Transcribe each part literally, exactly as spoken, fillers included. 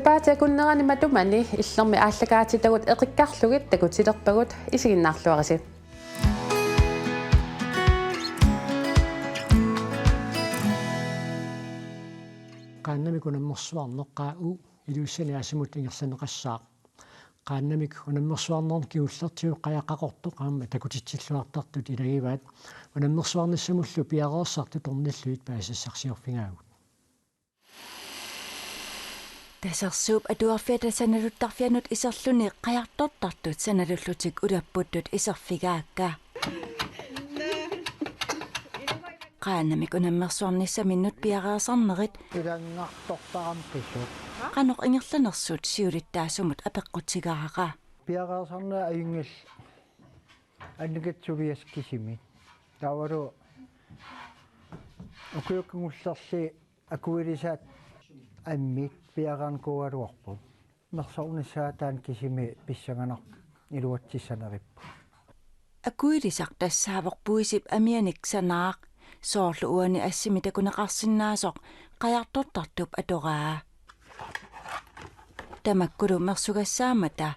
Paatsi akunnerani matumani illermi aallakaatitagut eqikkarlugit takutilerpagut, isiginnaarluarisi. Qaannamik unammersuarneq, Q U, Ilulissani Aasimmut ingerlanneqassaaq. Qaannamik unammersuarnerni kingullertigut Qajaq Qaqortoq aamma takutitsilluartartut ilagivaat, unammersuarnissamullu piareersartut ornillugit paasisassarsiorfigaagut. Tasersuup Atuarfiata sanaluttarfianut iserluni qajartortartut sanalullutik ulapputtut iserfigaakka. Qaannamik unammersuarnissaminnut piareersarnerit ilanngartortarami pisut. Qanoq ingerlanersut siulittaasumut apeqqutigaara. Piareersarnerit ajunngillat annikitsuliassat kisimik. Taavalu ukiut kingullerni akuilisaat ammit piareernikuugaluarput. Mersornissaat taanna kisimi pissanganarpoq iluatsissaneripput. Akuilisaq tassaavoq puisip amianik sanaaq, soorlu uani assimi takuneqarsinnaasoq qajartortartup atoraa. Tamakkulu mersugassaammata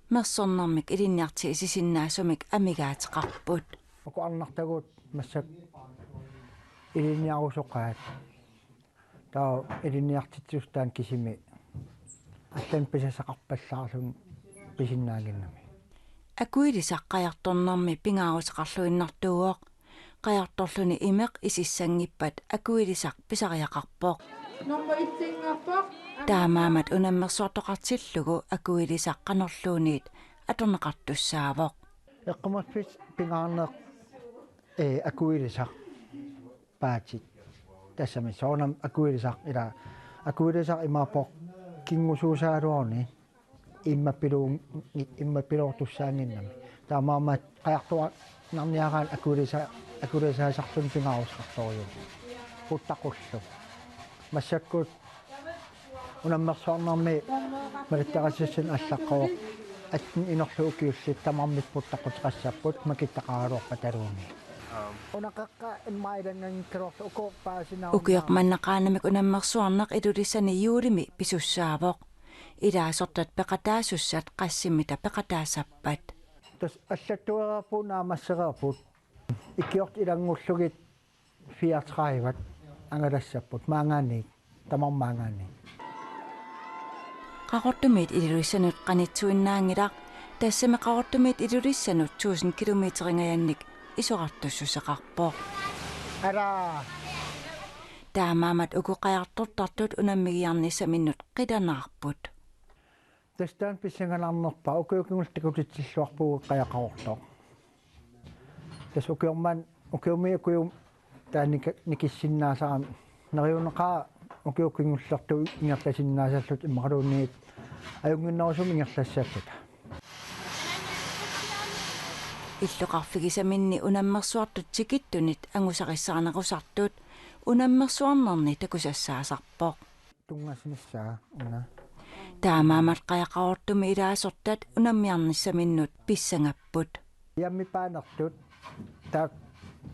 mersornermik ilinniartigisinnaasumik amigaateqarput. Uku arnartagut massakkut ilinniarusoqaat. Taava ilinniartitsisussat taanna kisimi allanik pisassaqarpallaarluni pisinnaannginnami. Akuilisaq qajartornermi pingaaruteqarluinnartuuvoq. Qajartorluni imeq isissanngippat akuilisaq pisariaqarpoq. Nummer et-inngorpoq. Taamaammat unammersuartoqartillugu akuilisaq qanorluunniit atorneqartussaavoq. Eqqumaffissaq pingaarneq, ee, akuilisaq. Paatit. Tassami soorunami akuilisaq, ila akuilisaq imaappoq kingusuusaraluaruni immappilu-, immappiloortussaannginnami. Taamaammat qajartuaannarniaraanni akuilisa-, akuilisaasarluni pingaaruteqartorujuuvoq. Puttaqullu. Massakkut unammersuarnermi malittarisassat allaqqavoq. Atten inorlu ukiullit tamarmik puttaqquteqassapput makittaqaraluarpataluunniit. Una qeqqa immaqa ilannganngikkaluarlugu uku paasinaarnaa. Ukioq manna qaannamik unammersuarneq Ilulissani juulimi pisussaavoq. Ilaasortat peqataasussat qassimmita peqataassappat. Tassa allattuereerput naammassereerput. Ikiortit ilanngullugit fireogtredive angalassapput maanngaanniit, tamarmik maanngaanniit. Qaqortumiit Ilulissanut qanittuinnaanngilaq, tassami Qaqortumiit Ilulissanut tusind kilometeringajannik isorartussuseqarpoq. Alaa. Taamaammat uku qajartortartut unammigiarnissaminnut qilanaarput. Tassa taanna pissanganarnerpaaq, ukiut kingulliit takutitsilluarpugut Qajaq Qaqortoq. Tassa ukioq manna, ukiumi ukiumi taanna nik-, nikissinnaasarami, neriunaqaaq ukiut kingullertut ingerlasinnaasalluta immaqaluunniit ajunnginnerusumik ingerlassalluta. Illoqarfigisaminni unammersuartut tikittunit angusarissaanerusartut unammersuarnerni takusassaasarpoq. Tunngassunissaa una. Taamaammat Qajaq Qaqortumi ilaasortat unammiarnissaminnut pissangapput. Iammi paanertut taakku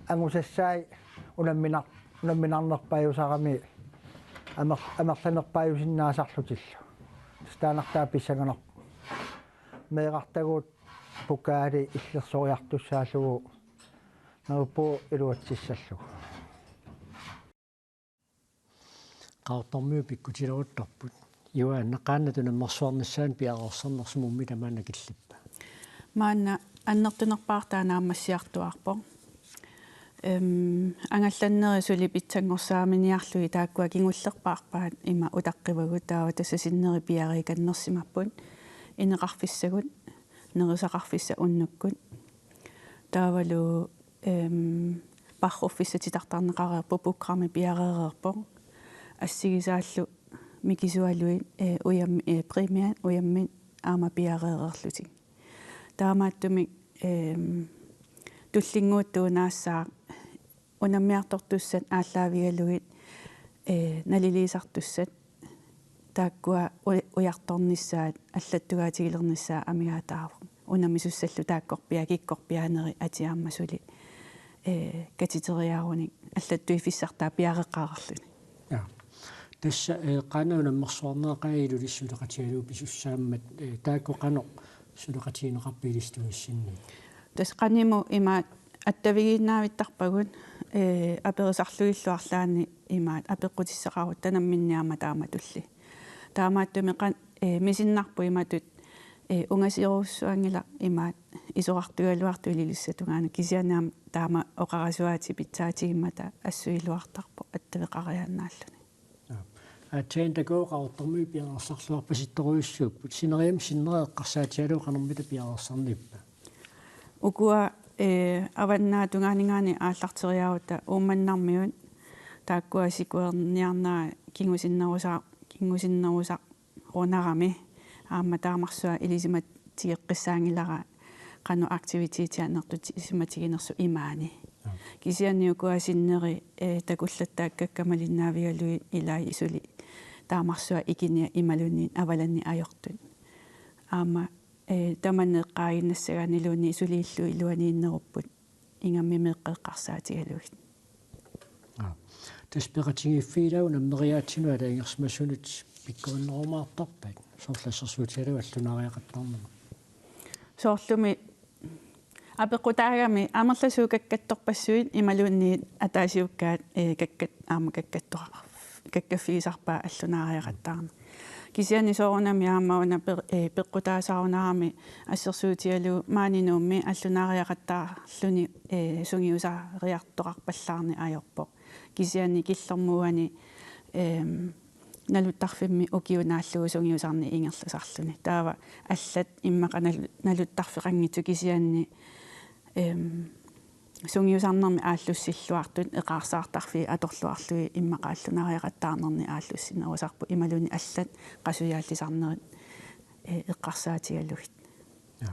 angusassai unamminar-, unamminarnerpaajusarami amer-, amerlanerpaajusinnaasarlutillu. Tassa taannartaa pissanganarpoq. Meerartagut pokaali illersoriartussaallugu neriuppugut iluatsissallugu. Qaqortormiut pikkutileruttorput. Juaanna, qaannat unammersuarnissaannut piareersarneq sumummi tamaana killippa? Maanna annertunerpaartaa naammassiartuaarpoq. Em, angallannerit suli pitsanngorsaaraminiarlugit taakkua kingullerpaarpaat ima utaqqivagut, taava tassa sinneri piareekannersimapput, ineqarfissagut, nerisaqarfissat unnukkut. Taavalu, em, parruffissaq titartarneqareerpoq, programmi piareereerpoq. Assigisaallu mikisualuit, eh, ujam-, eh, primært ujammit aamma piareereerlutik. Taamaattumik, em, tullinnguuttuunaassaaq unammiartortussat aallaavigalugit, eh, naliliisartussat taakkua u-, ujartornissaat allattugaatigilernissaat amigaataavoq. Unammisussallu taakkorpiaat kikkorpiaanerit atit aamma suli, eh, katiteriarunik allattuiffissartaa piareeqqareerluni. Ja. Tassa, eh, qanoq unammersuarneqaaq Ilulissat suleqatigalugit pisussaammat, eh, taakku qanoq suleqatigineqarpit ilissi tunisinnut? Tassa qanimut imaat attavigiinnaavittarpagut, eh, aperisarlugillu arlaanni imaat apeqqutissaqarutta namminneq aamma taamatulli. Taamaattumik qan-, eh, misinnarput imatut, eh, ungasiorusussuanngilaq imaat isorartugaluartut Ilulissat tungaanut kisianni aamma taama oqarasuaatit pitsaatigimmat assut iluartarpoq attaveqariaannaalluni. Aap. Aatsaat takuuk Qaqortormiut piareersarluarpasittorujussuupput. Sineriammi sinneri eqqarsaatigalugu qanormita piareersarniippa? Ukua, eh, Avannaata tungaaninngaanniit aallarteriarutta Uummannarmiut taakkua sikuerniarnerat kingusinnerusa-, kingusinnerusarunarami aamma taamarsuaq ilisimat- tigeqqissaanngilara qanoq aktivitetit annertusisimatiginersut imaani. Kisianni ukua sinneri, eh, takullattaakkakka malinnaavigalugit ilaat suli taamarsuaq ikiniat imaluunniit avalannik ajortut. Aamma, eh, tamanna eqqaaginnassagaanniluunniit suliillu iluaniinnerupput. Ingammik meeqqat eqqarsaatigalugit. Aap. Tassa peqatigiiffigilagut unammeriaatsinut aalajangersimasunut pikkorinnerumaartarpat soorlu assersuutigalugu allunaariaqattaarnermut. Soorlumi apeqqutaagami amerlasuut kakkattorpassuit imaluunniit ataasiakkaat, eh, kakkat-, aamma kakkattoqa-, kakkaffigisarpaat allunaariaqattaarneq. Kisianni soorunami aamma una per-, eh, peqqutaasarunarami assersuutigalugu maani Nuummi allunaariaqattaarluni, eh, sungiusariartoqarpallaarneq ajorpoq. Kisianni killormut uani, ehm, naluttarfimmi ukiup naallugu sungiusarneq ingerlasarluni. Taava allat immaqa nalu-, naluttarfeqanngitsut kisianni, ehm, sungiusarnermi aallussilluartut eqaarsaartarfiit atorluarlugit immaqa allunaariaqattaarnernik aallussinnerusarput imaluunniit allat qasujaalisarnerit, eh, eqqarsaatigalugit. Ja.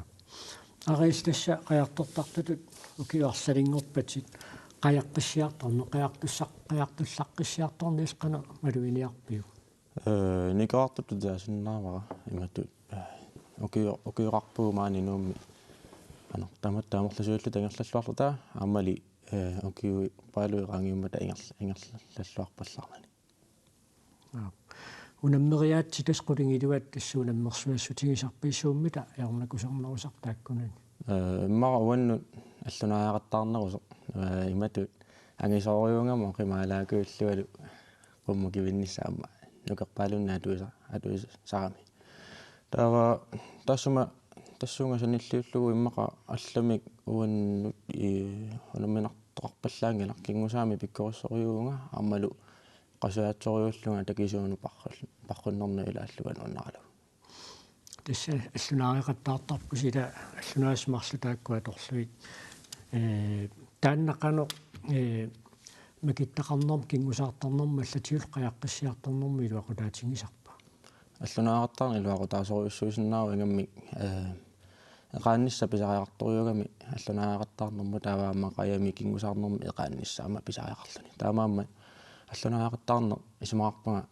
Arisaq tassa qajartortartutut ukiut arlalinngorpatit qajartussiartorneq, qajartussa-, qajartullaqqissiartorneq qanoq maluginiarpiuk? Eh, nikerartutut taasinnaavara imatut, eh, ukio-, ukioqarpugut maani Nuummi. Ano, tama-, taamarlasuulluta ingerlalluarluta aammali, eh, ukiut paaluit qaangiummata ingerl-, ingerlalluarpallaarnani. Aap. Unammeriaatsit tassa qulingiluat tassa unammersuassutigisarpit suummita ajornakusoornerusarpit taakkunani? Eh, immaqa uannut allunaariaqattaarnerusoq. Eh, imatut angisoorujuugama oqimaalaakuillualu qummut kivinnissaa aamma nukerpaaluunniit atuisa-, atuisarami. Taava tassuma tassunga sanilliullugu immaqa allamik uannut i-, unamminartoqarpallaanngilaq, kingusaamik pikkorissorujuuvunga aammalu qasujaatsorujuullunga takisuunut parrul-, parrunnerneq ilaallunga nuannaralugu. Tassa allunaariaqattaartarpusi ila allunaasut marluk taakku atorlugit. Eh, taanna qanoq, eh, makittaqarnermut, kingusaartarnermut allatigullu qajartussiartornermut iluaqutaatigisarpa? Allunaariaqattaarneq iluaqutaasorujussuusinnaavoq ingammik, eh, eqaannissaq pisariaqartorujuugami allunaariaqattaarnermut taava aamma qajami kingusaarnermi eqaannissaq aamma pisariaqarluni. Taamaammat allunaariaqattaarneq isumaqarpunga,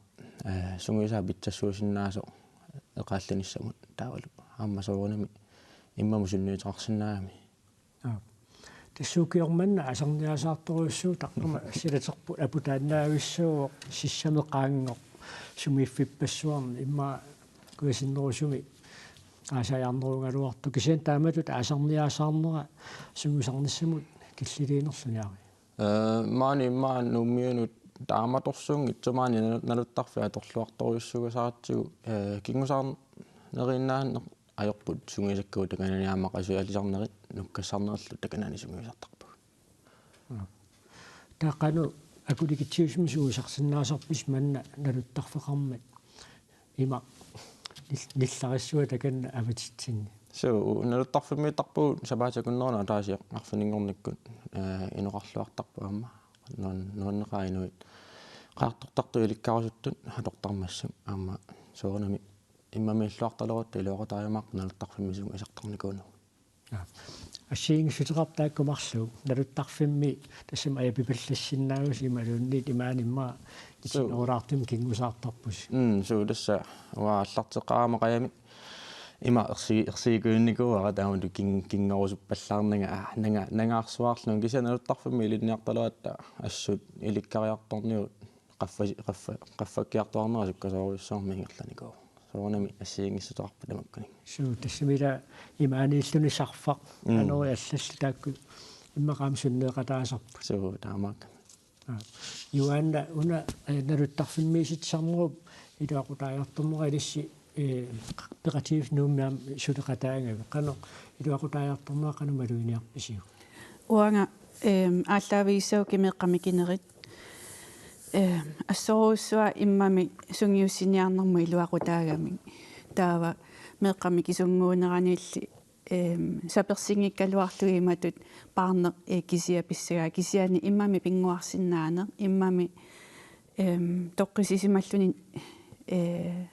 eh, sungiusaat pitsassuusinnaasoq eqaallinissamut taavalu aamma soorunami immamut sunniuteqarsinnaagami. Aap. Tassa ukioq manna aasarniasaartorujussuuvoq taqqama silaterput aputaannaavissuuvoq sissamik qaangoq sumiiffippassuarnik immaqa kujasinnerusumik aasajaarnerugaluartoq kisianni taamatut aasarniasaarnera sungiusarnissamut killiliinerluni ari. Eh, maani immaqa Nuummiunut taamatorsuunngitsoq maani nalu-, naluttarfik atorluartorujussuugassaratsigu, eh, kingusaarneriinnaanneq ajorput sungiusakkagut takanani aamma qasujaalisarnerit nukkassarnerillu takanani sungiusartarpagut. Taava qanoq akulikitsigisumik sungiusarsinnaasarpisi manna naluttarfeqarmat ima nil-, nillarissuaq takanna avatitsinni? Suu, naluttarfimmiittarpugut sapaatip akunneranut ataasiaq arfininngornikkut, eh, inoqarluartarpoq aamma. Nuan-, nuanneqaaq inuit qajartortartut ilikkarusuttut atortarmassuk aamma soorunami immamiilluartalerutta iluaqutaajumaarpoq naluttarfimmi sungiusartarnikuuneq. Aap. Assigiinngissuteqarpoq taakku marluk naluttarfimmi tassami ajapipallassinnaagussi imaluunniit imaanimma suu itinerulaartumik kingusaartarpusi. Mm, suu tassa uanga aallarteqqaarama qajami ima ersi-, ersiikuinnikuuara taamatut kin-, kinngorusuppallaarnanga, aa, nanga-, nangaarsuarlunga kisianni naluttarfimmi ilinniartalerugatta assut ilikkariartornigut qaffa-, qaffa-, qaffakkiartuaarnera sukkasoorujussuarmik ingerlanikuuvoq. Soorunami assigiinngissutaarput tamakkuninnga. Suu, tassami ila imaaniilluni sarfaq Mm. anori allallu taakku immaqa aamma sunneeqataasarput. Suu, taamaakka. Aa. Juaanna, una, eh, naluttarfimmiititsisarnerup iluaqutaajartornera ilissi, eh, peqatigiiffik Nuummi aamma suleqataagavit. Qanoq iluaqutaajartornera qanoq maluginiarpisiuk? Uanga, ehm, aallaavigissagukkit meeqqat mikinerit, ehm, assorujussuaq immami sungiussiniarnermut iluaqutaagamik. Taava meeqqat mikisunnguuneranilli, ehm, sapersinngikkaluarlugit imatut paarneq, eh, kisiat pissagaa, kisianni immami pinnguarsinnaaneq, immami, ehm, toqqissisimalluni, eh,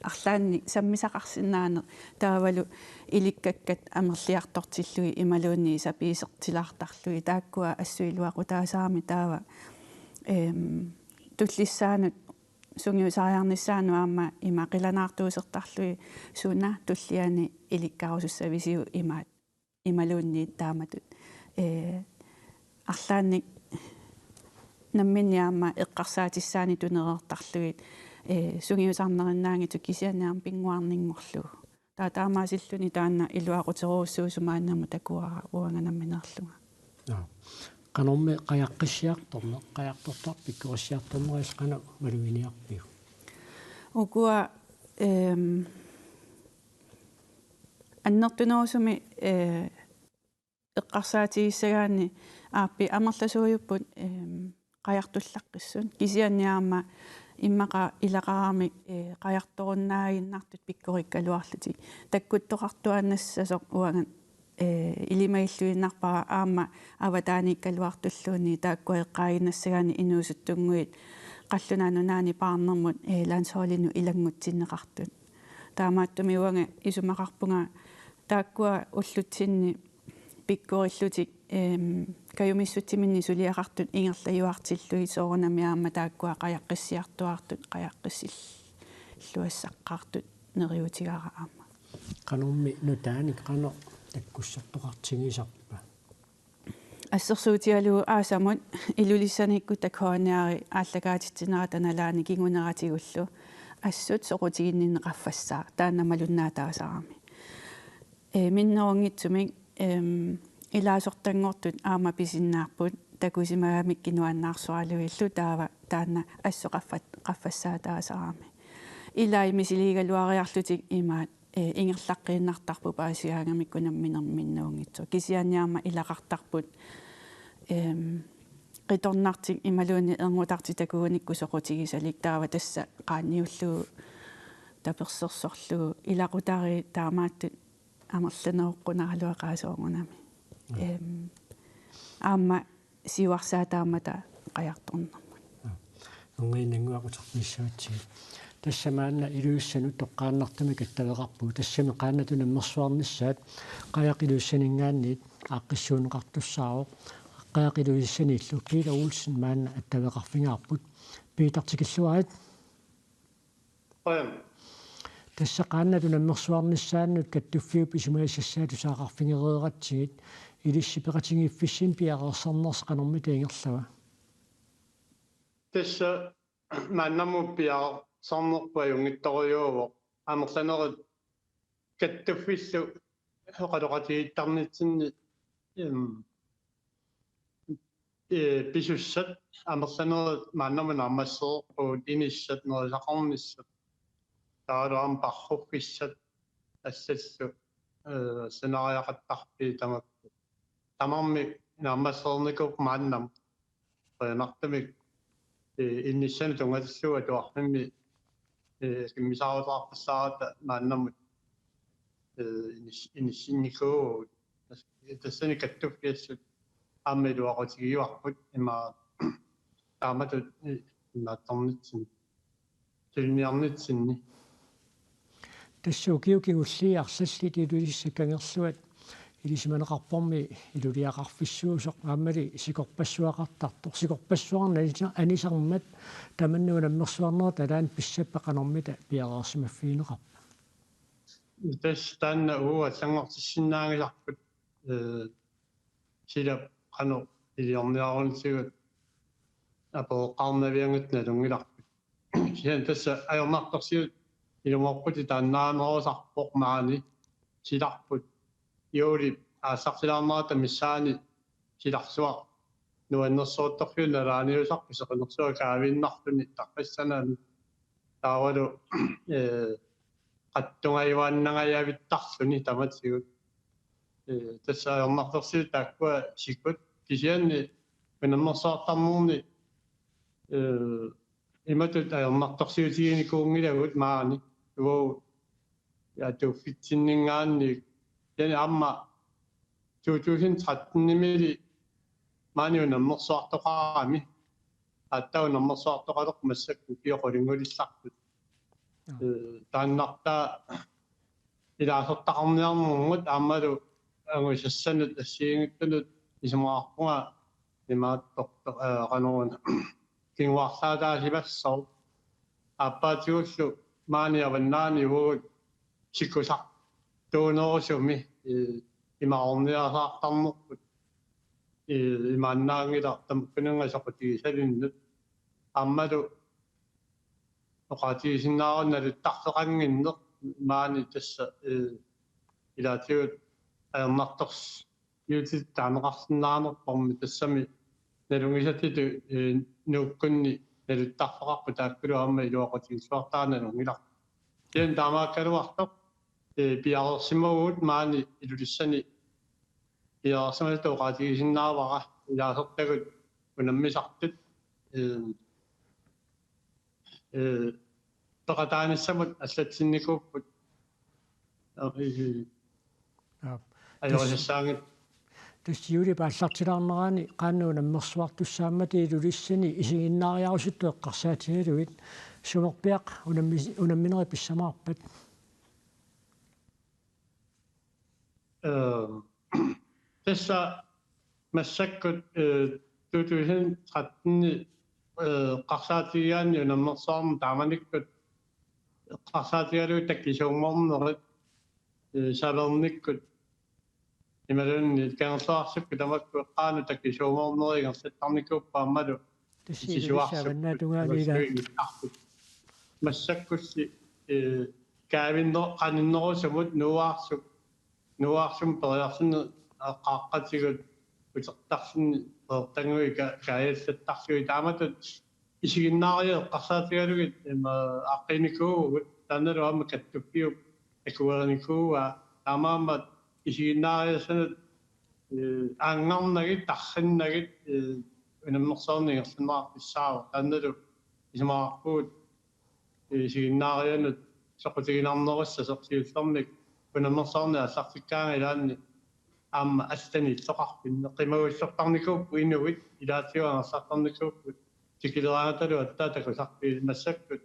arlaannik sammisaqarsinnaaneq, taavalu ilikkakkat amerliartortillugit imaluunniit sapiisertilaartarlugit, taakkua assut iluaqutaasarami. Taava, ehm, tullissaanut sungiusariarnissaanut aamma ima qilanaartuusertarlugit, suna tulliani ilikkarusussavisiuk imaat, imaluunniit taamatut, eh, arlaannik namminneq aamma eqqarsaatissaanik tunereertarlugit, eh, sungiusarnerinnaanngitsoq kisianni aamma pinnguarninngorlugu. Taava taamaasilluni taanna iluaquterujussuusoq maannamut takuara uanga nammineerlunga. Aa. Qanormi qajaqqissiartorneq, qajartortarpit pikorissiartorneq, illit qanoq maluginiarpiuk? Ukua, ehm, annertunerusumik, eh, eqqarsaatigissagaanni aappi amerlasuujupput, ehm, qajartullaqqissut. Kisianni aamma immaqa ilaqaramik, eh, qajartorunnaaginnartut pikkorikkaluarlutik. Takkuttoqartuaannassasoq uanga, eh, ilimagilluinnarpara aamma avataaniikkaluartulluunniit taakkua eqqaaginnassagaanni inuusuttunnguit Qallunaat Nunaanni paarnermut, eh, landsholdinut ilanngutsinneqartut. Taamaattumik uanga isumaqarpunga taakkua ullutsinni pikkorillutik, ehm, kajumissutsiminnik suliaqartut ingerlajuartillugit soorunami aamma taakkua qajaqqissiartuaartut, qajaqqissilluassaqqaartut neriuutigaara aamma. Qanormi nutaanik qanoq takkussertoqartigisarpa? Assersuutigalugu aasamut Ilulissaniikkutta K N R-i aallakaatitsinerata nalaani kinguneratigullu assut soqutiginninneq qaffassaaq, taanna malunnaataasarami. Eh, minnerunngitsumik, ehm, ilaasortanngortut aamma pisinnaapput takusimagamikkit nuannaarsoralugillu, taava taanna assut qaffat-, qaffassaataasarami. Ilai misiligaluariarlutik imaat, eh, ingerlaqqiinnartarput paasigaangamikku nammineq minnerunngitsoq. Kisianni aamma ilaqartarput, ehm, qitornartik imaluunniit erngutartik takugunikku soqutigisalik, taava tassa qaanniullugu tapersersorlugu ilaqutariit taamaattut amerlaneroqqunaaraluaqaat soorunami. Mm. Ehm, aamma siuarsaataammata qajartornermut. Aa. Unnginnannguaq uterfigissavatsigu. Tassa maanna Ilulissanut toqqaannartumik attaveqarpugut. Tassami qaannatut nammersuarnissaat Qajaq Ilulissaninngaanniit aaqqissuunneqartussaavoq. Qajaq Ilulissaniillu Peter Olsen maanna attaveqarfigaarput. Peter, tikilluarit. Qujan. Tassa qaannatut nammersuarnissaannut kattuffiup isumagisassaa tusagaqarfigereeratsigit, ilissi peqatigiiffissinni piareersarnersi qanormita ingerlava? Tassa maannamut piareersarnerput ajunngitsorujuuvoq. Amerlanerit kattuffillu oqaloqatigiittarnitsinni, em, ee, pisussat amerlanerit maannamut naammassereerpugut, inissat, nerisaqarnissat, taavalu aamma parruffissat, allallu, ee, sanaariaqattarfiit tamakku. Tamarmik naammassereernikuupput maannamut. Qujanartumik, ee, inissanik tunngatillugu atuarfimmi, ee, kimmisaaruteqarfissaarata maannamut, ee, inis-, inissinnikuuvugut. Tas-, tassani kattuffiassut aamma iluaqutigiuarput ima taamatut, ee, imaattornitsinni, suliniarnitsinni. Tassa ukiut kingulliit arlallit Ilulissat kangerluat ilisimaneqarpormi iluliaqarfissuusoq aammali sikorpassuaqartartoq. Sikorpassuarnik anisa-, anisarmat tamanna nammersuarnerata alaanni pissappat qanormita piareersimaffigineqarpa? Tassa taanna uagut allanngortissinnaanngisarput, ee, silap qanoq iliorniarunitigut apereqqaarnavianngitsoq nalunngilarput. Kisianni tassa ajornartorsiut ilumoorputit taannaanerusarpoq maani silarput. Juulip aallartilaarnerata missaani silarsuaq nuannersortorfiup nalaaniusarpoq seqinersuaq kaaviinnarluni tarrissanani. Taavalu, eh, qattungajuaannangajavittarluni tamatigut. Eh, tassa ajornartorsiut taakkua sikut kisianni unammersuartarnerni, eh, imatut ajornartorsiutiginikuunngilagut maani uagut atuuffitsinninngaanniit. Kisianni aamma to tusind tretten-imili maani unammersuartoqarami. Aatsaat unammersuartoqalerpoq massakkut ukioq qulinngulillarput. Joo. Eh, taannartaa ilaasortaqarniarnermut aammalu angusassanut assigiinngitsunut isumaqarpunga imaattortoq, eh, qanoruna kinguarsaataasimassooq. Aappaatigullu maani avannaani uagut sikusartuunerusumi, eh, imaarniasaartarnerput, eh, imaannaanngilaq tamakkununnga soqutigisalinnut. Aammalu oqaatigisinnaavara naluttarfeqannginneq maani tassa, eh, ilaatigut ajornartorsiutit taaneqarsinnaanerput tassami nalunngisatsitut, eh, Nuukkunni naluttarfeqarput taakkulu aamma iluaqutigilluartaraat nalunngilarput. Kisianni taamaakkaluartoq, eh, piareersimavugut maani Ilulissani piareersimasutut oqaatigisinnaavara ilaasortagut unammisartut, eh, eh, peqataanissamut allatsinnikuupput. Eh, Aap. Ajorisassaanngitsoq. Tassa juulip aallartilaarnerani qanoq unammersuartussaammata Ilulissani isiginnaariarusuttut eqqarsaatigalugit sumerpiaq unammi-, unamminerit pissamaarpat? Eh, tassa massakkut, eh, to tusind tretten, eh, eqqarsaatigigaanni unammersuarneq taamanikkut eqqarsaatigalugu takkisuumornerit, eh, savernikkut imaluunniit Kangerluarsukkut tamakku eqqaanut takkisuumornerit ingerlattarnikuupput aammalu Tassa Ilulissat isuarsukkut avannaatungaani ilaa. Massakkut, eh, kaavinner-, qaninnerusumut nuuaarsu-, nuuaarsumut periarsineq qaaqqatigut utertarluni peertannguit ka-, kaajallattarlugit taamatut isiginnaariat eqqarsaatigalugit ima aaqqiinikuuvugut taannalu aamma kattuffiup akuerinikuuaa taamaammat isiginnaariassanut, eh, aanngarnagit, tarrinnagit, eh, unammersuarneq ingerlanneqartussaavoq. Taannalu isumaqarpugut, eh, isiginnaarianut soqutiginarnerussasoq siullermik unammersuarneq aallartikkaangat ilaanni aamma allani illoqarfinni. Qimagussortarnikuupput inuit, ilaatigut angerlartarnikuupput, tikileraangatalu aatsaat takusarput massakkut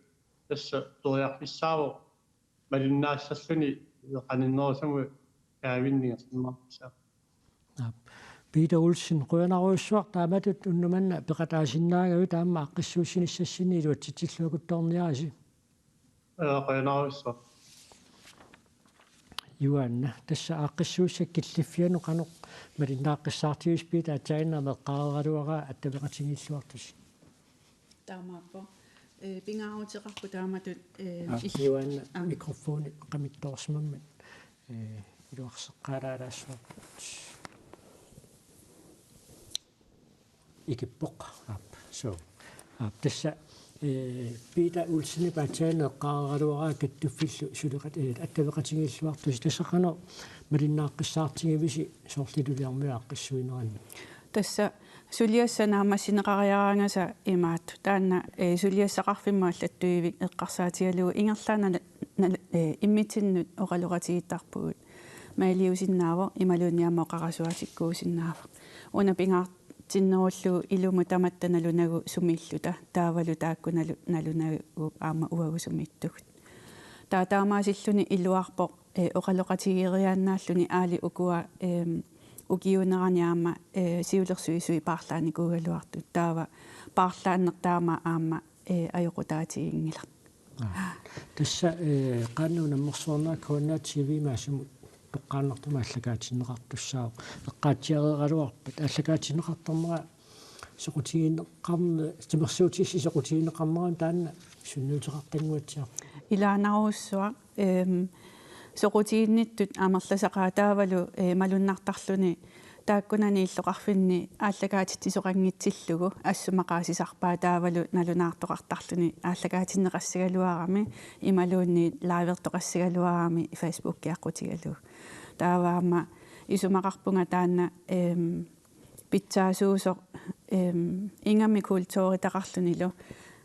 tassa periarfissaavoq malinnaassalluni qaninnerusumut kaavinneq ingerlanneqartussaavoq. Aap. Peter Olsen, qujanarujussuaq taamatut unnuk manna peqataasinnaagavit aamma aaqqissuussinissassinni iluatsitsilluakutsoorniarisi. Eh, qujanarujussuaq. Juaanna, tassa aaqqissuussat killiffiannut qanoq malinnaaqqissaartigisi Peter, aatsaannguaq eqqaareeraluaraa attaveqatigiilluartusi. Taamaappoq. Eh, pingaaruteqarpoq taamatut, eh, Aap, il-, Juaanna, aap, mikrofoni qamittoorsimammat, eh, iluarseqqaalaalaassavarput. Ikippoq. Aap, suu. Aap, tassa, eh, Peter Olsenip aatsaannguaq eqqaareeraluaraa kattuffillu suleqat-, eh, attaveqatigiilluartusi, tassa qanoq malinnaaqqissaartigivisi soorlu Ilulissarmiut aaqqissuineranni? Tassa suliassaq naammassineqariaraangata imaattoq. Taanna, eh, suliassaqarfimmut allattuivik eqqarsaatigalugu ingerlaannaq nal-, eh, immitsinnut oqaloqatigiittarpugut. Mailiusinnaavoq imaluunniit aamma oqarasuaasikkuusinnaavoq. Una pingaartinnerullugu ilumut tamatta nalunagu sumiilluta. Taavalu taakku nalu-, nalunagu aamma uagut sumiittugut. Taava taamaasilluni iluarpoq, eh, oqaloqatigeeriaannaalluni aali ukua, em, ukiuunerani aamma, eh, siulersuisui paarlaanikuugaluartut. Taava paarlaanneq taama aamma, eh, ajoqutaatiginngilaq. Aa. Tassa, eh, qanoq unammersuarnerat K N R T V-mi assamut toqqaannartumik aallakaatinneqartussaavoq. Eqqaatsiareeraluarpat aallakaatinneqartarnera soqutigineqarne-, timersuutissi soqutigineqarnerani taanna sunniuteqartannguatsiarpoq. Ilaanarujussuaq, ehm, soqutiginnittut amerlasaqaat taavalu, eh, malunnartarluni taakkunani illoqarfinni aallakaatitsisoqanngitsillugu assut maqaasisarpaat taavalu nalunaartoqartarluni aallakaatinneqassagaluarami imaluunniit livertoqassagaluarami Facebookiaqqutigalugu. Taava aamma isumaqarpunga taanna, ehm, pitsaasuusoq, ehm, ingammik kulturitaqarlunilu,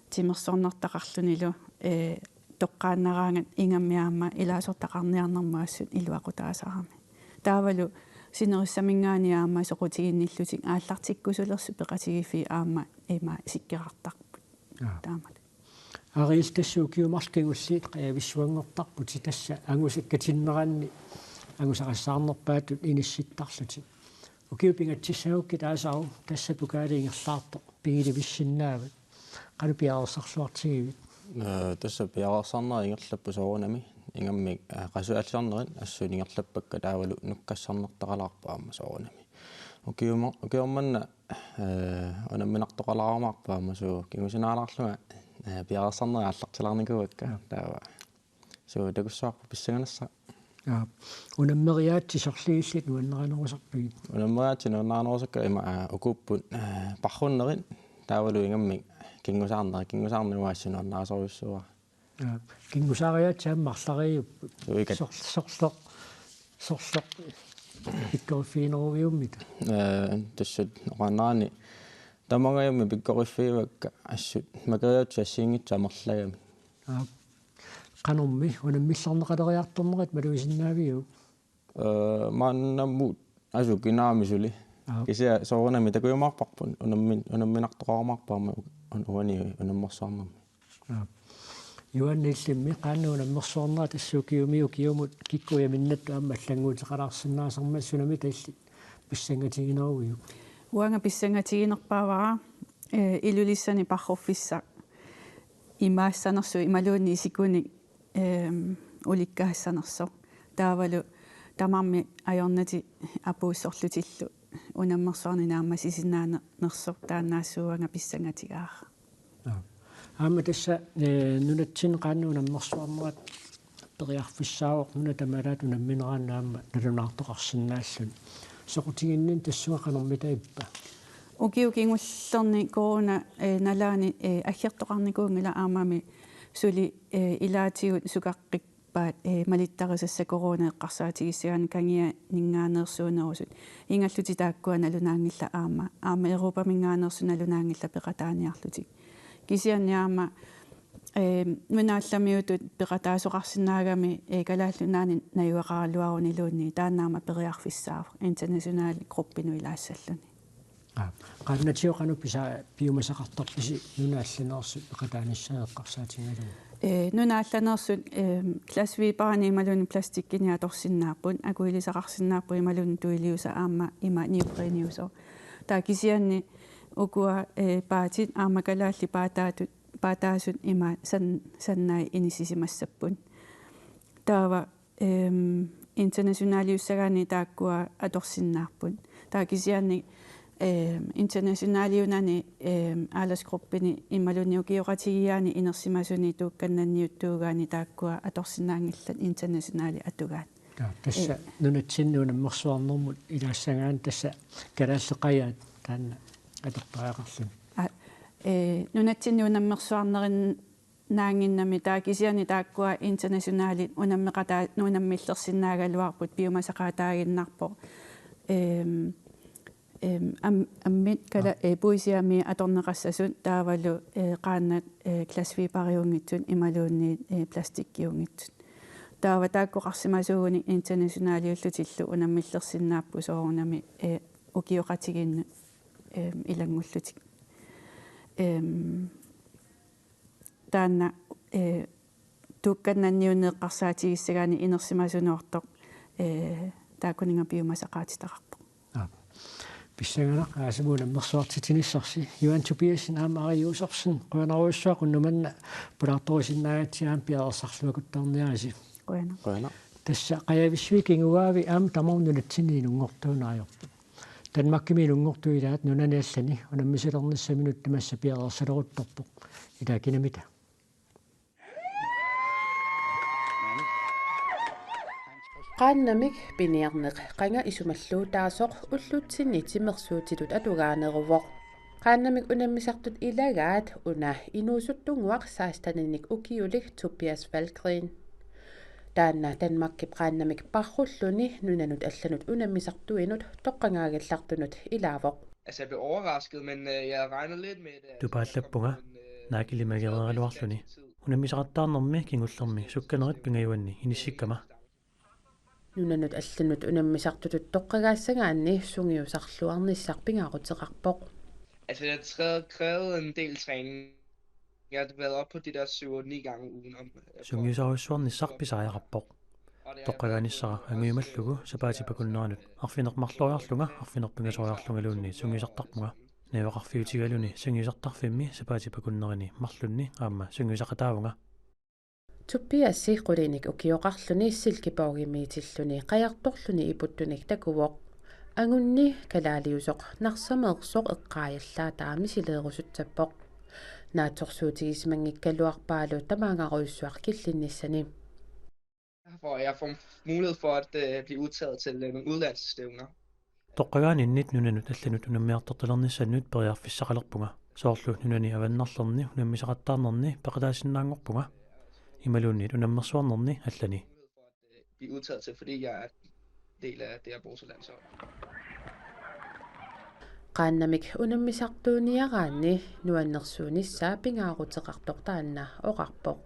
timersornertaqarlunilu, eh, toqqaannaraangat ingammik aamma ilaasortaqarniarnermut assut iluaqutaasarami. Taavalu sinerissaminngaanniit aamma soqutiginnillutik aallartikkusulersut peqatigiiffiit aamma ima sikkerartarput. Aap. Taamalu. Ariel, tassa ukiut marluk kingulliit qajavissuanngortarputit, tassa angusakkatinneranni angusaqassaarnerpaatut inissittarlutit. Ukiut pingatsissagukkit Taasaru, tassa pokaali ingerlaartoq pigilivissinnaavat. Qanoq piareersarluartigivit? Ee, tassa piareersarnerat ingerlapput soorunami. Ingammik, ee, qasuallarnerit assut ingerlappakka taavalu nukkassarnertaqalaarpoq aamma soorunami. Ukiuma-, ukioq manna, ee, unamminartoqalaarumaarpoq aamma, suu, kingusinaalaarlunga, ee, piareersarnerit aallartilaarnikuuakka. Aap. Taava. Suu, takussuarput pissanganassaaq. Aap. Unammeriaatsit sorliit illit nuannarinerusarpigit? Unammeriaatsit nuannarinerusakka ima, aa, ukuupput, aa, parrunnerit taavalu ingammik kingusaarnerit, kingusaarneq uanga assut nuannarisorujussuuara. Aap. Kingusaariaatsit aamma arlariupput. Uikat. Sor-, sorleq, sorleq pikkoriffigineruviummita? Ee, tassa oqaannarani tamangajammik pikkoriffigaakka assut makeriaatsit assigiinngitsut amerlagamik. Aap. Qanormi unammillerneqaleriartornerit malugisinnaaviuk? Ee, maannamut asukinaami suli. Aap. Kisianni soorunami takujumaarparput unammin-, unamminartoqarumaarpoq aamma u-, un-, uani unammersuarnermi. Aap. Juan, illimmi qaannat unammersuarnerat tassa ukiumi ukiumut kikkut ujaminnattut aamma allannguuteqalaarsinnaasarmat, sunamita illit pissangatigineruviuk? Uanga pissangatiginerpaavara, ee, Ilulissani parruffissaq imaassanersoq imaluunniit isikunik, eem, ulikkaassanersoq. Taavalu tamarmik ajornatik apuussorlutillu unammersuarneq naammassisinnaanersoq taannaassuuanga pissangatigaara. Aap. Aamma tassa, ee, nunatsinni qaannat unammersuarnerat periarfissaavoq nuna tamalaat unammineraanni aamma nalunaartoqarsinnaalluni. Soqutiginninni tassunga qanormita ippa? Ukiut kingullerni corona, ee, nalaani, ee, aggertoqarnikuunngilaq, aammami suli, ee, ilaatigut sukaqqippaat, ee, malittarisassat corona eqqarsaatigissagaanni kangianinngaanneersuunerusut. Ingallutik taakkua nalunaanngillat aamma. Aamma Europaminngaanneersut nalunaanngillat peqataaniarlutik. Kisianni aamma, ee, nunat allamiutut peqataasoqarsinnaagami, ee, Kalaallit Nunaanni najugaqaraluaruniluunniit taanna aamma periarfissaavoq international gruppinut ilaassalluni. Aap. Qaannatigut qanoq pisa-, piumasaqartarpisi nunat allaneersut peqataanissaat eqqarsaatigalugu? Ee, nunat allaneersut, ee, glasfiberinik imaluunniit plastikkinik atorsinnaapput, akuilisaqarsinnaapput imaluunniit tuiliusaq aamma ima neopreniusoq. Taava kisianni ukua, ee, paatit aamma kalaallit paataatut, paataasut ima san-, sannai inissisimassapput. Taava, ehm, internationaliussagaanni taakkua atorsinnaapput. Taava kisianni, ehm, internationaliunani, ehm, aldersgruppini imaluunniit ukioqatigiiaani inersimasuni tuukkannanniuttuugaanni taakkua atorsinnaanngillat internationalit atugaat. Taava tassa, ee, nunatsinni unammersuarnermut ilaassagaanni tassa kalaallit qajaat taanna atortariaqarluni. Aa, ee, nunatsinni unammersuarnerin- naannginnami, taava kisianni taakkua internationalit unammeqataa-, unammillersinnaagaluarput piumasaqaataaginnarpoq. Ehm, ehm, am-, ammit kala-, aa, ee, puisiami atorneqassasut taavalu, ee, qaannat, ee, glasfiberiunngitsut imaluunniit, ee, plastikkiunngitsut. Taava taakkoqarsimasuugunik internationaliullutillu unammillersinnaapput soorunami, ee, ukioqatigiinnut, ehm, ilanngullutik. Ehm, taanna, ee, tuukkannanniunneq eqqarsaatigissagaanni inersimasunoortoq, ee, taakkuninnga piumasaqaatitaqarpoq. Aap. Pissanganaq aasama unammersuartitinissarsi. Juan Tobiassen aamma Ari Josefsen, qujanarujussuaq unnuk manna pulaartorusinnaagatsigit aamma piareersarluakuttarniarisi. Qujanaq. Qujanaq. Tassa qajavissui kinguaavi aamma tamarmik nunatsinni inunngortuunneq ajorput. Danmarkimi ilunngortut ilaat nunani allani unammisalernissaminut tamassa piareersaleruttorpoq. Ilaa kinamita. Qaannamik piniarneq qanga isumalluutaasoq ullutsinni timersuutitut atugaaneruvoq. Qaannamik unammisartut ilagaat una inuusuttunnguaq seksteninik ukiulik Tobias Valgren. Taanna Danmarkip qaannamik parrulluni nunanut allanut unammisartuinut toqqagaagallartunut ilaavoq. Altså, jeg blev overrasket, men øh, jeg havde regnet lidt med det. Tupaallappunga, naakilimagereeraluarluni. Unammisaqattaarnermi kingullermi sukkanerit pingajuanni inissikkama. Nunanut allanut unammisartutut toqqagaassagaanni sungiusarluarnissaq pingaaruteqarpoq. Altså, det har krævet, krævet en del træning. Jeg har været oppe på de der syv-ni gange ugen om. Sungiusarujussuarnissaq pisariaqarpoq. Toqqagaanissara angujumallugu sapaatip akunneranut arfineq-marloriarlunga arfineq-pingasoriarlungaluunniit sungiusartarpunga. Najugaqarfiutigaluni sungiusartarfimmi sapaatip akunnerini marlunni aamma sungiusaqataavunga. Tobiasi qulinik ukioqarluni Silkeborgimiitilluni qajartorluni iputtunik takuvoq. Angunni kalaaliusoq Narsameersoq eqqaajallaataa misileerusutsappoq. Naatsorsuutigisimanngikkaluarpaalu tamaangarujussuaq killinnissani. Hvor jeg får mulighed for at øh, blive udtaget til øh, nogle udlandsstævner. Toqqagaaninnit nunanut allanut unammiartortalernissannut periarfissaqalerpunga. Soorlu nunani avannarlerni unammisaqattaarnerni peqataasinnaanngorpunga. Imaluunniit unammersuarnerni allani. Blive udtaget til, fordi jeg er del af det her Bosalandshold. Qaannamik unammisartuuniaraanni nuannersuunissaa pingaaruteqartoq taanna oqarpoq.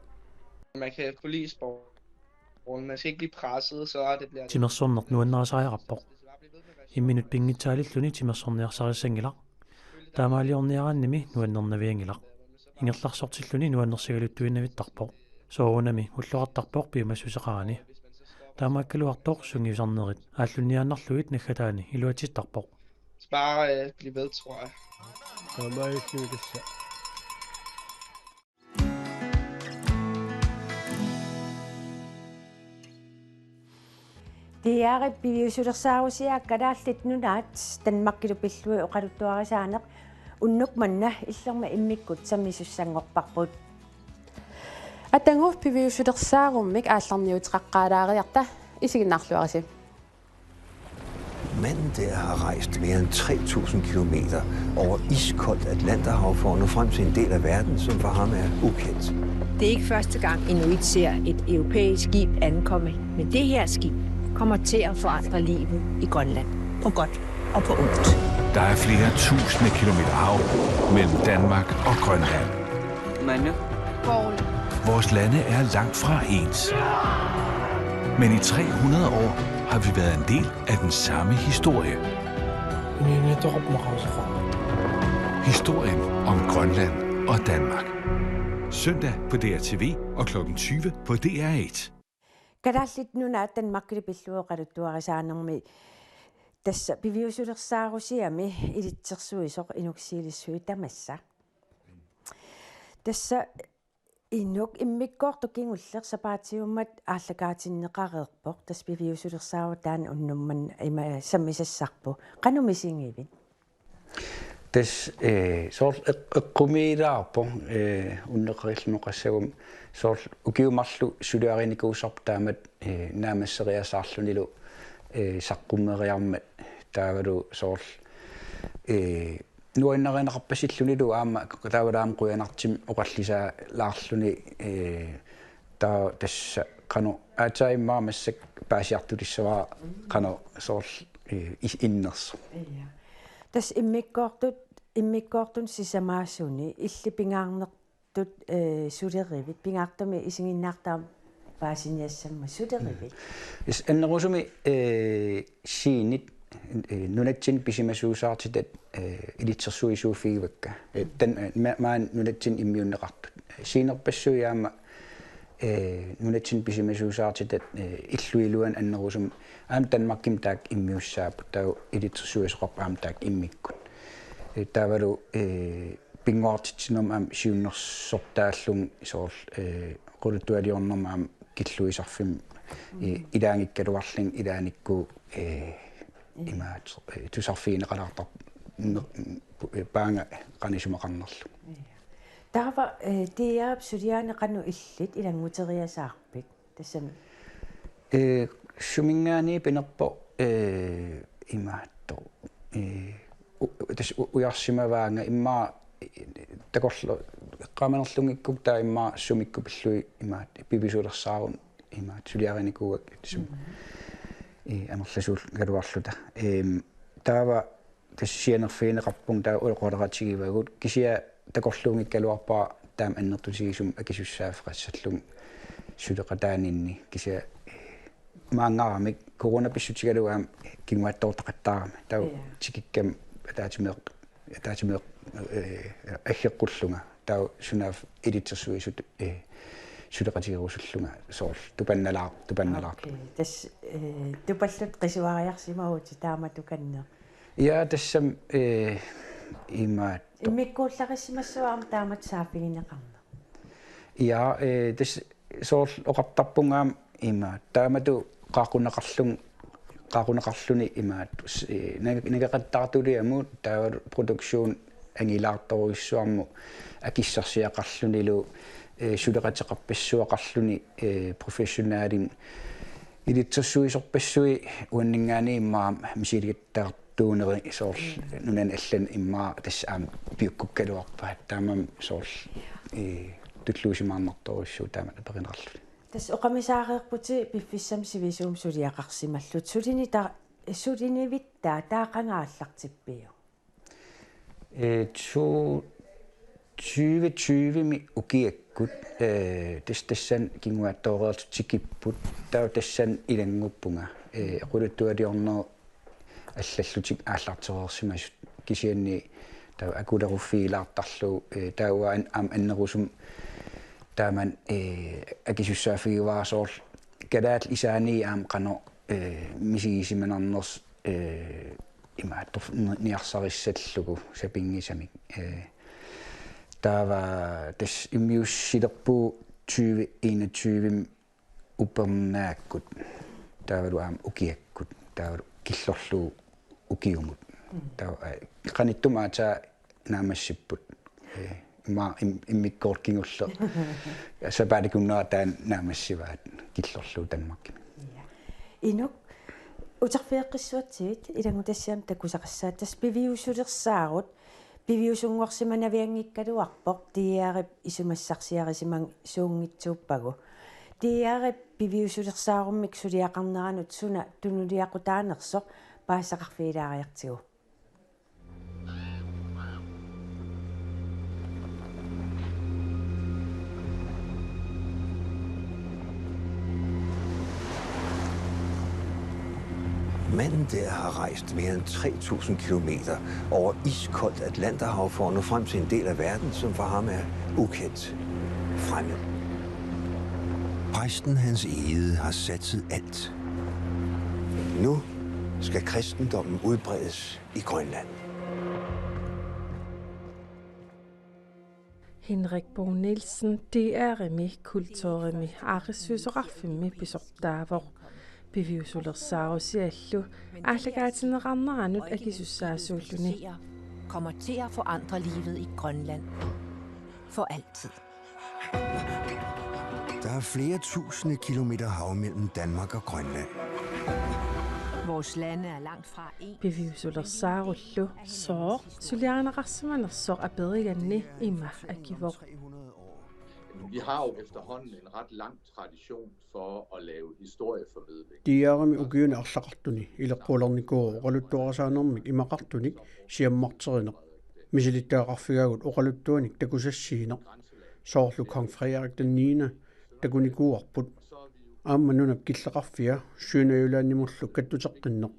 Man kan forlide sporten. Man skal ikke blive presset, så det bliver... Timersorneq nuannarisariaqarpoq. Imminut pinngitsaalilluni timersorniarsarissanngilaq. Taamaaliorniaraannimi nuannernavianngilaq. Ingerlarsortilluni nuannersigaluttuinnavittarpoq. Soorunami ulloqartarpoq piumassuseqarani. Taamaakkaluartoq sungiusarnerit aallunniaannarlugit naggataani iluatsittarpoq. Bare øh, blive ved, tror jeg. Taamaalilluni tassa. D R-ip piviusulersaarusiaa Kalaallit Nunaat Danmarkilu pillugit oqaluttuarisaaneq unnuk manna illermi immikkut sammisussanngorparput. Atagu piviusulersaarummik aallarniuteqaqqaalaariarta, isiginnaarluarisi. Manden der har rejst mere end tre tusind kilometer over iskoldt Atlanterhav for at nå frem til en del af verden, som for ham er ukendt. Det er ikke første gang, inuit ser et europæisk skib ankomme, men det her skib kommer til at forandre livet i Grønland. På godt og på ondt. Der er flere tusinde kilometer hav mellem Danmark og Grønland. Manu. Paul. Vores lande er langt fra ens. Men i tre hundrede år har vi været en del af den samme historie. Historien om Grønland og Danmark. Søndag på D R T V og klokken tyve på D R et. Kalaallit Nunaat Danmarkilu pillugit oqaluttuarisaanermi tassa piviusulersaarusiami ilitsersuisoq Inuk Silisui tamassa. Tassa Inuk, immikkoortoq kingulleq sapaatiummat aallakaatinneqareerpoq, tassa piviusulersaarutit taanna unnuk manna ima sammisassarput. Qanoq misigivit? Tassa, eh, soorlu eq-, eqqumiilaarpoq, eh, unneqqarilluni oqassaguma soorlu ukiut marluk suliarinikuusarput taamatut, eh, naammasseriasaarlunilu, eh, saqqummeriarmat taavalu soorlu, eh, nuannarineqarpasillunilu aamma taavalu aamma qujanartumik oqallisaalaarluni, eh, taava tassa qanoq aatsaat immaqa massakkut paasiartutissavara qanoq soorlu, eh, is-, innersoq. Ja. Tassa immikkoortut, immikkoortunut sisamaasuni illit pingaarnertut, eh, sulerivit, pingaartumik isiginnaartarama paasiniassammat sulerivit? Is annerusumik, eh, Sienit, eh, nunatsinni pisimasuusaartitat, eh, ilitsersuisuuffigivakka. Eh, tan-, eh, ma-, maani nunatsinni immiunneqartut. Sienerpassuit aamma, eh, nunatsinni pisimasuusaartitat, eh, illup iluani annerusumik aamma Danmarkimi taakku immiussaapput, taava ilitsersuisoqarput aamma taakku immikkut. Eh, taavalu, eh, pinnguartitsinermi aamma siunnersortaallugu soorlu, eh, oqaluttualiornermi aamma killuisarfimmi, eh, ilaanngikkaluarlunga ilaannikkut, eh, imaat, eh, tusarfigineqalaartarpoq, mm, paanga qanoq isumaqarnerlugu. Ja. Taava, eh, D R-ip suliaanut qanoq illit ilannguteriasaarpit? Tassami. Eh, suminngaanniit pinerpoq, eh, imaattoq. Eh, u-, tassa u-, ujarsimavaanga immaqa, eh, takorlu-, eqqaamanerlunngikkukku taava immaqa sumikkut pillugit imaat piviusulersaarut imaat suliarinikuuakka tassami. Mhm. Eh, amerlasuullugaluarluta. Ehm, taava tassa sianerfigineqarpunga taava oqaloqatigivagut kisianni takorluunngikkaluarpara taama annertutigisumik akisussaaffeqassallugu suleqataaninni kisianni maanngaramik coronap pissutigalugu aamma kinguaattoortaqattaarami. Taava ja. Tikikkama ataatsimeeq-, ataatsimeeq-, eh, aggeqqullunga. Taava sunaaffa ilitsersuisut, eh, suleqatigerusullunga soorlu tupannalaar-, tupannalaartoq. Okay. Tassa, eh, tupallutit qisuariarsimavutit taamatukanneq. Ja, tassami, eh, imaattoq. Immikkuullarissimassavat aamma taamatut saaffigineqarneq. Ja, eh, tassa soorlu oqartarpunga aamma imaat. Taamatut qaaqquneqarlun-, qaaqquneqarluni imaat, s-, eh, nag-, nageqattaartuliamut taava produktion angilaartorujussuarmut akissarsiaqarlunilu, eh, suleqateqarpassuaqarluni, eh, professionelimik ilitsersuisorpassuit uanninngaanniit immaqa misilittaartuuneri soorlu nunani allani immaqa tassa aamma piukkukkaluarpaat taamaammat soorlu, eh, tulluusimaarnartorujussuuvoq taama aperineqarluni. Tassa oqamisaareerputit piffissami sivisuumi suliaqarsimallutit. Sulini ta-, sulinivittaaq taava qanga aallartippiuk? Eh, to-, tyve tyvemi ukiakkut, eh, tas-, tassani kinguaattooreersut tikipput, taava tassani ilannguppunga. Eh, oqaluttualiorneq allallutik aallartereersimasut kisianni taava akuleruffigilaartarlugu, eh, taava an-, aamma annerusumik taamani, eh, akisussaaffigaara soorlu kalaallit isaanniit aamma qanoq, eh, misigisimanarnersut, eh, imaattoq ni-, niarsarissallugu sapinngisamik. Eh, taava tassa immiussilerpugut tyve enogtyvemi upernaakkut. Taavalu aamma ukiakkut. Taavalu killorlugu ukiumut. Mm. Taava, eh, qanittumi aatsaat naammassipput. Eh, immaqa im-, immikkoortoq kingulleq. Sapaatip akunnera taanna naammassivaat killorlugu Danmarkimi. Ja. Inuk, uterfigeqqissuatsigit ilanngutassiami takusaqassaaq tassa piviusulersaarut, piviusunnguarsimanavianngikkaluarpoq D R-ip isumassarsiarisimasuunngitsuuppagu. D R-ip piviusulersaarummik suliaqarneranut suna tunuliaqutaanersoq paasisaqarfigilaariartigu. Manden der har rejst mere end tre tusind kilometer over iskoldt Atlanterhav for at nå frem til en del af verden, som for ham er ukendt, fremmed. Præsten Hans Egede har satset alt. Nu skal kristendommen udbredes i Grønland. Henrik Bo Nielsen, D R-imi, kulturimi, aarissutissiorarfimmi pisortaavoq. Piviusulersaarusiallu aallakaatinneqarneranut akisussaasuulluni. Kommer til at forandre livet i Grønland. For altid. Der er flere tusinde kilometer hav mellem Danmark og Grønland. Vores lande er langt fra en. Piviusulersaarullu sooq suliarineqarsimanersoq aperiganni ima akivoq. Vi har jo efterhånden en ret lang tradition for at lave historieformidling. D R-imi ukiuni arlaqartuni ileqqulernikuuvoq oqaluttuarisaanermik imaqartunik siammarterineq. Misilittagaqarfigaagut oqaluttuanik takusassiineq. Soorlu Kong Frederik den niende takunikuuarput. Aamma nunap killeqarfia Sønderjyllandimullu kattuteqqinneq.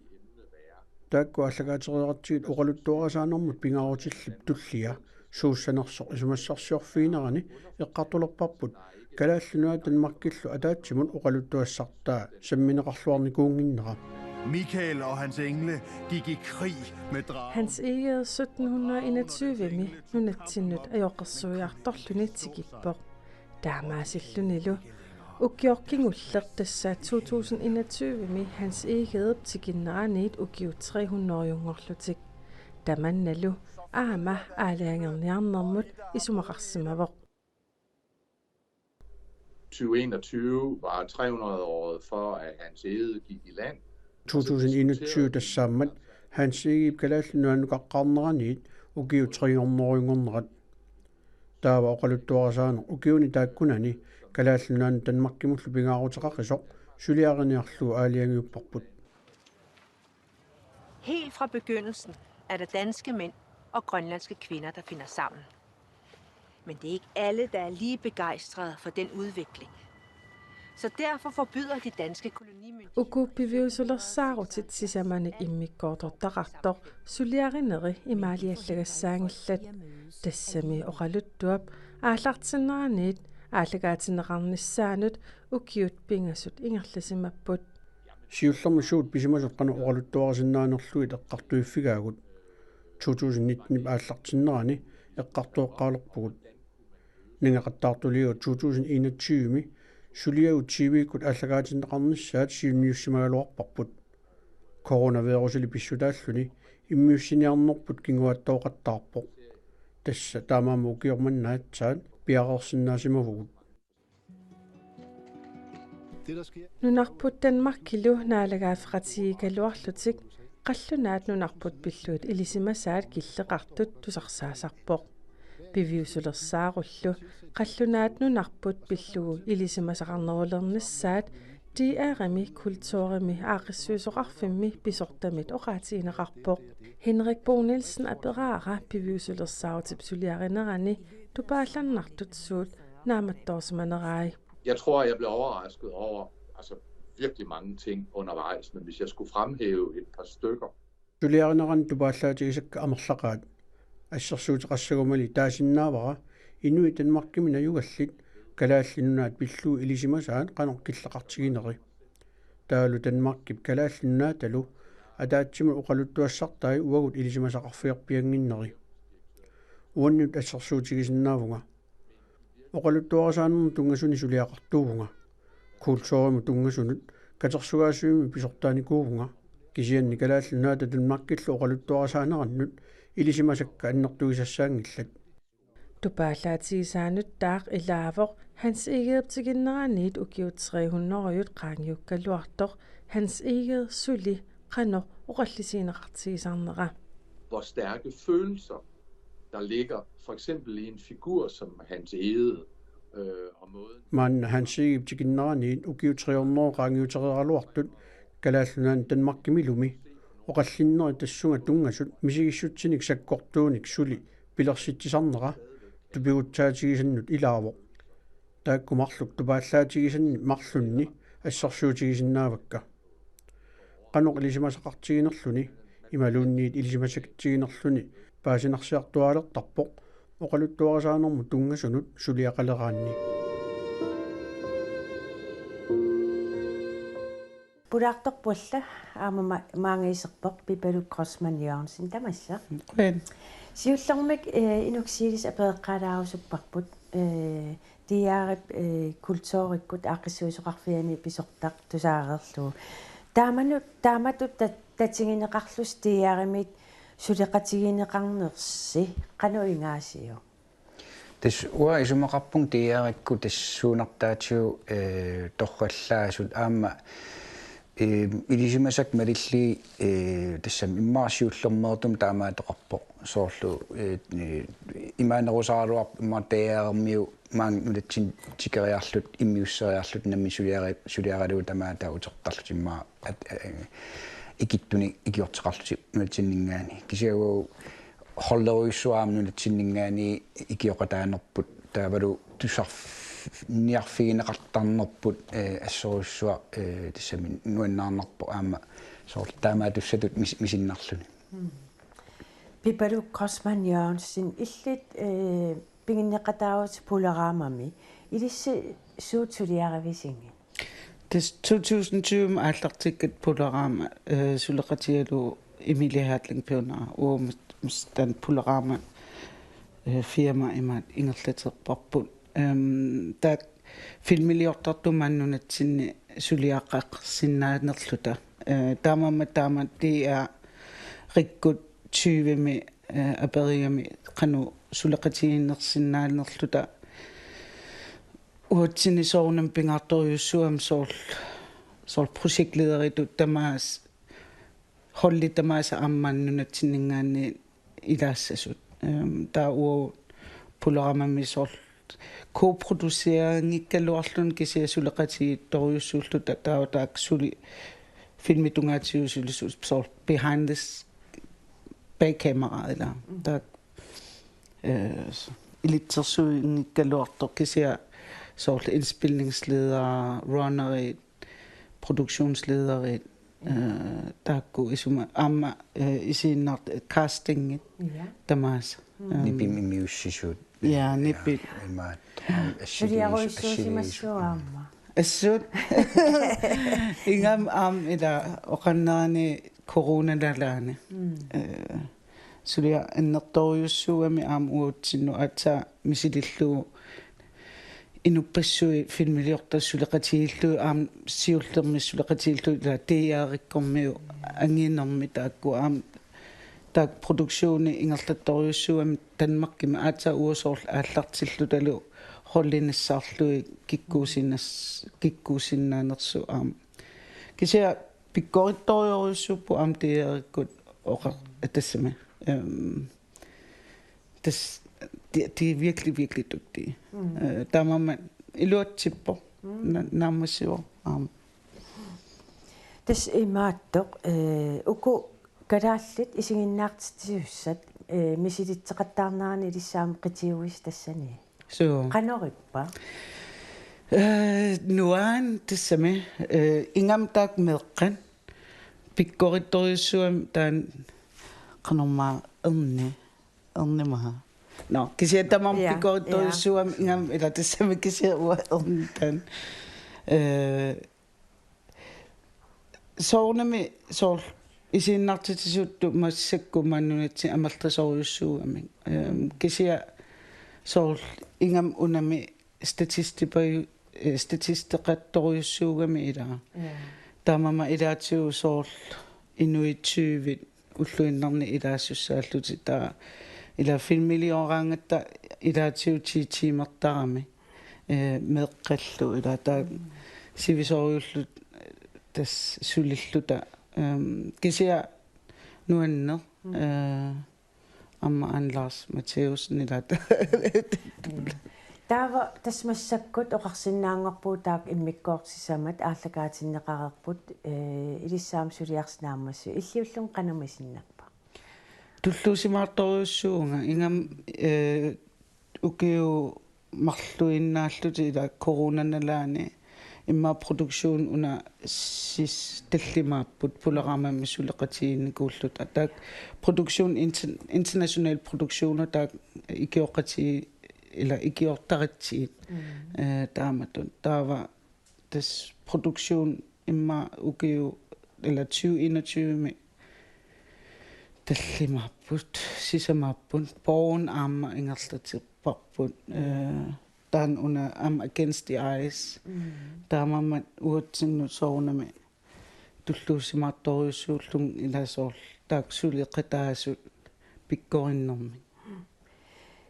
Taakku aallakaatereeratsigit oqaluttuarisaanermut pingaarutillip tullia suussanersoq isumassarsiorfiginerani eqqartulerparput Kalaallit Nunaat Danmarkillu ataatsimut oqaluttuassartaa sammineqarluarnikuunnginnera. Michael og hans engle gik i krig med dragen. Hans Egede sytten hundrede enogtyve-mi nunatsinnut ajoqersuiartorluni tikippoq. Taamaasillunilu Ukioq kingulleq tassa to tusind enogtyve-mi Hans Egedep tikinneraniit ukiut tre hundrede-nngorlutik. Tamannalu aamma aalajangerniarnermut isumaqarsimavoq. Tyve enogtyve var tre hundrede-året for, at Hans Egede gik i land. To tusind enogtyve tassaammat Hans Egedep Kalaallit Nunaannukaqqaarneraniit ukiut tre hundrede-nngornerat. Taava oqaluttuarisaaneq ukiuni taakkunani Kalaallit Nunaannut Danmarkimullu pingaaruteqaqisoq suliariniarlugu aalajangiupparput. Helt fra begyndelsen er der danske mænd og grønlandske kvinder, der finder sammen. Men det er ikke alle, der er lige begejstrede for den udvikling. Så derfor forbyder de danske kolonimyndigheder... Uku piviusulersaarutit sisamanik immikkoortortaqartoq suliarineri imaaliallagassaanngillat. Tassami oqaluttuap aallartinneraniit aallakaatinneqarnissaanut ukiut pingasut ingerlasimapput. Siullermik suut pisimasut qanoq oqaluttuarisinnaanerlugit eqqartuiffigaagut. To tusind nitten-ip aallartinnerani eqqartoqqaalerpugut. Nangeqattaartuliorluni to tusind enogtyve-mi suliagut T V-kkut aallakaatinneqarnissaat siunniussimagaluarparput. Coronavirusili pissutaalluni immiussiniarnerput kinguaattooqattaarpoq. Tassa taamaammat ukioq manna aatsaat piareersinnaasimavagut. Nunarput Danmarkilu naalagaaffeqatigiikkaluarlutik qallunaat nunarput pillugit ilisimasaat killeqartut tusarsaasarpoq. Piviusulersaarullu qallunaat nunarput pillugu ilisimasaqarnerulernissaat D R-imi, kulturimi aaqqissuisoqarfimmi pisortamit oqaatigineqarpoq. Henrik Bo Nielsen aperaara piviusulersaarutip suliarinerani tupaallannartut suut naammattoorsimanerai. Jeg tror, jeg blev overrasket over altså virkelig mange ting undervejs, men hvis jeg skulle fremhæve et par stykker. Suliarinerani tupaallaatigisakka amerlaqaat. Assersuuteqassagumali taasinnaavara inuit Danmarkimi najugallit Kalaallit Nunaat pillugu ilisimasaat qanoq killeqartigineri. Taavalu Danmarkip Kalaallit Nunaatalu ataatsimut oqaluttuassartai uagut ilisimasaqarfigerpiannginneri. Uannut assersuutigisinnaavunga. Oqaluttuarisaanermut tunngasunik suliaqartuuvunga. Kulturimut tunngasunut katersugaasivimmi pisortaanikuuvunga. Kisianni Kalaallit Nunaata Danmarkillu oqaluttuarisaanerannut ilisimasakka annertugisassaanngillat. Tupaallaatigisaanut taaq ilaavoq Hans Egedep tikinneraniit ukiut tre hundrede-t qaangiukkaluartoq Hans Egede suli qanoq oqallisigineqartigisarnera. Hvor stærke følelser, der ligger for eksempel i en figur som Hans Egede, øh, og måden... Maanna Hans Egedep tikinneraniit ukiut tre hundrede qaangiutereeraluartut Kalaallit Nunaannut Danmarkimilumi oqallinnerit tassunga tunngasut misigissutsinik sakkortuunik suli pilersitsisarnera tupigutsaatigissannut ilaavoq. Taakku marluk tupaallaatigisannit marlunni assersuutigisinnaavakka. Qanoq ilisimasaqartiginerluni imaluunniit ilisimasaqartiginerluni paasinarsiartuaalertarpoq oqaluttuarisaanermut tunngasunut suliaqaleraanni. Pulaartorput alla aamma ma-, maanga iserpoq Pipaluk Grossmann Jørgensen, tamassa. Qujan. Siullermik, eh, Inuk Siilisi apereqqaalaarusupparput, eh, D R-ip, eh, kulturikkut aaqqissuisoqarfiani pisortaq tusaareerlugu. Taamanut, taamatut tat-, tatigineqarlusi D R-imit suleqatigineqarnersi qanoq ingaasiuk? Tassa uanga isumaqarpunga D R-ikkut tassa suunartaatigut, eh, torrallaasut aamma, eh, ilisimasakka malillugit, eh, tassami immaqa siullermeertumik taamaattoqarpoq. Soorlu, eh, eh, imaanerusaraluarpoq immaqa D R-imiut maani nunatsinni tikeriarlutik, immiusseriarlutik, nammineq suliari-, suliaralugu tamaat utertarlutik immaqa at-, eh, ikittunik ikiorteqarlutik nunatsinninngaanniit. Kisianni uagut holderujussuaq aamma nunatsinninngaanniit ikioqataanerput, taavalu tusarf-, niarfigineqartarnerput, eh, assorujussuaq, eh, tassami nuannaarnarpoq aamma soorlu taamaattussatut mis-, misinnarluni. Pipaluk Grossmann Jørgensen, illit, eh, piginneqataavutit Puleraamami. Ilissi suut suliarivisigit? Tassa to tusind tyve aallartikkat Puleraama, eh, suleqatigalugu Emilie Hertling piunera, uagut mas-, mas-, taanna Puleraama, eh, firma imaattoq ingerlatereerparput. Ehm, taakku filmiliortartut maani nunatsinni suliaqarsinnaanerluta. Eh, taamaammat taama D R-ikkut tyvemi, eh, aperigami qanoq suleqatigiinnersinnaanerluta. Uatsinni soorunami pingaartorujussuugami soorlu, soorlu projektlederitut tamaasa, holdit tamaasa aamma nunatsinninngaanniit ilaassasut. Ehm, taava uagut Pulooramami soorlu koproduceringikkaluarluni kisianni suleqatigiittorujussuulluta taava taakku suli filmip tungaatigut sulisut soorlu behind the s-, bag camera ilaa. Mm. Taakku, eh, ilitsersuinngikkaluartoq kisianni soorlu indspilningsledere, runnerit, produktionslederit, eh, taakku isuma aamma, eh, isiinnart-, castingit. Ja. Tamaasa. Mm. Ehm, nipimik immiussisut. Ja, nipit. Ja, imaattoq. Aamma assiliisu-, suliarujussuusimassuugut assiliisu-, aamma. Assut. Ingammik aamma ila oqarnerani coronanalaani. Mm. Eh, suliaq annertoorujussuugami aamma uatsinnut aatsaat misilillugu inuppassuit filmiliortartut suleqatigiillugit aamma siullermik suleqatigiillugit ila D R-ikkormiut anginermi taakku aamma taakku produktioni ingerlattorujussuugami Danmarkimi aatsaat uagut soorlu aallartillutalu hollinissarlugit kikkuusinnas-, kikkuusinnaanersut aamma. Kisianni pikkorittorujussuupput aamma D R-ikkut oqa-, tassami. Ehm, tassa, de, de er virkelig, virkelig dygtige. Mm. Eh, taamaammat iluatsippoq. Mm. Na-, naammassivoq aamma. Tassa imaattoq, eh, uku kalaallit isiginnaartitsisussat, eh, misilitseqattaarneranni ilissi aamma qitiuisi tassani. Suu. Qanorippa? Eh, nuan tassami, eh, ingammik taakku meeqqat. Pikkorittorujussuugami taanna qanormaa erni, ernimaha. Nå, kisianni tamarmik. Ja, pikkorittorujussuugami, ja. Ingammik ila tassami kisianni uanga erni taanna. Eh, soorunami soorlu isiginnaartitsisuttut massakkut maani nunatsinni amerlasoorujussuugamik. Ehm, kisianni soorlu ingammik unami statistipaju-, eh, statisteqattorujussuugami ilaa. Ja. Taamaammat ilaatigut soorlu inuit tyvit ulluinnarni ilaasussaallutik taava ila filmilioraangatta ilaatigut ti tiimertarami. Eh, meeqqallu ila taava. Mm. Sivisoorujulluta, eh, tassa sulilluta, ehm, kisianni nuanneq, mm, eh, aamma Anders Matthæussen ila taava. Mm. Taava tassa massakkut oqarsinnaanngorpugut taakku immikkoortoq sisamat aallakaatinneqareerput, eh, ilissi aamma suliarsi naammassivoq, illit ullumi qanoq misinnappa? Tulluusimaartorujussuuvunga ingammik, eh, ukiut marluinnaallutik ila coronanalaani immaqa produktion una sis tallimaapput Pulooramami suleqatigiinnikuulluta. Taakku produktion inter-, international produktioner taakku ikioqatigiit ila ikiortaratsigit. Mm. Eh, taamatut. Taava tassa produktion immaqa ukiut ila tyve enogtyve-mi tallimaapput, sisamaapput, Borgen aamma ingerlateqarparput, eh, taanna una aamma Against the Ice. Mm. Taamaammat uatsinnut soorunami tulluusimaartorujussuullunga ila soorlu taakku suleqataasut pikkorinnermik.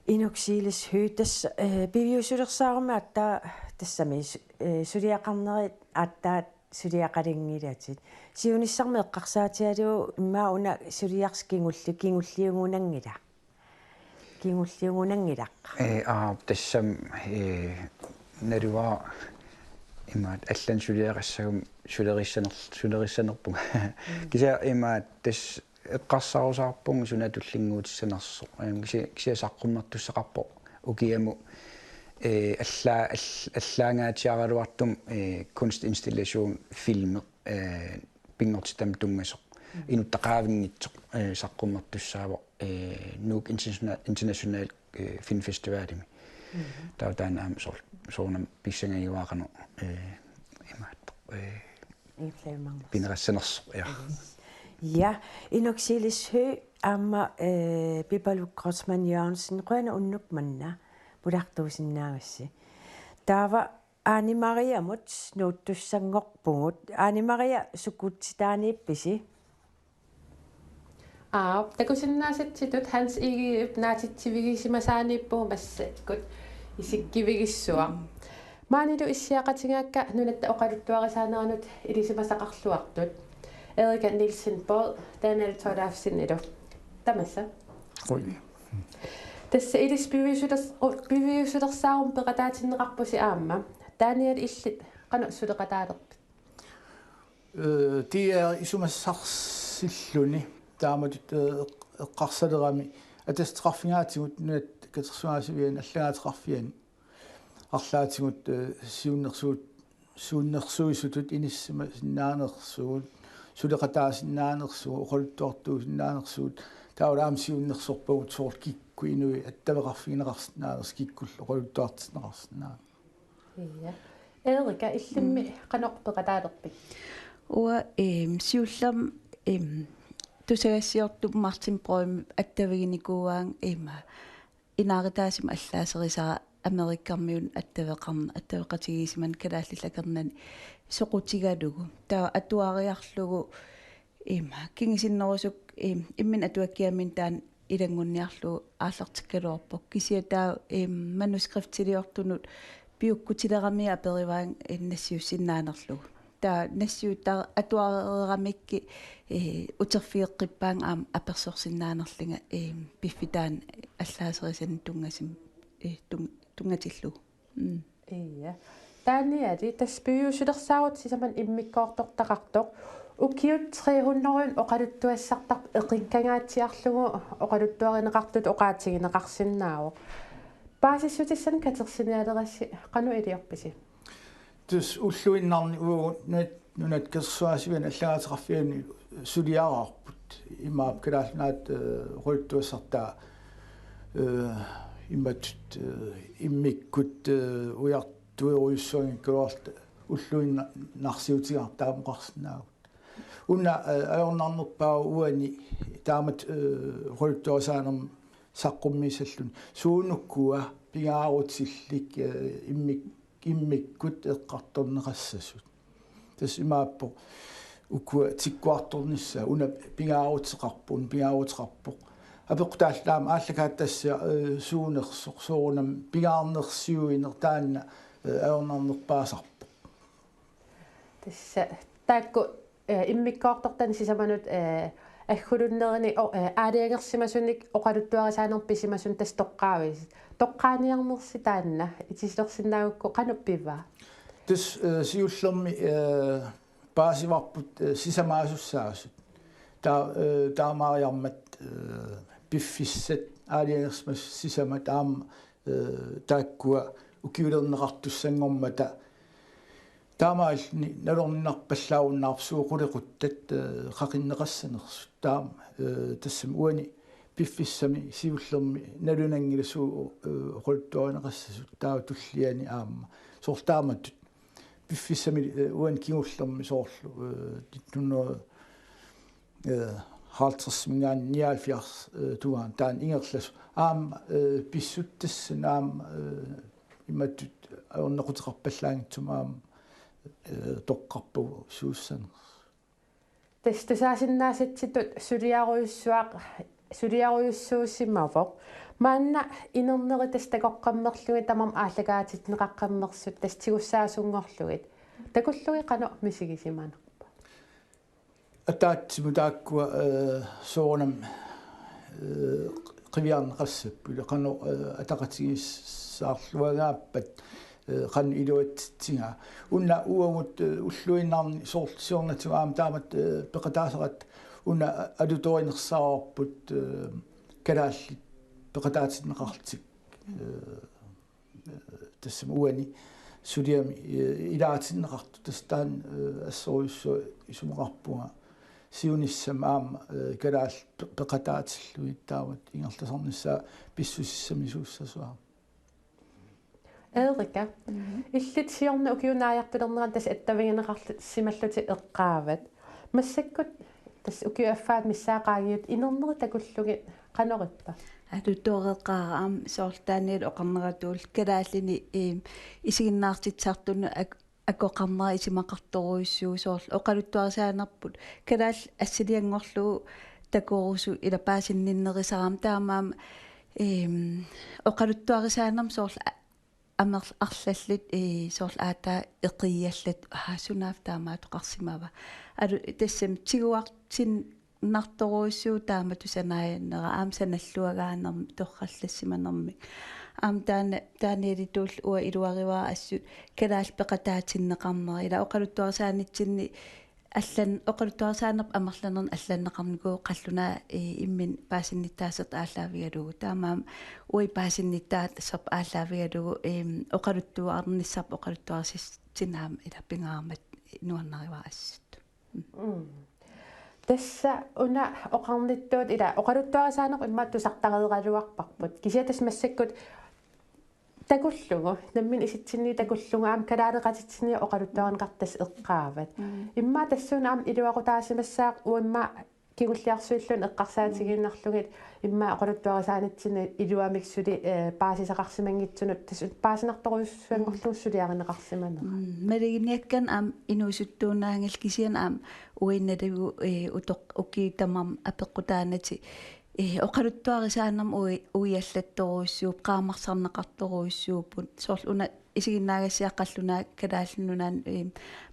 Inuk Silis Høegh, tassa, eh, piviusulersaarummi aatsaat tassami su-, eh, suliaqarnerit aatsaat suliaqalinngilatit. Siunissarmi eqqarsaatigalugu immaqa una suliarsi kingulli-, kingulliugunanngilaq. Kingulliugunanngilaq. Eh, aa, tassami, eh, naluara imaattoq allanut suliaqassaguma sulerissaner-, sulerissanerpunga. Mm. Kisianni imaattoq tassa eqqarsarusaarpunga suna tullinnguutissanersoq. Ehm, kisi-, kisianni saqqummertussaqarpoq ukiamut, eh, alla-, all-, allaangaatsiaraluartumik, eh, kunstinstallation filmi, eh, pinngortitami tunngasoq. Mm. Inuttaqaavinngitsoq, eh, saqqummertussaavoq, eh, Nuuk International, International, eh, Filmfestivalimi. Mhm. Taava taanna aamma soor-, soorunami pissangagiuaaqanoq, eh, imaattoq, eh, Ingerlajumaarnersoq. Pineqassanersoq, ja. Ja, Inuk Silis Høegh aamma, eh, Pipaluk Kreutzmann Jørgensen, qujanaq unnuk manna pulaartuusinnaagassi. Taava Aani Mariamut nuuttussanngorpugut. Aani Maria, sukutsitaaniippisi? Aap, takusinnaasatsitut Hans Egedep naatitsivigisimasaaniippugut massakkut isikkivigissuaq. Maanilu issiaqatigaakka nunatta oqaluttuarisaaneranut ilisimasaqarluartut. Erika Nielsen Boll, Daniel Thorleifsenilu. Tamassa. Oj. Tassa ilissi piviusulers-, u-, piviusulersaarummat peqataatinneqarpusi aamma. Daniel, illit qanoq suleqataalerpit? Øh, det er isumassarsilluni taamatut, øh, eq-, eqqarsalerami atasseqarfigaatigut nunat katersugaasiviani allagaateqarfiani arlaatigut, øh, siunnersuut-, siunnersuisutut inissisimasinnaaneraat, suleqataasinnaanerat, oqaluttuartuusinnaanerat, taavalu aamma siunnersorpagut soorlu kikkut inuit attaveqarfigineqarsinnaanersut, kikkullu oqaluttuartinneqarsinnaanerat. Ja. Erika, illimmi Mm. qanoq peqataalerpit? Uanga, øhm, siullermik, øhm, tusagassiortup Martin Brøgumip attaviginikuugaanga ima inaaritaasimik allaaserisara Amerikamiunut attaveqarn-, attaveqatigiissimaneq kalaallit akornanni soqutigalugu. Taava atuariarlugu ima kingusinnerusukkut, im-, imminut atuakkiaminnut taanna ilanngunniarlugu aallartikkaluarpoq. Kisianni taava, im-, manuskriptiliortunut piukkutileramiuk aperivaannga, im-, nassiussinnaanerlugu. Taava nassiuttaa atuareeramikkit, eh, uterfigeqqippaannga aamma apersorsinnaanerlunga, im-, piffissaq taanna allaaserisanik tunngasum-, eh, tun-, tunngatillugu. Mm. Ja. Daniel, tassa piviusulersaarutit sisamanut immikkoortortaqartoq. Ukiut tre hundrede oqaluttuassartarput eqikkangaatsiarlugu oqaluttuarineqartutut oqaatigineqarsinnaavoq. Paasissutissanik katersinialerassi qanoq iliorpisi? Tassa ulluinnarni uagut nunat, nunat katersugaasiviani allagaateqarfiani suliaraarput. Imaappoq Kalaallit Nunaata, øh, oqaluttuassartaa, øh, imatut, øh, immikkut, øh, ujartuerujussuanngikkaluarluta ulluinna-, narsiutigaartut taama oqarsinnaavugut. Una, øh, ajornarnerpaavoq uani taamatut, øh, oqaluttuarisaanermut saqqummiissalluni. Suunukua pingaarutillit, øh, immik-, immikkut eqqartorneqassasut. Tassa imaappoq ukua tikkuartornissaat, una pingaaruteqarpoq, una pingaaruteqarpoq. Apeqqutaallu aamma aallakaatitassiaq, øh, suunersoq, soorunami pingaarnersiuineq taanna, øh, ajornarnerpaasarpoq. Tassa taakku, eh, immikkoortortanik sisamanut, eh, aggulunnerinik o-, eh, aalajangersimasunik oqaluttuarisaanermut pisimasunut tassa toqqaavisit. Toqqaaniarnersi taanna itisilersinnaagukku qanoq pivaa? Tassa, eh, siullermik, eh, paasivarput, eh, sisamaasussaasut. Ta-, eh, taamaariarmat, eh, piffissat aalajangersimasut sisamat aamma, eh, taakkua ukiulerneqartussanngormata taamaalilluni nalorninarpallaarunnaarpoq suut qulequttat, eh, qaqinneqassanersut. Taama, eh, tassami uani piffissami siullermi nalunanngilaq suut, eh, oqaluttuarineqassasut, taava tulliani aamma. Soorlu taamatut piffissami, eh, uani kingullermi soorlu, eh, nitten hundrede, eh, halvtredsiminngaanniit nioghalvfjerds, eh, tungaanut taanna ingerlasoq. Aamma, eh, pissuttassanik aamma, eh, imatut ajornaquteqarpallaanngitsumik aamma, eh, toqqarpagut suussaneq. Tassa tusaasinnaasatsinni suliarujussuaq, suliarujussuusimavoq. Maanna inerneri tassa takoqqammerlugit tamarmik aallakaatinneqaqqammersut tassa tigussaasunngorlugit. Takullugit qanoq misigisimanerpa? Ataatsimut taakkua, eh, soorunami, eh, qiviarneqassapput, qanoq, eh, ataqatigiissaarluagaappat, eh, qanoq iluatsitsigaa. Una uagut, eh, ulluinnarni soorlu siornatigut aamma taamatut, eh, peqataasaratta una alutorinersaavarput, eh, kalaallit peqataatinneqarlutik, eh, eh, tassami uani suliami, eh, ilaatinneqartoq, tassa taanna, eh, assorujussuaq isumaqarpunga siunissami aamma, eh, kalaallit pe-, peqataatillugit taamatut ingerlasarnissaa pissusissamisuussasoq aamma. Erika, Mhm. illit siorna ukiup naajartulernerani tassa attavigineqarsimallutit eqqaavat. Massakkut tassa ukiup affaata missaa qaangiutit inerneri takullugit Qanorippa? Atutoreqaara aamma soorlu Daniel oqarneratuullu kalaallini, eem, isiginnaartitsisartunut ak-, akoqarnera isumaqartorujussuuvoq soorlu oqaluttuarisaanerput kalaallit assilianngorlugu takorusut ila paasinninnerusarami taamaammat, eem, oqaluttuarisaanermi soorlu a-, amerl-, arlallit, ee, soorlu aatsaat eqiiallat, aa, sunaaffa taamaattoqarsimava. Alu-, tassami tiguartin-, nartorujussuuvoq taamatut sanaajannera aamma sanalluagaanermik torrallassimanermik. Aamma taanna, taanna ilituullu uanga iluarivara assut kalaallit peqataatinneqarnera. Ila oqaluttuarisaanitsinni allan-, oqaluttuarisaanerput amerlanernik allanneqarnikuuvoq qallunaat, ee, imminut paasinnittaasartut aallaavigalugu. Taamaammat uagut paasinnittaasarput aallaavigalugu, eem, oqaluttuarnissarput oqaluttuarisassinnik aamma ila pingaarmat nuannarivara assut. Mm. Tassa una oqarnittut ila oqaluttuarisaaneq immaqa tusartareeraluarparput. Kisianni tassa massakkut takullugu, nammineq isitsinni takullugu aamma kalaaleqatitsinni oqaluttuarineqartut tassa eqqaavat. Mm. Immaqa tassuuna aamma iluaqutaasimassaaq uanga kingulliarsuilluunniit eqqarsaatigiinnarlugit immaqa oqaluttuarisaanitsinni iluamik suli, eh, paasisaqarsimanngitsunut tassa paasinartorujussuanngorlugu suliarineqarsimanera. Mm, maluginiakkannik aamma inuusuttuunnaanngillat kisianni aamma uinnalugu, eh, utoq-, ukiut tamarmik apeqqutaannatik, eh, oqaluttuarisaanermut ui-, uiallattorujussuupput, qaammarsarneqartorujussuupput, soorlu una isiginnaagassiaq qallunaat Kalaallit Nunaannut, eh,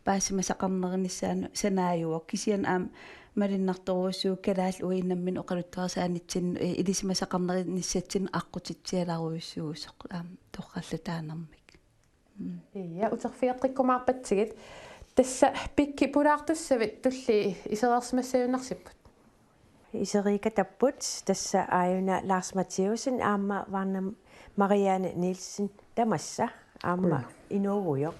paasimasaqarnerinnissaanut sanaajuvoq. Kisianni aamma malunnartorujussuuvoq kalaallit uagut nammineq oqaluttuarisaanitsinnut, eh, ilisimasaqarnerinnissatsinnut aqqutitsialarujussuusoq aamma torrallataanermik. Mm. Ja, uterfigeqqikkumaarpatsigit. Tassa pikki pulaartussavit tulliit isereersimassagunarsipput. Iseriikatapput tassa aajuna Lars Matthæussen aamma Varna Marianne Nielsen tamassa aamma Qujanaq. Inuugujoq.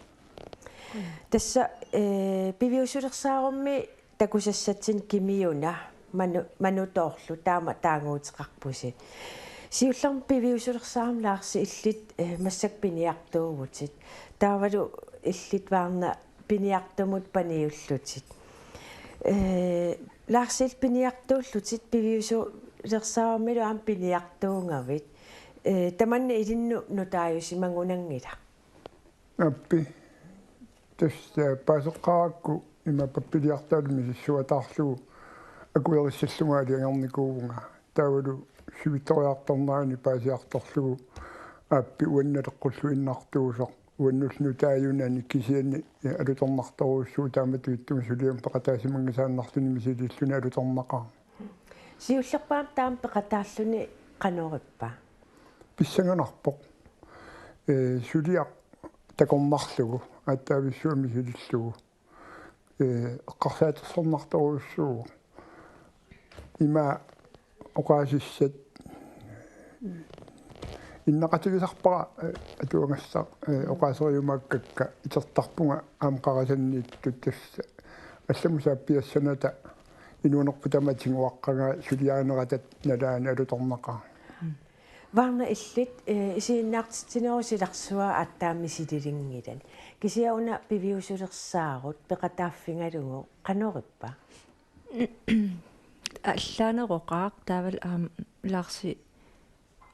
Qujanaq. Tassa, eh, piviusulersaarummi takusassatsinnik Kimiuna Manu-, Manutoorlu taama taaguuteqarpusi. Siullermik piviusulersaarummi Lars illit, eh, massakkut piniartuuvutit. Taavalu illit Varna piniartumut paniullutit. Eh, Lars illit piniartuullutit piviusulersaarummilu aamma piniartuugavit. Eh, tamanna ilinnut nutaajusimagunanngilaq. Aappi. Tassa paaseqqaarakku ima pappiliartaallu misissuataarlugu akuerissallunga aliangarnikuuvunga. Taavalu sivitsoriartornerani paasiartorlugu aappi uannut naleqqulluinnartuusoq. Uannullu nutaajunani kisianni alutornartorujussuuvoq taamatut ittumik suliamut peqataasimanngisaannarluni misiliilluni alutornaqaaq. Siullerpaamik taama peqataalluni qanorippa? Pissanganarpoq. Eh, suliaq takornarlugu, aatsaavissuaq misilillugu. Eh, eqqarsaatersornartorujussuuvoq. Ima oqaasissat innaqatigisarpara, eh, atuagassaq, eh, oqaaseriumaakkakka itertarpunga aamma qarasanniittut tassa. Allamut saappiassanata inuunerput tamaat tiguaqqagaa suliarinerata nalaani alutornaqaaq. Varna illit, eh, isiginnaartitsinerup silarsua aatsaat misililinngilaq. Kisianni una piviusulersaarut peqataaffigalugu qanorippa? Allaaneroqaaq taavalu aamma Larsi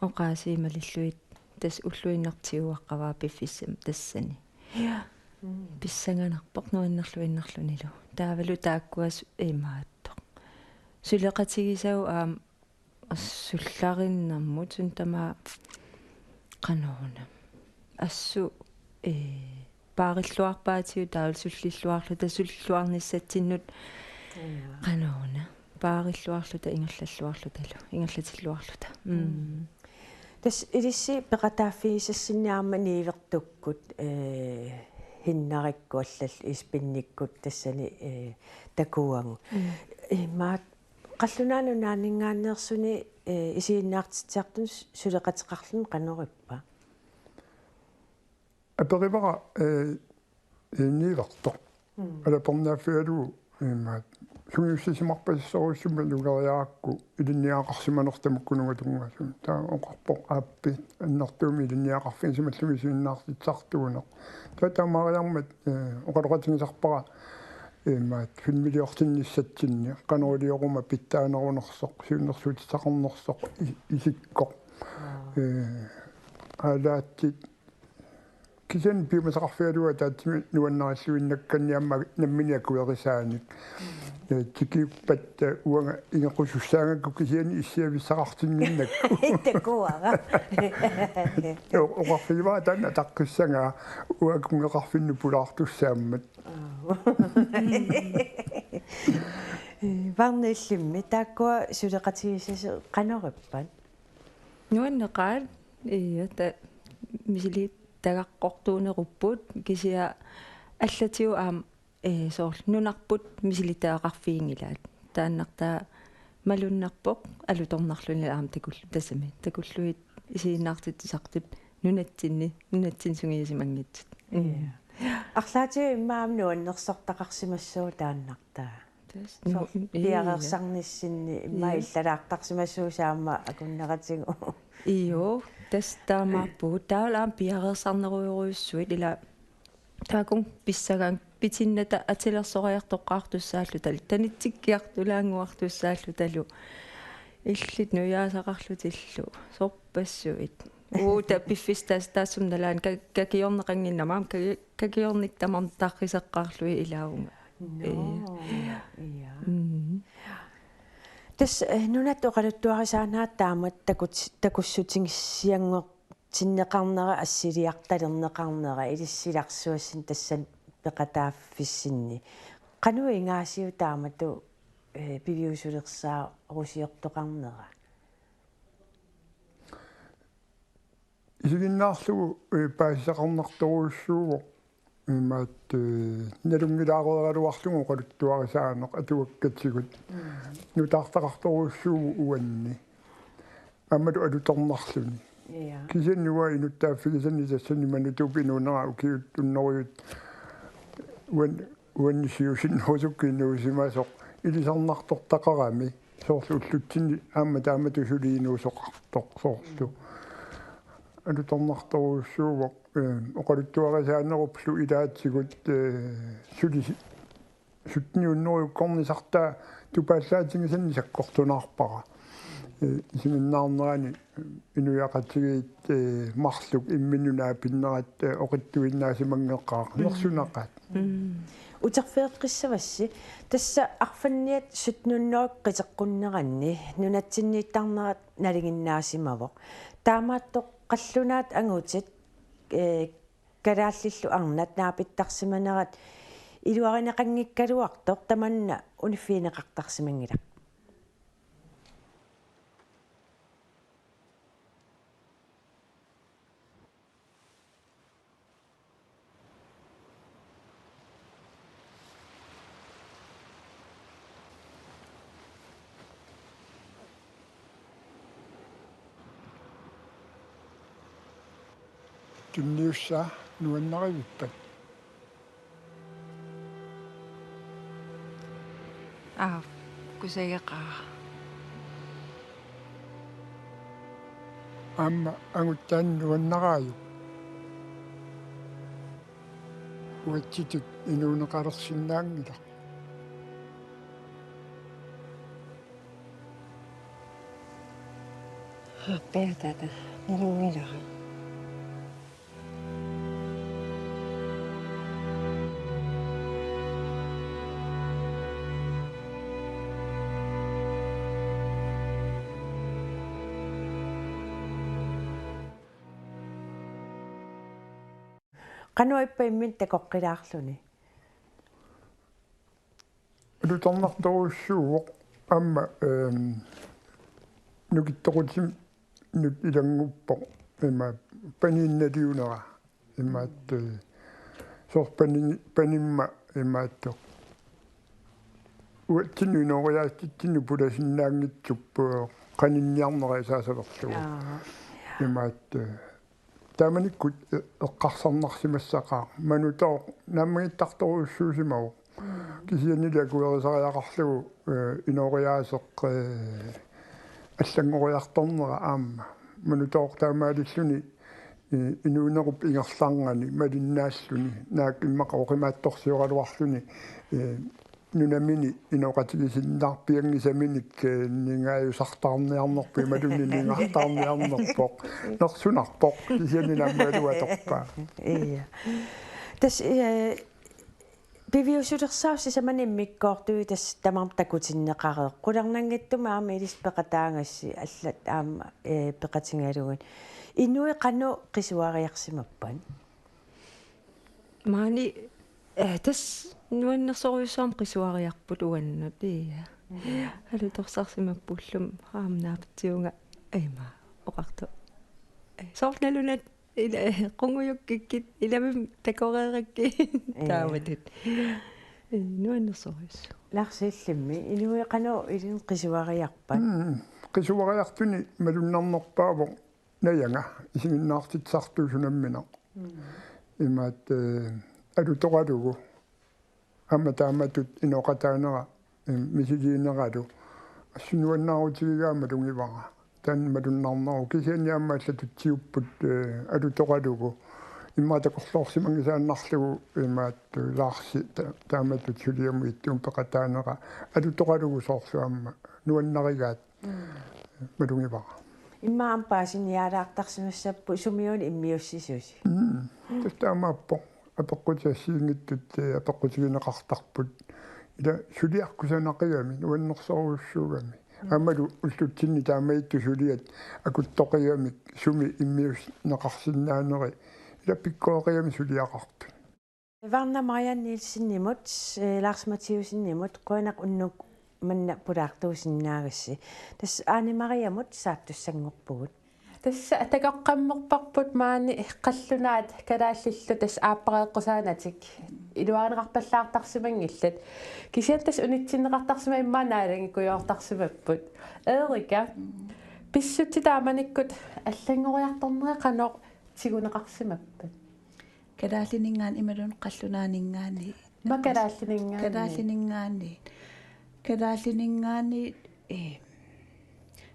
oqaasii malillugit tassa ulluinnartoq tiguaqqavaa piffissami tassani. Ja. Mm. Pissanganarpoq nuannerluinnarlunilu. Taavalu taakkua su-, imaattoq. Suleqatigisagut aamma assullarinnermut suut tamaat qanoruna. Assut, eh, paarilluarpaatigut taavalu sullilluarluta sullilluarnissatsinnut. Ja. Qanoruna. Paarilluarluta ingerlalluarlutalu, ingerlatilluarluta. Mm. Mm. Tassa ilissi peqataaffigisassinni aamma niuertukkut, eh, Hinnarikkut allallu isbinnikkut tassani, eh, takuagut. Mm. Imaat Qallunaat Nunaanninngaanneersuni, eh, isiginnaartitsisartunut suleqateqarluni qanorippa? Aperivara, eh, eh, niuertoq. Mm. Alapernaaffigalugu, eh, imaat sungiussisimarpasissorujussuarmik malugeriarakku ilinniagaqarsimanersoq tamakkununnga tunngasumik. Taava oqarpoq aappi annertuumik ilinniagaqarfigisimallugit isiginnaartitsisartuuneq. Taava taamaariarmat, eh, oqaloqatigisarpara Imaat filmiliortinnissatsinni qanoq ilioruma pitsaanerunersoq, siunnersuutissaqarnersoq i-, isikkoq. Ee, aalaatsit kisianni piumasaqarfigalugu ataatsimi nuannarilluinnakkanni aamma nammineq akuerisaanik. Ee, tikiuppat, ee, uanga ingequsussaagakku kisianni issiavissaqartinninnakku. Takuara. O-, oqarfigivara taanna ataqqissagaa uanga akunngeqarfinnut pulaartussaammat. Aap. Varna, illimmi taakkua suleqatigisassat qanoq ippat? Nuanneqaat, ii, ta-, misilittagaqartuunerupput, kisianni allatigut aamma, ee, soorlu nunarput misilittagaqarfiginngilaat. Taannartaa malunnarpoq alutornarluni aamma takul-, tassami. Takullugit isiginnaartitsisartut nunatsinni, nunatsinni sungiusimanngitsut. Mm. Ii. Arlaatigut immaqa aamma nuannersortaqarsimassaaq taannartaa. Tassa, soorlu nu-, ii. Piareersarnissinni immaqa, ii, illalaartarsimassuusaat aamma akunneratigut. Ii, tassa taamaappugut. Taavalu aamma piareersarnerujorujussuit ila taakku pissagaanni pitinnata atilersoriartoqqaartussaalluta, tanitsikkiartulaannguartussaalluta, illit nujaasaqarlutillu, sorpassuit. Uagut piffissaq taas-, taassuma nalaani ka-, kakiorneqannginnama, aamma ka-, kakiornikkut tamarmik tarriseqqaarlugit ilaavunga. Nå, ii. Ii. Mm. Tassa, eh, nunatta oqaluttuarisaanerat taamatut takut-, takussutissianngortinneqarnera assiliartalerneqarnera ilissi silarsuassani tassani peqataaffissinni. Qanoq ingaasiuk taamatut, eh, piviusulersaarusiortoqarnera? Isiginnaarlugu, eh, paasisaqarnartorujussuuvoq, imaattoq, eh, nalunngilaareeraluarlugu oqaluttuarisaaneq atuakkatigut. Mm. Nutaartaqartorujussuuvoq uanni. Aammalu alutornarluni. Ii. Kisianni uanga inuttaaffigisanni tassani Manutuup inuunera ukiut hunnorujut uan-, uannut siusinnerusukkut inuusimasoq ilisarnartortaqarami, soorlu ullutsinni aamma taamatut suli inuusoqartoq soorlu. Alutornartorujussuuvoq, eh, oqaluttuarisaaneruplu ilaatigut, eh, suli si-, sytten hundredekkornisartaa tupaallaatigisannik sakkortunaarpara. Eh, isiginnaarnerani inuiaqatigiit, eh, marluk imminnut naapinnerat, eh, oqitsuinnaasimanngikkaat, mm, nersunaqaat. Mm. Uterfigeqqissavassi, tassa arfanniat sytten hundrede qiteqqunneranni nunatsinniittarnerat nalinginnaasimavoq. Taamaattoq qallunaat angutit, eh, kalaallillu arnat naapittarsimanerat iluarineqanngikkaluartoq tamanna uniffigineqartarsimanngilaq. Tunniussaa nuannarivippat? Aap, kusageqaara. Aamma angutit taanna nuannaraajuk? Uatsitut inuuneqalersinnaanngilaq. Aappiataata, nalunngilara. Qanoq ippa imminut takoqqilaarluni? Alutornartorujussuuvoq aamma, ehm, nukittoqutiminut ilannguppoq ima paniinnaliunera imaattoq, eh, soorlu pani-, panimma imaattoq. Uatsinnut inooriaatsitsinnut pulasinnaanngitsup, eh, qaninniarnera isaasalerlugu. Aap. Imaattoq, eh, taamanikkut, eh, eqqarsarnarsimassaqaaq. Manutooq naammagittartorujussuusimavoq. Mm. Kisiannili akuerisariaqarlugu, eh, inooriaaseq, eh, allanngoriartornera aamma. Manutooq taamaalilluni, eh, inuunerup ingerlanerani malinnaalluni, naak immaqa oqimaatsorsioraluarluni, eh, nunamini inooqatigisinnaarpianngisaminik, eh, ningaajusartaarniarnerpoq, imaluunniit ningartaarniarnerpoq, nersunarpoq, kisianni naammalu atorpaa. Ia. Tassa, eh, piviusulersaarsi sisamanik immikkoortui tassa tamarmik takutinneqareerput. Qularnanngitsumik aamma ilissi peqataagassi allat aamma, eh, peqatigalugit. Inuit qanoq qisuariarsimappat? Maani, eh, tassa nuannersorujussuarmik qisuariarput uannut, ia. Mm. Alutorsarsimappullumi aamma naapitsiunga ima oqartoq. Eh, soorlu nalunat ila, eh, qungujukkikkit, ilami takoreerakkit. Ia. Taamatut. Eh, nuannersorujussuaq. Lars, illimmi, inuit qanoq ilinnut qisuariarpat? Mm, qisuariartuni malunnarnerpaavoq najanga isiginnaartitsisartuusoq nammineq. Mm. Imaat, eh, alutoralugu. Aamma taamatut inooqataanera, eh, misiliineralu. Assut nuannaarutigigaa malugivara. Taanna malunnarneruvoq kisianni aamma allatutsiupput, eh, alutoralugu. Immaqa takorloorsimanngisaannarlugu imaat, eh, Larsi ta-, taamatut suliamut ittuumik peqataanera. Alutoralugu soorlu aamma nuannarigaat. Mm. Malugivara. Immaqa aamma paasiniaalaartarsimassapput sumiuna immiussisusi. Mm. Tassa taamaappoq. Apeqqutit assigiinngitsut, eh, apeqqutigineqartarput. Ila suliaq kusanaqigami, nuannersorujussuugami. Mm. Aammalu ullutsinni taamaattut suliat akuttoqigamik sumi immiussinneqarsinnaaneri. Ila pikkoreqigami suliaqartut. Varna Marianne Nielsenimut, eh, Lars Mathiussenimut, qujanaq unnuk manna pulaartuusinnaagassi. Tassa Aane Mariamut saattussanngorpugut. Tassa takoqqammerparput maani qallunaat kalaallillu tassa aappareeqqusaanatik. Iluarineqarpallaartarsimanngillat. Kisianni tassa unitsinneqartarsimammata naalagikkujoortarsimapput. Erika, pissutsit taamanikkut allanngoriartornerat qanoq tiguneqarsimappat? Kalaallininngaanniit imaluunniit qallunaaninngaanniit. Ma kalaallininngaanniit. Kalaallininngaanniit. Kalaallininngaanniit, eh,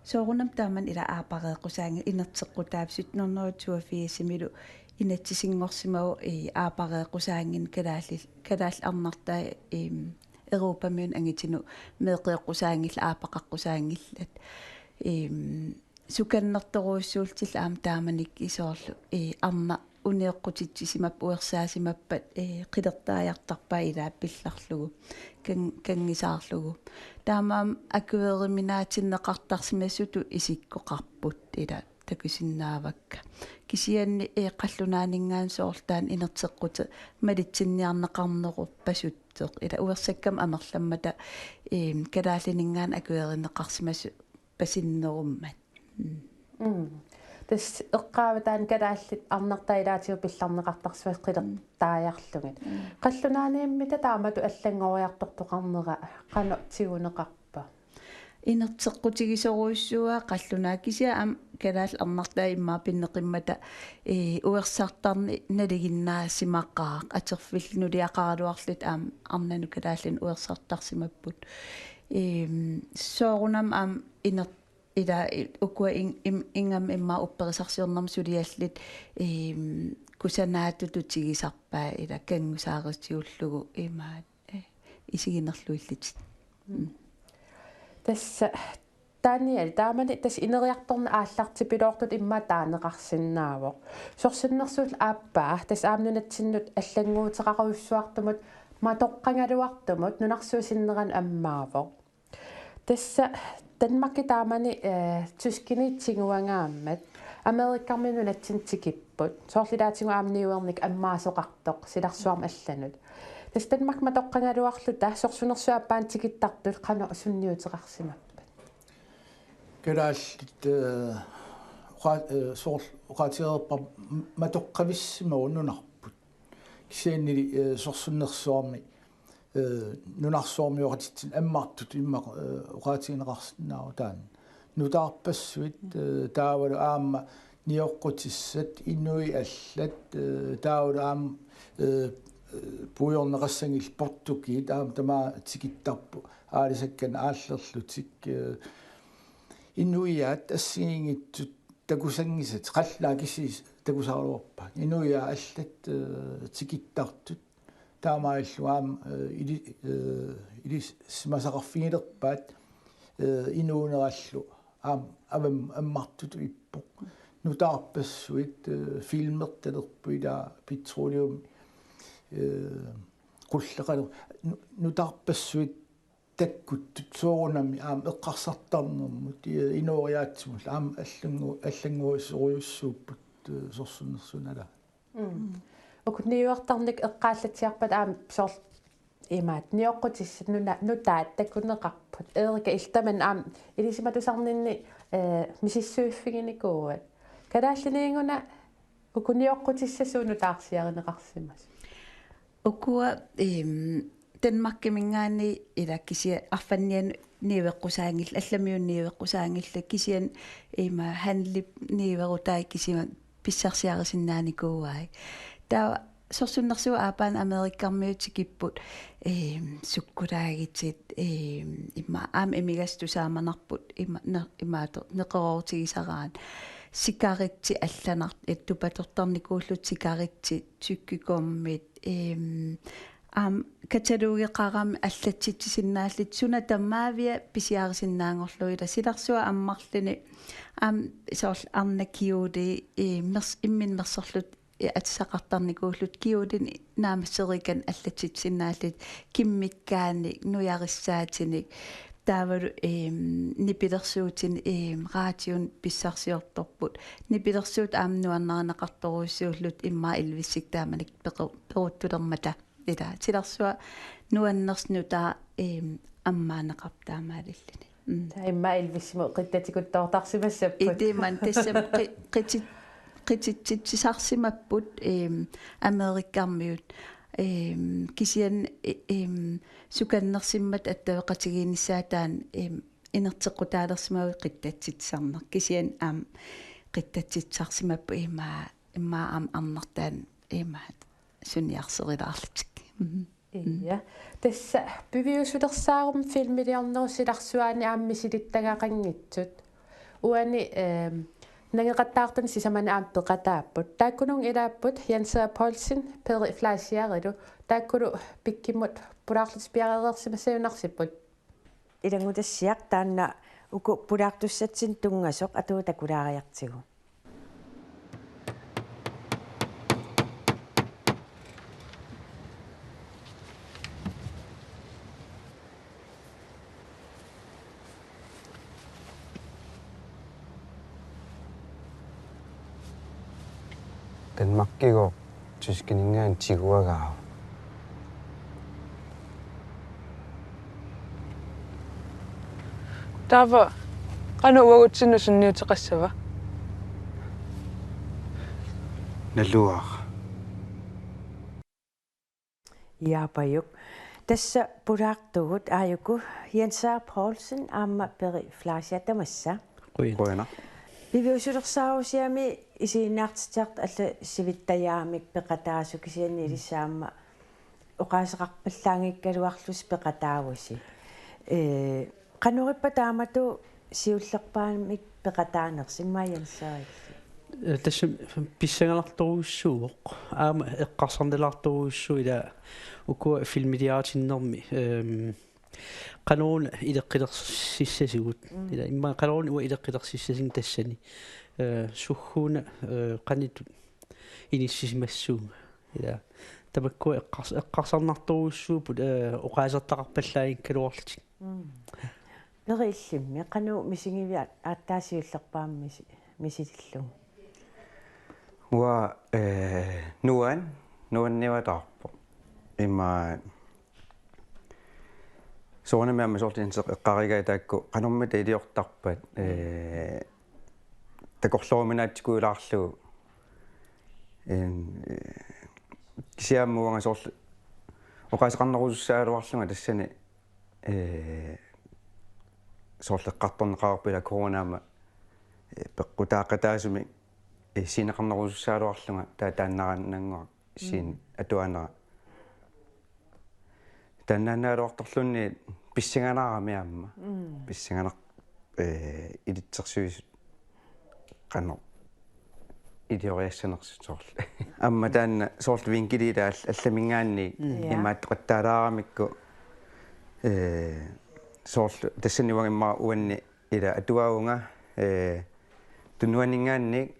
soorunami taamani ila aappareeqqusaanngilaq inerteqqutaavoq sytten hundrede toogfirsimilu inatsisinngorsimavoq, eh, aappareeqqusaanngilaq kalaallit, kalaallit arnartai, eh, Europamiunut angitinut meeqqioqqusaanngillat, aappaqaqqusaanngillat. Eh, sukannertorujussuullutillu aamma taamanikkut soorlu, eh, arnaq unioqqutitsisimapput uersaasimappat, eh, qilertaajartarpaat ilaa pillarlugu, kan-, kanngisaarlugu. Taamaammat akueriminaatinneqartarsimasutut isikkoqarput ila takusinnaavakka. Kisianni, eh, qallunaaninngaanniit soorlu taanna inerteqquteq malitsinniarneqarnerup pasuttoq. Ila uersakkamik amerlammata, eh, kalaallininngaanniit akuerineqarsimasut pasinnerummat. Mm. Mm. Tassa eqqaavaa taanna kalaallit arnartai ilaatigut pillarneqartarsimasut qilertaajarlugit. Mm. Qallunaaniimmita taamatut allanngoriartortoqarnera qanoq tiguneqarpa? Inerteqqutigisorujussuuaa qallunaat kisianni aamma kalaallit arnartai immaqa pinneqimmata, eh, uersartarneq nalinginnaasimaqaaq atorfillit nuliaqaraluarlutik aamma arnanut kalaallinut uersartarsimapput. Ehm, soorunami aamma iner-, ila i-, ukua in-, im-, ingammik immaqa upperisarsiornermut suliallit, ehm, kusanaatutut tigusarpaat ila kanngusaarutiullugu imaat, eh, isiginerluillutik. Mm. Tassa Daniel, taamani tassa ineriartorneq aallartipiloortutut immaqa taaneqarsinnaavoq. Sorsunnersuut aappaa, tassa aamma nunatsinnut allannguuteqarujussuartumut matoqqagaluartumut nunarsuup sinneranut ammaavoq. Tassa Danmarki taamani, eh, tyskini tigugaangammat Amerikami nunatsinni tikipput. Soorlu ilaatigut aamma niuernik ammaasoqartoq silarsuarmi allanut. Tassa Danmark matoqqagaluarluta sorsunnersuup aappaani tikittartut qanoq sunniuteqarsimappat? Kalaallit, eh, oqa-, eh, soorlu oqaatigereerpara matoqqavissimavoq nunarput. Kisiannili, eh, sorsunnersuarmi, eh, nunarsuarmioqatitsinnut ammartutut immaqa, eh, oqaatigineqarsinnaavoq taanna. Nutaarpassuit, eh, taavalu aamma nioqqutissat, inuit allat, eh, taavalu aamma, eh, eh, puigorneqassanngillat portugiit aamma tamaat tikittarput aalisakkanik aallerlutik, eh, inuiaat assigiinngitsut takusanngisatik, qallunaat kisiisa takusaraluarpaat. Inuiaat allat, eh, tikittartut Taamaallu aamma, eh, ili-, eh, ilisimasaqarfigilerpaat, eh, inuunerallu aamma avam-, ammartutut ippoq. Nutaarpassuit, eh, filmertalerput ila petroleum, eh, qulleqaler-, nu-, nutaarpassuit takkuttut soorunami aamma eqqarsartarnermut, eh, inooriaatsimullu aamma allanngu-, allannguisorujussuupput, eh, sorsunnersuup nalaani. Mm. Uku niuertarnikkut eqqaallatsiarpat aamma soorlu imaattoq nioqqutissat nuna-, nutaat takuneqarput. Erika iltaman aamma ilisimatusarninni, eh, misissuiffiginikuuat. Kalaallinit-una uku nioqqutissat suut nutaarsiarineqarsimasut? Ukua, ehm, Danmarkiminngaanniit ila kisianni arfannianut niueqqusaanngillat, allamiunut niueqqusaanngillat, kisianni ima handlip niuerutai kisianni pissarsiarisinnaanikuuai. Taava sorsunnersuup aappaanut Amerikkarmiut tikipput, ehm, sukkulaagitit, ehm, immaqa aamma imigassat tusaamanarput ima-, ne-, imaattoq neqeroorutigisaraat. Sikaritsit allanar-, eh, tupatortarnikuullutik sikaritsit, tyggegummi, ehm, aamma katalogeqarami allatsitsisinnaallutik suna tamaavia pisiarisinnaanngorlugu ila silarsuaq ammarluni aamma soorlu arnat kjolii, eh, mers-, imminut mersorlutik, eh, atisaqartarnikuullutik kjolinik naammasseriikkanik allatsitsisinnaallutik kimmikkaannik nujarissaatinik taavalu, ehm, nipilersuutinik, ehm, raatiunut pissarsiortorput. Nipilersuut aamma nuannarineqartorujussuullutik immaqa Elvisip taamanikkut pequ-, peruttulermata. Ila silarsuaq nuannersut nutaat, ehm, ammaanneqarput taamaalilluni. Mm. Taava immaqa Elvisimut qittatikuttoortarsimassapput. Itiman tassami qi-, qitit-, qititsitsisarsimapput, ehm, Amerikkarmiut, ehm, kisianni, e-, ehm, sukannersimmata attaveqatigiinnissaat taanna, ehm, inerteqqutaalersimavoq qittatsitsisarneq. Kisianni aamma qittatsitsisarsimapput ima, ima aamma arnartaanni ima suniarserulaarlutik. Mhm. Ja. Tassa piviusulersaarummi filmiliornerup silarsuaani aamma misilittagaqanngitsut. Uani, ehm, nangeqattaartuni sisamani aamma peqataapput. Taakkununnga ilaapput Jens Poulsen, Peri Fleischerilu. Taakkulu pikkimmut pulaarlutik piareereersimassajunnarsippput. Ilanngutassiaq taanna uku pulaartussatsinnut tunngasoq atuuttakulaariartigu. Danmarkigooq tyskininngaanniit tiguagaavoq. Taava qanoq uagutsinnut sunniuteqassava? Naluara. Jaapajuk. Tassa pulaartugut aajuku Jens Poulsen aamma Peri Fleischer tamassa. Qujan. Qujanaq. Piviusulersaarusiami isiginnaartitsisartut allat sivittajaamik peqataasut kisianni ilissi aamma oqaaseqarpallaanngikkaluarlusi peqataavusi. Ee, qanorippa taamatut siullerpaamik peqataanersi immaqa Jens Frederik? Ee, tassa pissanganartorujussuuvoq. Aamma eqqarsarnalaartorujussuuvoq ila ukua filmiliaritinnermi. Ehm, qanoruna ileqqilersissasugut. Mm. Ila immaqa qanoruna uanga ileqqilersissasunga tassani. Ee, sugguuna, ee, qanoq inissisimassuunga. Ila tamakkua eqqars-, eqqarsarnartorujussuupput, ee, oqaasertaqarpallaanngikkaluarlutik. Mm. Peri, illimmi qanoq misigiviuk aatsaat siullerpaamik misi-, misilillugu? Uanga, ee, nuan-, nuanniuataarpoq. Ima soorunami aamma soorlu Jens eqqarigai taakku qanormita iliortarpat, ee, takorlooruminaatsikuulaarlugu. Een, ee, kisianni aamma uanga soorlu oqaaseqarnerusussaagaluarlunga tassani, ee, soorlu eqqartorneqareerpoq ila corona aamma, ee, peqqutaaqataasumik, ee, sceeneqarnerusussaagaluarlunga ta-, taannaraannannguaq scene Mm. atuanera. Taannaannagaluartorluunniit pissanganarami aamma. Mm. Pissanganar-, ee, ilitsersuisut qanoq ilioriassanersut soorlu. Aamma taanna soorlu vinkili taal-, allaminngaanniit. Mm. Ja. Imaattoqattaalaaramikku, ee, soorlu tassani uanga immaqa uanni ila atuagavunga, ee, tunuaninngaanniit.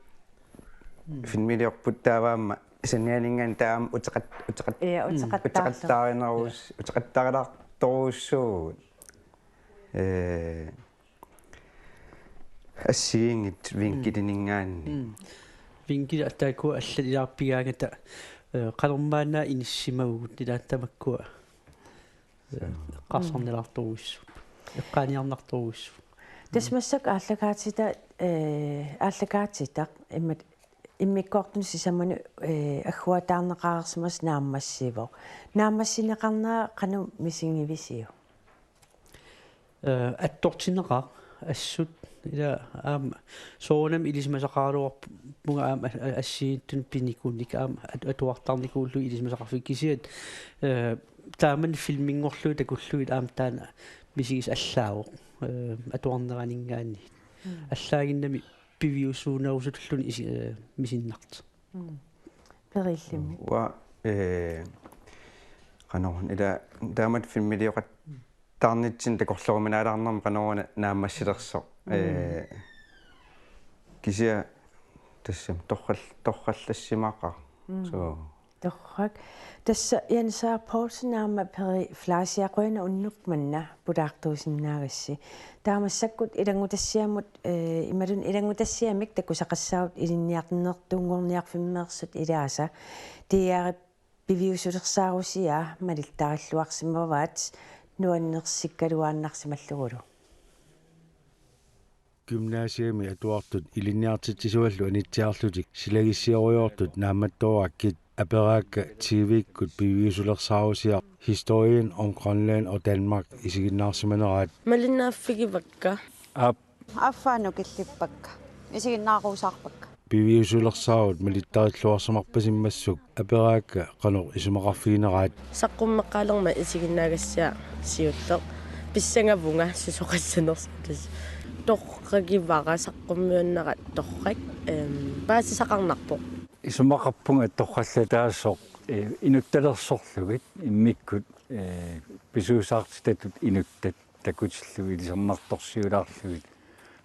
Mm. Filmiliorput taava aamma sanianinngaanniit taava aamma uteqat-, uteqat-, ja, mm, uteqattaarlugu. Uteqattaarinerus-, ja, uteqattaarilaartorujussuuvugut. Ee, assigiinngitsut vinkkeliningaanniit. Mm. Vinkkelit taakkua allat ilaarpigaangata, ee, qanormaanna inissimavugut ilaa tamakkua. Ee, eqqarsarnilaartorujussuupput. Eqqaaniarnartorujussuupput. Tassa massakkut aallakaatita, ee, aallakaatitaq immat-, immikkoortuni sisamanut, ee, agguataarneqareersimasoq naammassivoq. Naammassineqarnera qanoq misigivisiuk? Ee, attortinneqaaq assut ila aamma soorunami ilisimasaqaraluarpunga aamma a-, a-, assigiinngitsunik pinikuunik aamma at-, atuartarnikuullugu ilisimasaqarfiit kisianni, ee, taamani filminngorlugit takullugit aamma taanna misigisaq allaavoq, ee, atuarneraninngaanniit. Mm. Allaaginnami piviusuunerusutulluunniit isi-, ee, misinnartoq. Mm. Perillimmi. Uanga, ee, qanoq ila taamatut filmilioqattaarnitsinni takorlooruminaalaarnermi qanoq una naammassilersoq. Mm. Ee, kisianni tassami torral-, torrallassimaqaaq. Mm. So. Torrak. Tassa Jens Sara Poulsen aamma Peri Fleischer, qujanaq unnuk manna pulaartuusinnaagassi. Taava massakkut ilanngutassiamut, ee, imaluunniit ilanngutassiamik takusaqassaagut ilinniarnertuunngorniarfimmeersut ilaasa. D R-ip piviusulersaarusiaa malittarilluarsimavaat nuannersikkaluaannarsimallugulu. Gymnasiami atuartut ilinniartitsisuallu anitsiarlutik silagissioriortut naammattoorakkit, aperaakka T V-kkut piviusulersaarusiaq Historien om Grønland og Danmark isiginnaarsimaneraat. Malinnaaffigivakka. Aap. Affaa nukillippakka. Isiginnaarusaarpakka. Piviusulersaarut malittarilluarsimarpasimmassuk aperaakka qanoq isumaqarfigineraat. Saqqummeqqaalermat isiginnaagassiaq siulleq. Pissangavunga susoqassanersoq. Torragivara saqqummiunnera torrak. Ehm, paasisaqarnarpoq. Isumaqarpunga torrallataasoq, eh, inuttalersorlugit immikkut, eh, pisuusaartitatut inuttat takutillugit ilisarnartorsiulaarlugit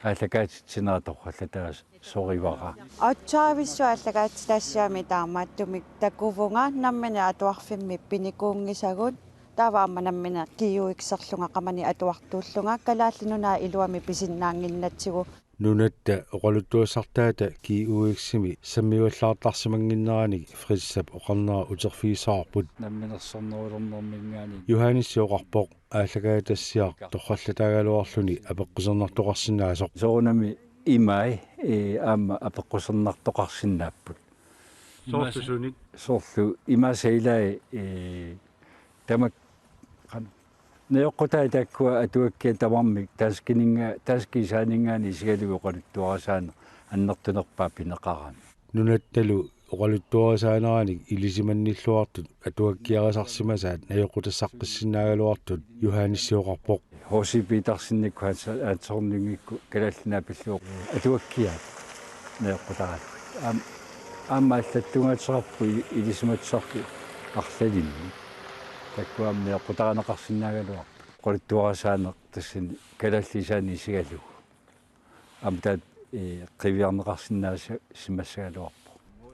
aallakaatitsinera torrallataasorivara. Aatsaavissut aallakaatitassiami taamaattumik takuvunga nammineq atuarfimmi pinikuunngisagut, taava aamma nammineq G U X-erlunga qamani atuartuullunga Kalaallit Nunaat iluamik pisinnaannginnatsigu. Nunatta oqaluttuassartaata G U X-imi sammivallaartarsimannginneranik Fritzap oqarnera uterfigissavarput. Namminersornerulernerminngaanniit. Johannes oqarpoq aallakaatitassiaq torrallataagaluarluni apeqqusernartoqarsinnaasoq. Soorunami imai, ee, aamma apeqqusernartoqarsinnaapput. Soorlu sunik? Soorlu imaasa ilai, ee, tamak-, qan-, najoqqutai taakkua atuakkiat tamarmik danskininnga-, danskit isaaninngaanniit isigalugit oqaluttuarisaaneq annertunerpaaq pineqarami. Nunattalu oqaluttuarisaaneranik ilisimannilluartut atuakkiarisarsimasaat najoqqutassaqqissinnaagallartut Johannes oqarpoq. H C Petersen-ikkut Hans-, Hans Thorning-ikkut Kalaallit Nunaat pillugu atuakkiaat najoqqutaralugit. Aam-, aamma allattugaatserarput i-, ilisimatusartut arlalinnik. Taakku aamma najoqqutarineqarsinnaagaluarput. Oqaluttuarisaaneq tassani kalaallit isaanni isigalugu. Aamma taanna, ee, qiviarneqarsinnaasimassagaluarpoq.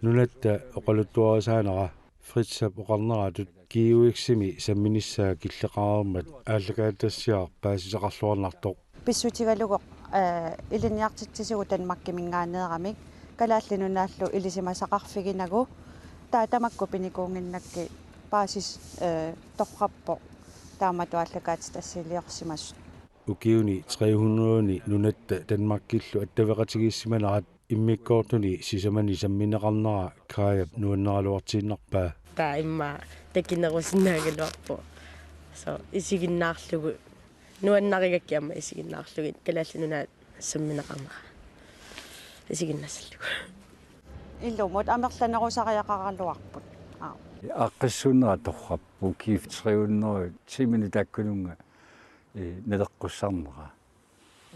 Nunatta oqaluttuarisaanera Fritzap oqarneratut G U X-imi samminissaa killeqareermat aallakaatitassiaq paasisaqarluarnartoq. Pissutigalugu, ee, ilinniartitsisugut Danmarkiminngaanneeramik Kalaallit Nunaallu ilisimasaqarfiginagu, taava tamakku pinikuunnginnakkit paasis-, ee, torrappoq taamatut aallakaatitassiliorsimasut. Ukiuni tre hundrede-ni nunatta Danmarkillu attaveqatigiissimanerat immikkoortuni sisamani sammineqarnera Kajap nuanneraluartiinnarpaa. Taava immaqa takinerusinnaagaluarpoq. So, isiginnaarlugu. Nuannarigakkit aamma isiginnaarlugit Kalaallit Nunaat sammineqarnera isiginnassallugu. Ilumut amerlanerusariaqaraluarput. Aa. Aaqqissuunnera torrappoq, ukiut tre hundrede, ti minut taakkununnga, ee, naleqqussarnera.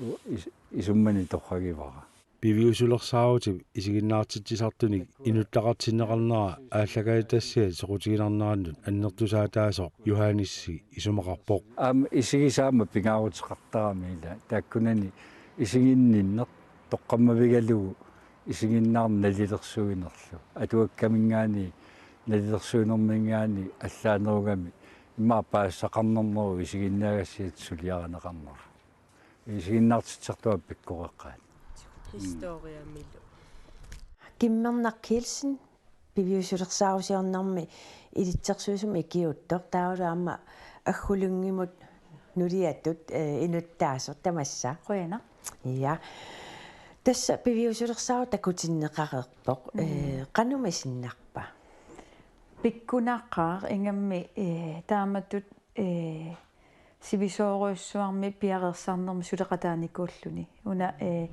U-, is-, isummani torragivara. Piviusulersaarutip isiginnaartitsisartunik inuttaqartinneqarnera aallakaatitassiat soqutiginarnerannut annertusaataasoq Johannesip isumaqarpoq. Aamma isigisaama pingaaruteqartarami ila taakkunani isiginninneq toqqammavigalugu isiginnaarneq nalilersuinerlu. Atuakkaminngaanniit nalilersuinerminngaanniit allaanerugami immaqa paasisaqarnerneruvoq isiginnaagassiat suliarineqarnera. Isiginnaartitsisartuaat pikkoreqqaat. Historiamilu. Kimmernaq Kielsen, piviusulersaarusiornermi ilitsersuisumut ikiuuttoq, taavalu aamma Aggulunngimmut nuliatut, eh, inuttaasoq tamassa. Qujanaq. Ja. Tassa piviusulersaarut takutinneqareerpoq. Mm. Eh, qanumisinnarpa? Pikkunaqaaq ingammik, eh, taamatut, eh, sivisoorujussuarmik piareersarnermik suleqataanikuulluni. Una, eh,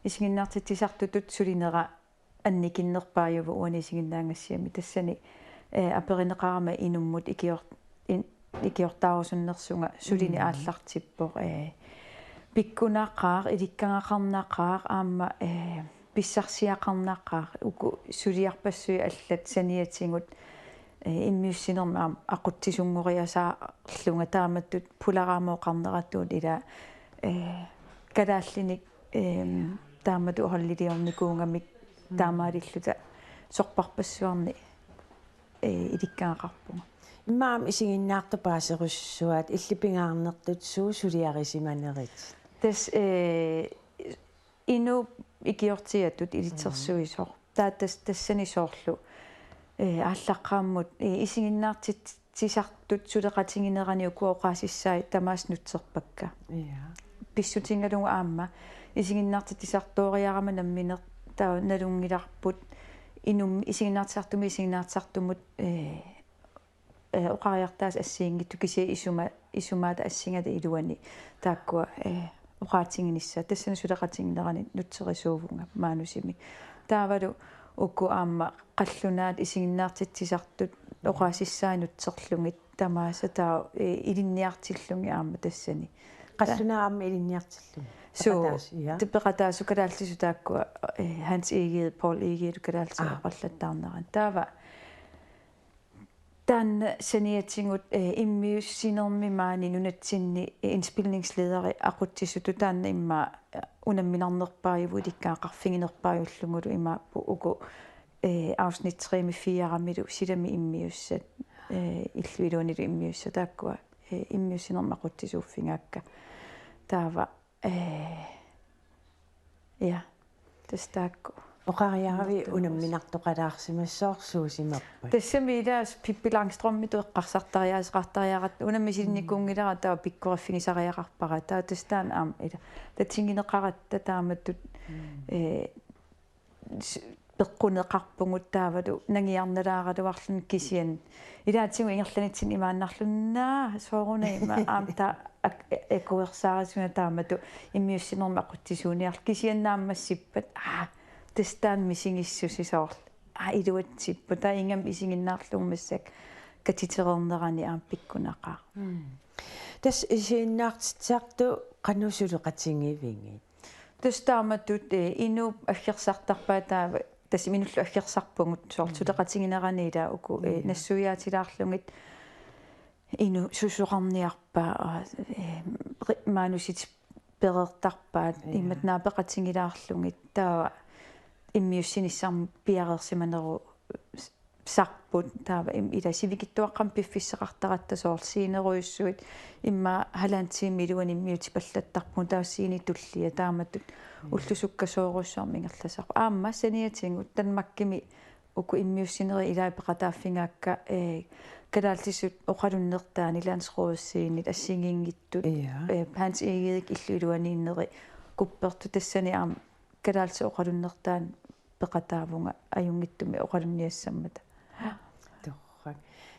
isiginnaartitsisartutut sulinera annikinnerpaajuvoq uani isiginnaagassiami. Tassani, eh, aperineqarama inummut ikior-, in-, ikiortaarusunnersunga sulini Mm. aallartippoq, eh, pikkunaqaaq, ilikkagaqarnaqaaq, aamma, eh, pissarsiaqarnaqaaq, uku suliarpassuit allat saniatigut, eh, immiussinermi aamma aqutsisunngoriasaarlunga taamatut pularaama oqarneratut ila, eh, kalaallinik, eh, taamatut holdiliornikuugamik Mm. taamaalilluta sorpassuarnik, eh, ilikkagaqarpunga. Immaqa aamma isiginnaartut paaserussuaat illit pingaarnertut suut suliarisimanerit? Tassa, eh, inuup ikiortigatut ilitsersuisoq. Mm. Taava tas-, tassani soorlu, eh, aallaqqaammut, eh, isiginnaartitsisartut suleqatiginerani ukua oqaasissaat tamaasa nutserpakka. Ja. Pissutigalugu aamma isiginnaartitsisartooriarama nammineq taava nalunngilarput inum isiginnaartitsisartumit isiginnaartitsisartumut, eh, eh, oqariartaasa assigiinngitsut kisianni isuma-, isumaata assingaata iluani taakkua, eh, oqaatiginissaat tassani suleqatiginerani nutserisuuvunga maanusimi. Taavalu uku aamma qallunaat isiginnaartitsisartut oqaasissaat nutserlugit tamaasa taava, eh, ilinniartillugit aamma tassani. Qallunaat aamma ilinniartillugit? Suu, peqataasut, ja. Te-, peqataasut kalaallisut taakkua, eh, Hans Egede, Poul Egede kalaallisut Aa. oqallattaarnerat. Taava taanna saniatigut, eh, immiussinermi maani nunatsinni, eh, indspilningslederi aqutsisutut taanna immaqa, eh, unamminarnerpaajuvoq ilikkagaqarfiginerpaajullugulu imaappoq uku, eh, afsnit tre-mi fire-milu silami immiussat, eh, illup iluanilu immiussat taakkua, eh, immiussinermi aqutsisuuffigaakka. Taava, eh, ja. Tassa taakku. Oqariaravit unamminartoqalaarsimassaaq suusimappat? Tassami ilaas Pippi Langstrømip eqqarsartariaaseqartariaqartoq unammisilinnikuunngilara taava pikkoriffigisariaqarpara. Taava tassa taanna aamma ila. Tatigineqaratta taamatut, Mm. eh, s-, peqquneqarpugut taavalu nangiarnalaaraluarluni kisianni. Ilaatigut ingerlanitsinni imaannarluni naa soorunami aamma taava ak-, akuersaarisunga taamatut immiussinermi aqutsisuuniarlugu kisianni naammassippat. Aa, tassa taanna misigissusi soorlu. Aa, iluatsippoq. Taava ingammik isiginnaarlugu massakkut katitereernerani aamma pikkunaqaaq. Mm. Tassa isiginnaartitsisartut qanoq suleqatigivigit? Tassa taamatut, eh, inuup aggersartarpaa taava, tassa inullu aggersarpugut, soorlu Mm. suleqatiginerani ila uku, eh, Mm. nassuiaatilaarlugit, inuk susoqarniarpa, eh, ri-, maanusitut pereertarpaat, Ja. imatut naapeqatigilaarlugit, taava immiussinissarmut piareersimaneru-, sarput taava im-, ila sivikitsuaqqamik piffissaqartaratta soorlu scenerujussuit immaqa halvanden time iluani immiutipallattarpugut taava scenep tullia taamatut Mm. ullut sukkasoorujussuarmik ingerlasarput. Aamma saniatigut Danmarkimi uku immiussinerit ilaat peqataaffigaakka, eh, kalaallisut oqalunnertaanni landsrådsscenit assigiinngitsut, Ja. eh, Hans Egedep illup iluaniinneri kuppertut tassani aamma kalaallisut oqalunnertaanni peqataavunga ajunngitsumik oqalunniassammata. Torrak.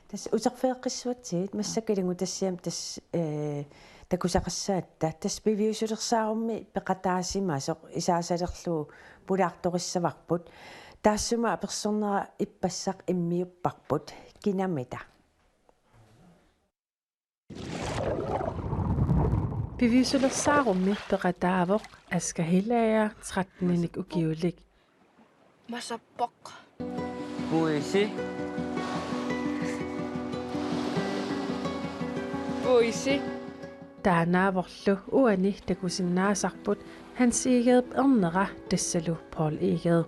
Tassa uterfigeqqissuatsigit massakkut ilanngutassiami tassa, eh, takusaqassaatta. Tassa piviusulersaarummi peqataasimasoq isaasalerlugu pulaartorissavarput. Taassuma apersornera ippassaq immiupparput. Kinamita? Piviusulersaarummi peqataavoq Asger Helager, tretten-inik ukiulik. Masappoq. Puisi. Puisi. Taannaavorlu uani takusinnaasarput Hans Egedep ernera tassalu Poul Egede.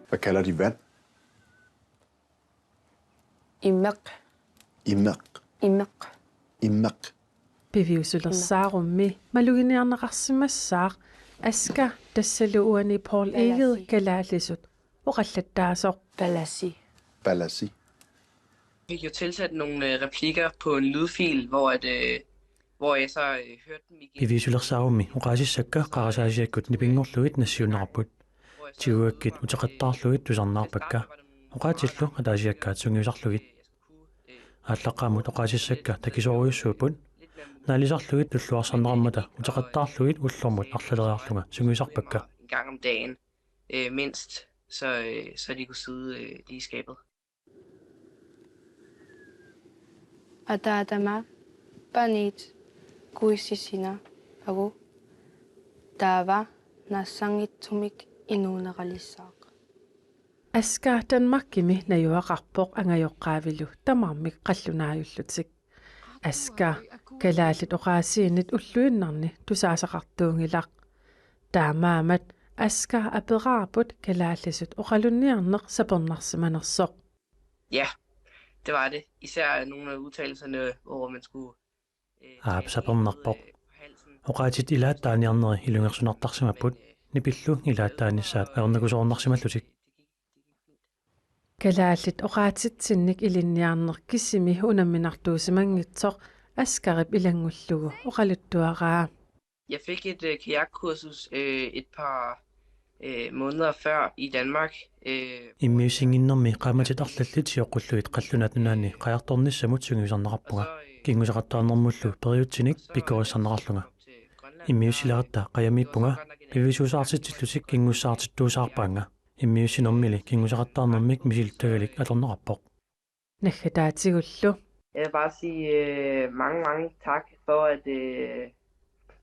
Hvad kalder de vand? Imeq. Imeq. Imeq. Imeq. Piviusulersaarummi maluginiarneqarsimassaaq Asger tassalu uani Poul Egede kalaallisut oqallattaasoq. Palasi. Palasi. Fik jo tilsat nogle øh, replikker på en lydfil, hvor, at, øh, hvor jeg så øh, hørte dem igen. Piviusulersaarummi oqaasissakka qarasaasiakkut nipinnguarlugit nassiunneqarput. Tiguakkit uteqattaarlugit tusarnaarpakka. Oqaatsillu ataasiakkaat sungiusarlugit. Aallaqqaammut oqaasissakka takisoorujussuupput. Naalisarlugit tulluarsarneqarmata uteqattaarlugit ullormut arlaleriarlunga sungiusarpakka. En gang om dagen, øh, mindst, så, øh, så de kunne sidde øh, lige i skabet. Ataatama paniit kuissisina agu taava naassanngitsumik inuuneralissaaq. Asger Danmarkimi najugaqarpoq angajoqqaavilu tamarmik qallunaajullutik. Asger kalaallit oqaasiinit ulluinnarni tusaasaqartuunngilaq. Taamaammat Asger aperaarput kalaallisut oqalunniarneq sapernarsimanersoq. Ja, det var det. Især nogle af udtalelserne, hvor man skulle... Øh, Aap, sapernarpoq. Oqaatsit ilaat taaniarneri ilungersunartarsimapput, nipillu ilaat taanissaat ajornakusoornarsimallutik. Kalaallit oqaatsitsinnik ilinniarneq kisimi unamminartuusimanngitsoq Asgerip ilanngullugu oqaluttuaraa. Jeg fik et øh, kajakkursus øh, et par øh, måneder før i Danmark. Øh, Immiussinnginnermi qaammatit arlallit sioqqullugit Qallunaat Nunaanni qajartornissamut sungiusarneqarpunga. Kinngusaqattaarnermullu periutsinik pikkorissarneqarlunga. Immiussileratta qajamiippunga, piviusuusaartitsillutik kinngussaartittuusaarpaannga. Immiussinermili kinngusaqattaarnermik misilittagalik atorneqarpoq. Naggataatigullu. Jeg vil bare sige øh, mange, mange tak for, at øh, jeg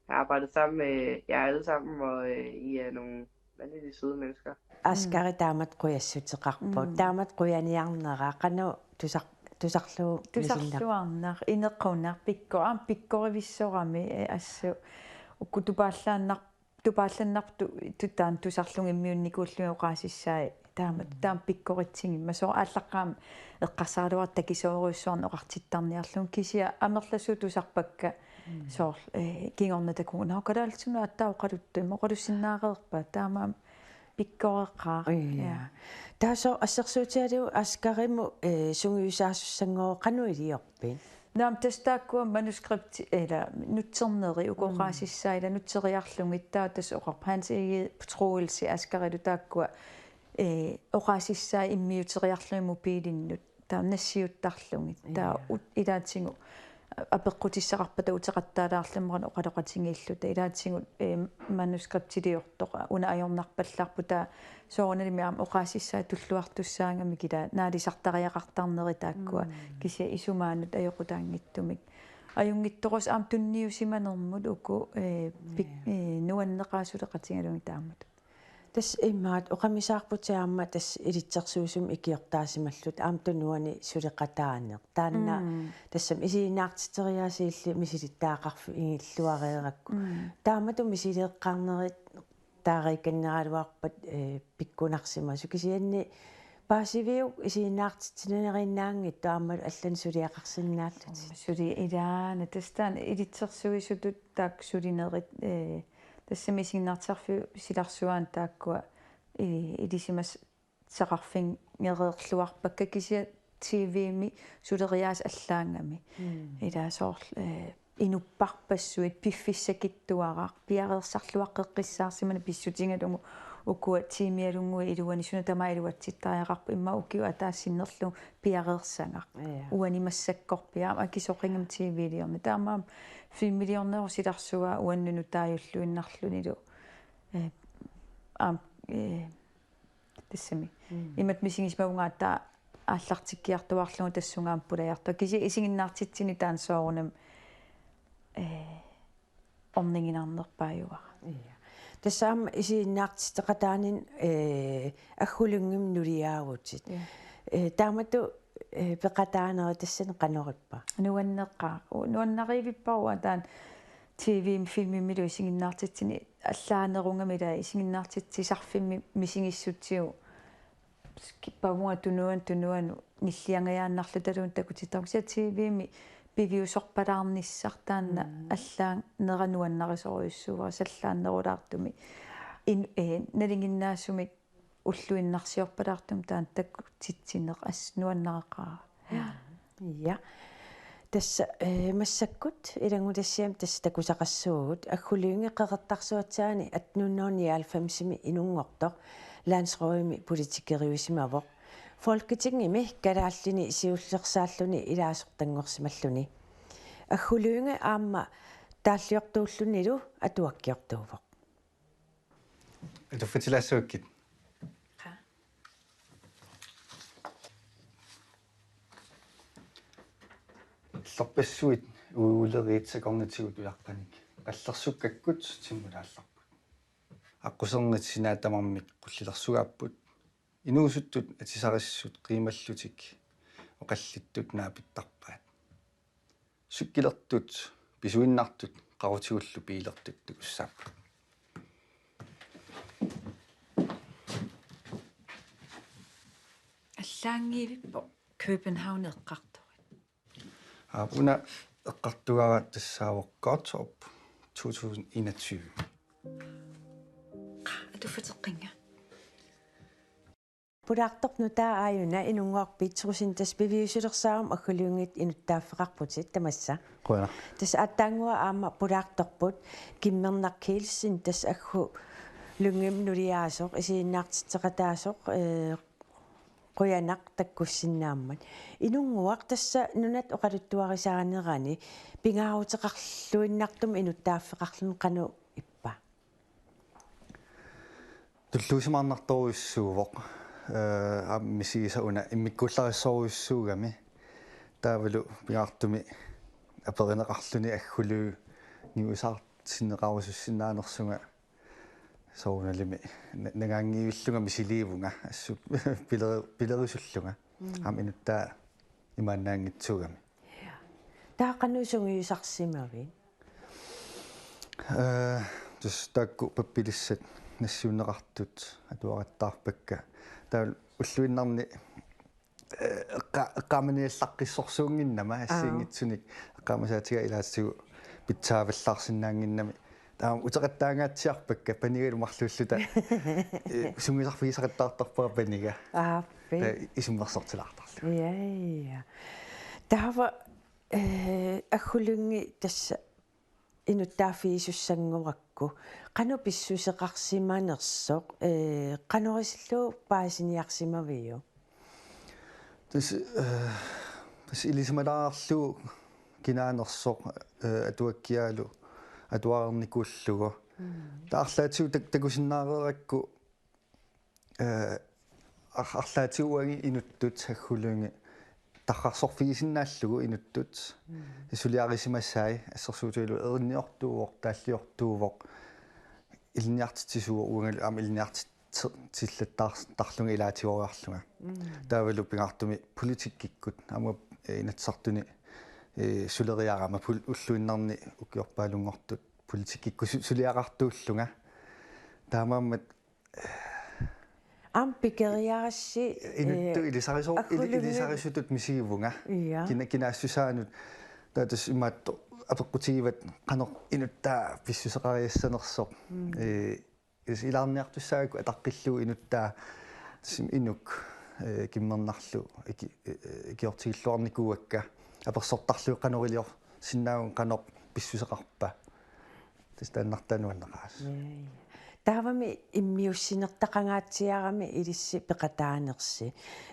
har arbejdet sammen med jer alle sammen, og øh, I er nogle vanvittigt søde mennesker. Asgeri taamatut qujassuteqarpoq. Mm. Taamatut qujaniarnera, qanoq tusar-, tusarlugu misinnarpa? Tusarluarnaq, inequnaq, pikko-, aamma pikkorivissorami, eh, assut. Uku tupaallaannar-, tupaallannartut tu-, taanna tusarlugit immiunnikuullugit oqaasissai taamatut, mm, taama pikkoritsigimmat. Soorlu aallaqqaammut eqqarsaraluartoq takisoorujussuarnik oqartittarniarlugu, kisianni amerlasuut tusarpakka, mm, soorlu, eh, kingorna takugu: Nå, kalaallisut aatsaat oqaluttuimmata, oqalussinnaareerpa? Taamaammat pikkoreqaaq. Ja. Ja. Taava soorlu assersuutigalugu Asgerimut, eh, sungiusaasussanngooq, qanoq iliorpit? Naamik, tassa taakkua manuskripti, ila nutserneri, uku, mm, oqaasissaat ila nutseriarlugit, taava tassa oqarpoq Hans Egede Troelsen Asgerilu taakkua, eh, oqaasissaat immiuteriarlugit mobiilinnut taava nassiuttarlugit. Taava, ja, ut-, ilaatigut apeqqutissaqarpata uteqattaalaarlugit qanoq oqaloqatigiilluta. Ilaatigut, eh, manuskriptiliortoq una ajornarpallaarpoq, taava soorunalimi aamma oqaasissaat tulluartussaagamik ila naalisartariaqartarneri taakkua, mm, kisianni isumaanut ajoqutaanngitsumik. Ajunngitsorujussuaq aamma tunniusimanermut uku, eh, pik-, ja, eh, nuanneqaaq suleqatigalugit taamatut. Tassa immaqa oqamisaarputit aamma tassa ilitsersuisumik ikiortaasimallutit aamma tunuani suleqataaneq. Taanna, mm, tassami isiginnaartitseriaaseq illit misilittagaqarfigiilluareerakku. Mm. Taamatut misileeqqaarnerit taariikanneraluarpat, eh, pikkunarsimasoq, kisianni paasiviuk isiginnaartitsinerinnaanngitsoq aammalu allanik suliaqarsinnaallutit? Suli ilaana, tassa taanna ilitsersuisutut taakku sulinerit, eh, tassami isiginnaartitsisarfiup silarsuaani taakkua, eh, ilisimas-, saqarfigereerluarpakka, kisianni T V-mi suleriaaseq allaagami. Mm. Ila soorlu, eh, inupparpassuit piffissakitsuaraq, piareersarluaqqeqqissaarsimaneq pissutigalugu ukua tiimialunnguit iluanni suna tamaat iluatsittariaqarpoq, immaqa ukiup ataatsip sinnerlugu piareersagaq. Ja. Uani massakkorpiaq, aamma akisoqigami T V-liorneq. Taamaammat filmiliornerup silarsua uannut nutaajulluinnarlunilu. Eh, aamma, eh, Tassami. Mm. Imatut misigisimavunga aatsaat aallartikkiartuaarlugu tassunga aamma pulajartoq. Kisianni isiginnaartitsineq taanna soorunami, eh, orniginarnerpaajuara. Ja. Tassa aamma isiginnaartitseqataaninni, eh, Aggu Lyngemi nuliaavutit. Ja. Eh, taamatut, eh, peqataaneri tassani qanoq ippa? Nuanneqaaq. U-, nuannarivippara taanna T V-mi filmimilu isiginnaartitsineq allaanerugami, ila isiginnaartitsisarfimmi misigissutsigu kippavunga tunuanut tunuanut nilliangajaannarlutaluunniit takutittarpara. Kisianni T V-mi piviusorpalaarnissaq taanna Mm. allaanera nuannarisorujussuuara, sallaannerulaartumik. In-, eh, nalinginnaasumik ulluinnarsiorpalaartumik taanna takutitsineq assut nuannareqaara. Ja. Tassa, eh, massakkut ilanngutassiami tassa takusaqassuugut, Aggu Lynge Qeqertarsuatsiaani atten hundrede nioghalvfemsimi inunngortoq, landsrådimi politikeriusimavoq. Folketingimi kalaallini siullersaalluni ilaasortanngorsimalluni. Aggu Lynge aamma taalliortuullunilu atuakkiortuuvoq. Atuffatilaassavakkit. Qaa. Illerpassuit uiuleriit sakornatigut ujaqqanik qallersukkakkut timmulaallarput. Aqqusernit sinaat tamarmik qullilersugaapput. Inuusuttut atisarissut qiimallutik oqallittut naapittarpaat. Sukkilertut pisuinnartut qarutigullu biilertut takussaapput. Allaanngivippoq København eqqartorit. Aap, una eqqartugaara tassaavoq Godthåb to tusind enogtyve. Atuffateqqinnga. Pulaartorput nutaaq aajuna, inunngorpit, sukusintas piviusulersaarumik Aggu Lyngit inuttaaffeqarputit tamassa. Qujanaq. Tassa aatsaannguaq aamma pulaartorput Kimmernaq Kielsen, tassa Aggu Lyngemi nuliaasoq, isiginnaartitseqataasoq, eh, qujanaq takkussinnaammat. Inunnguaq, tassa nunat oqaluttuarisaanerani pingaaruteqarluinnartumik inuttaaffeqarluni qanoq ippa? Tulluusimaarnartorujussuuvoq, eh, aamma misigisaq una immikkuullarissorujussuugami. Taavalu pingaartumik aperineqarluni Aggu Lyngep niuersaartinneqarusussinnaanersunga soorunalimi na-, nagaanngivillunga misiliivunga assut pileri-, pilerisullunga. Mm. Aamma inuttaa imaannaanngitsuugami. Ja. Taava qanoq sungiusarsimavit? Eh, tassa taakku pappilissat nassiunneqartut atuarattaarpakka. Taava ulluinnarni, eh, eqqa-, eqqaamaniallaqqissorsuunnginnama, aa, assigiinngitsunik eqqaamasaatiga ilaatigut pitsaavallaarsinnaannginnami. Taava uteqattaangaatsiarpakka panigalu marluulluta. Eh, sungiusarfigisaqattaartarpara paniga. Aappi. Taava isummersortilaartarlugu. Ja, ja. Taava, eh, Aggu Lynge tassa inuttaaffigisussanngorakku qanoq pissuseqarsimanersoq, eh, qanoq isillugu paasiniarsimaviuk? Tassa, eh, tassa ilisimalaarlugu kinaanersoq, eh, atuakkiaalu atuareernikuullugu. Mm. Taava arlaatigut tak-, takusinnaareerakku, eh, ar-, arlaatigut uagut inuttut Aggu Lynge tarrarsorfigisinnaallugu inuttut. Mm. Suliarisimasai assersuutigalugu erinniortuuvoq, taalliortuuvoq, ilinniartitsisuuvoq, uangalu aamma ilinniartit-, tillattaar-, tarlunga ilaatigooriarlunga. Mm. Taavalu pingaartumik politikkikkut aamma, eh, Inatsisartuni, eh, suleriarama pol-, ulluinnarni ukiorpaalunngortut politikkikkut su-, suliaqartuullunga. Taamaammat aamma pikeriarassi, inuttut, eh, ilisariso-, ili-, Aggu Lynge. Ilisarisutut misigivunga. Ja. Kina-, kinaassusaanut. Taava tassa imaattoq apeqqutigivat qanoq inuttaa pissuseqariassanersoq. Mm. Eh, is ilaarniartussaagakku ataqqillugu inuttaa, tassa inuk, eh, Kimmernarlu iki-, eh, ikiortigilluarnikuuakka, apersortarlugu qanoq iliorsinnaagunga, qanoq pissuseqarpa. Tassa taannartaa nuanneqaas. Ja, ja. Taavami immiussinertaqangaatsiarami ilissi peqataanersi.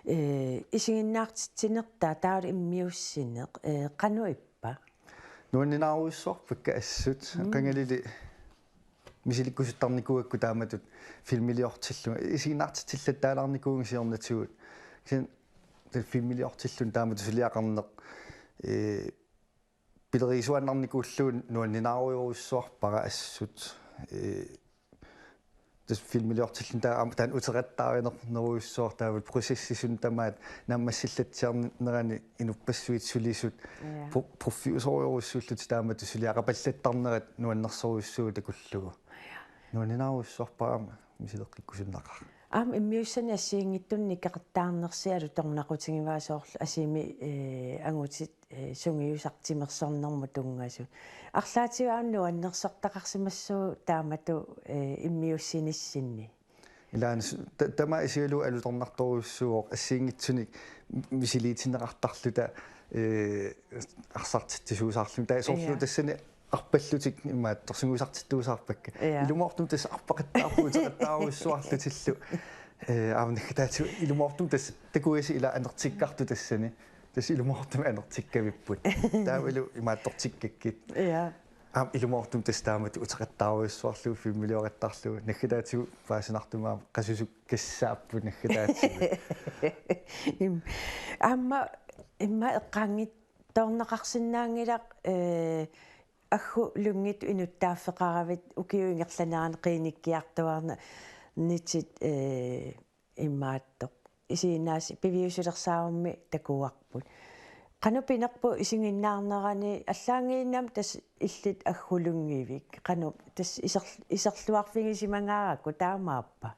Eh, isiginnaartitsinertaa taavalu immiussineq, eh, qanoq ippa? Nuanninaaruissorpakka assut. Mm. Qangalili misilikkusuttarnikuugakku taamatut filmiliortillunga. Isiginnaartitsillattaalaarnikuuvunga siornatigut. Kisianni filmiliortillunga taamatut suliaqarneq, eh, Pileriisuannarnikuullugu nuanninaarujorujussuarpara assut, ee, tassa filmiliortilluni taava aamma taanna uteqattaarinerujussuaq taavalu processi suna tamaat naammassillatsiarnerani inuppassuit sulisut. Ja. Pro-, proffiusorujorujussuullutik taamatut suliaqapallattarnerat nuannersorujussuuvoq takullugu. Ja. Nuanninaarujussuarpara aamma misileqqikkusunnaqaaq. Aamma immiussanik assigiinngitsunik nikaqattaarnersi alutornaqutigivaa soorlu asimi, ee, angutit, ee, sungiusartut timersornermut tunngasut. Arlaatigut aamma nuannersortaqarsimassaaq taamatut, ee, immiussinissinni. Ilaana s-, ta-, tamaat isigalugu alutornartorujussuuvoq assigiinngitsunik misiliitinneqartarluta, ee, arsartitsisuusaarluni. Taava soorlu Ja. tassani arpallutik imaattoq sungiusartittuusaarpakka. Ja. Ilumoortumik tassa arpaqattaarput uteqattaarujussuarlutillu. Ee, aamma naggataatigut ilumoortumik tassa takuasi ila anertikkartut tassani. Tassa ilumoortumik anertikkavipput. Taavalu imaattortikkakkit. Ja. Aamma ilumoortumik tassa taamatut uteqattaarujussuarlugu filmilioqattaarlugu. Naggataatigut paasinartumik aamma qasusukkassaarput naggataatigut. Im-, aamma immaqa eqqaanngitsoorneqarsinnaanngilaq, ee, Aggu Lynge inuttaaffeqaravit ukiup ingerlanerani qiinikkiartuaarnitit, ee, imaattoq. Isiginnaas-, piviusulersaarummi takuarput. Qanoq pinerpoq isiginnaarnerani allaanngilaq tassa illit Aggu Lyngevik. Qanoq tassa iser-, iserluarfigisimangaarakku taamaappa.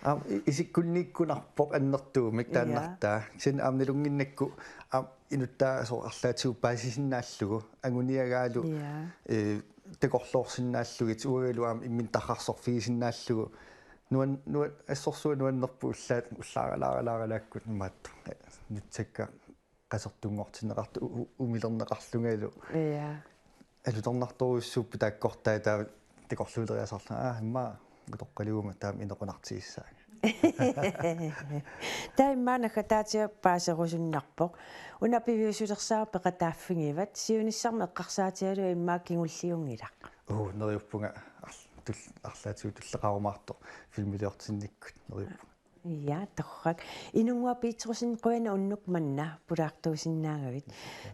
Aamma i-, isikkunniikkunarpoq annertuumik Ja. taannartaa. Kisianni aamma nalunnginnakku aamma inuttaasoq arlaatigut paasisinnaallugu anguniagaalu Ja. ee, takorloorsinnaallugit uangalu aamma imminut tarrarsorfigisinnaallugu. Nuan-, nuan-, assorsuaq nuannerpoq ullaat ullaaralaaralaakkut imaattoq. Nutsakka qasertunngortinneqartut u-, u-, umilerneqarlungalu. Ja. Alutornartorujussuupput taakkortaa taava takorluuleriasaarlunga, aa, immaqa utoqqaliguma taama inequnartigissaanga. Taava immaqa naggataatiga paaserusunnarpoq. Una piviusulersaarutit peqataaffigivat, siunissarmi eqqarsaatigalugu immaqa kingulliunngilaq. Uu, neriuppunga arl-, tul-, arlaatigut tulleqarumaartoq filmiliortinnikkut neriuppunga. Ja, torrak. Inunnguaq Petrussen, qujanaq unnuk manna pulaartuusinnaagavit.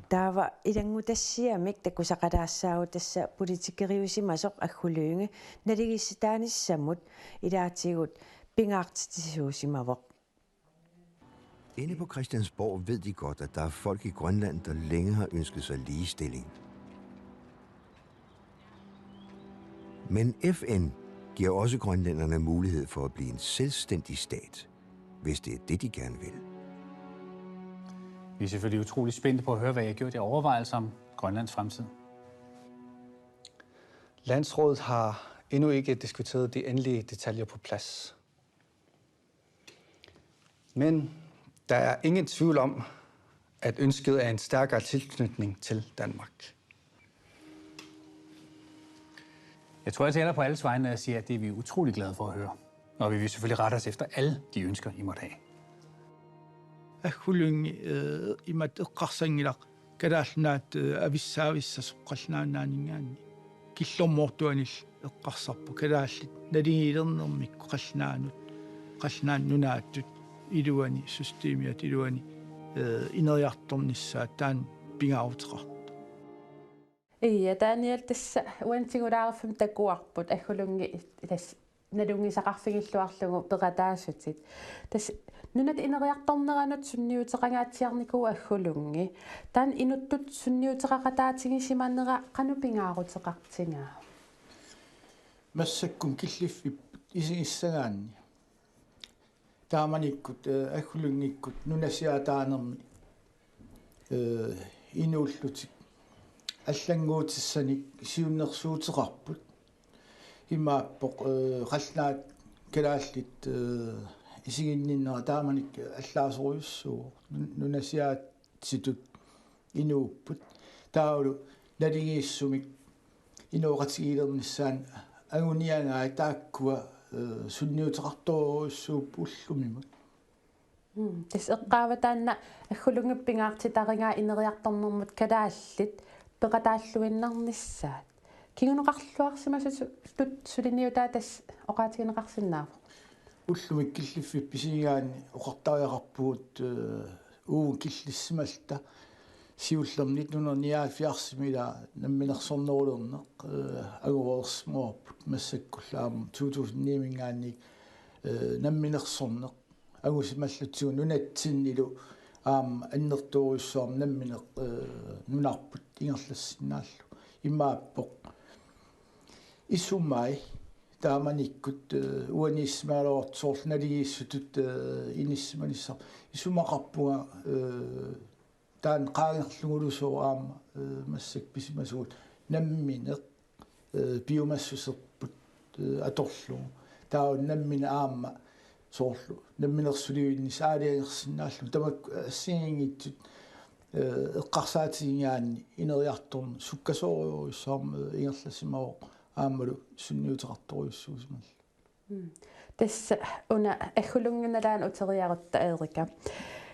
Taava ilanngutassiamik takusaqalaassaagut tassa politikeriusimasoq Aggu Lynge naligiissitaanissamut ilaatigut pingaartitsisuusimavoq. Inde på Christiansborg ved de godt, at der er folk i Grønland, der længe har ønsket sig ligestilling. Men F N giver også grønlænderne mulighed for at blive en selvstændig stat, hvis det er det, de gerne vil. Vi er selvfølgelig utrolig spændte på at høre, hvad I har gjort jer overvejelser om Grønlands fremtid. Landsrådet har endnu ikke diskuteret de endelige detaljer på plads. Men der er ingen tvivl om, at ønsket er en stærkere tilknytning til Danmark. Jeg tror, jeg taler på alles vegne, når jeg siger, at det er vi utrolig glade for at høre. Og vi vil selvfølgelig rette os efter alle de ønsker, I måtte have. Aggu Lynge, øh, imatut eqqarsanngilaq Kalaallit Nunaat, øh, avissaavissaq Qallunaat Nunaanninngaanniit. Killormoortuanillu eqqarsarpoq kalaallit naligiilernermikkut qallunaanut, Qallunaat Nunaatut iluani systemiata iluani, øh, ineriartornissaat taanna pingaaruteqartoq. Ija, Daniel, tassa uani tigulaariffimmi takuarput Aggu Lynge tassa nalunngisaqarfigilluarlugu peqataasutit. Tassa nunat ineriartorneranut sunniuteqangaatsiarnikuuvoq Aggu Lynge. Taanna inuttut sunniuteqaqataatigisimanera qanoq pingaaruteqartigaa? Massakkut killiffipput isigissagaanni. Taamanikkut, eh, Aggu Lyngekkut nunasiaataanermi, eh, inuullutik allannguutissanik siunnersuuteqarput. Imaappoq, eh, qallunaat kalaallit, eh, isiginninnera taamanikkut allaasorujussuuvoq. Nun-, nunasiaatitut inuupput. Taavalu naligiissumik inooqatigiilernissaannut anguniagaat taakkua, eh, sunniuteqartorujussuupput ullumimut. Mm, tassa eqqaavara taanna Aggu Lyngep pingaartitarigaa ineriartornermut kalaallit peqataalluinnarnissaat. Kinguneqarluarsimasutut suliniutaa tassa oqaatigineqarsinnaavoq. Ullumi killiffiup pisigaanni oqartariaqarpugut, eh, uagut killissimalluta. Siullermik nittenhundredenioghalvfjerdsimi ila namminersornerulerneq, eh, angoreersimavarput massakkullu aamma to tusind ni-minngaanniit, eh, namminersorneq angusimallutsigu nunatsinnilu aamma annertoorujussuarmik nammineq, eh, nunarput ingerlassinnaallugu. Imaappoq isumai taamanikkut, eh, uaniissimagaluartut soorlu naligiissutut, eh, inissisimanissaq isumaqarpunga, eh, taanna qaangerlugulu sooq aamma, eh, massakkut pisimasugut nammineq, eh, piumassuserput, eh, atorlugu. Taava nammineq aamma soorlu namminersulivinnissaq aalajangersinnaallugu. Tamakku assigiinngitsut, eh, eqqarsaatigigaanni ineriartorneq sukkasoorujussuarmik, eh, ingerlasimavoq aammalu sunniuteqartorujussuusimallugu. Mm. Tassa una aggulunnginnalaana uteriarutta Erika.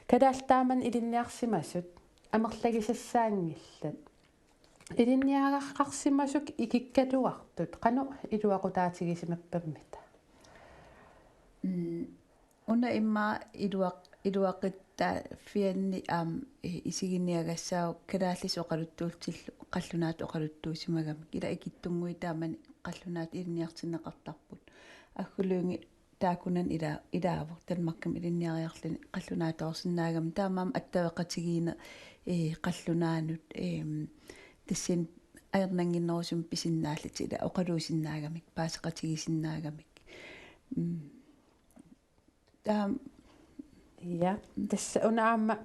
Kalaallit taamani ilinniarsimasut amerlagisassaanngillat. Ilinniagaqarsimasut ikikkaluartut qanoq iluaqutaatigisimappamita? Mm, una immaqa iluaq-, iluaqutaavianni aamma, eh, isiginiagassaavoq kalaallisut oqaluttuutillu qallunaatut oqaluttuusimagamik. Ila ikittunnguit taamani qallunaatut ilinniartinneqartarput. Agguluunniit taakkunani ila-, ilaavoq Danmarkimi ilinniariarluni qallunaatoorsinnaagami. Taamaammat attaveqatigiinneq, eh, qallunaanut, ehm, tassani ajornannginnerusumik pisinnaallutik ila oqaluusinnaagamik, paaseqatigisinnaagamik. Mm. Taam-, Ja, tassa una aamma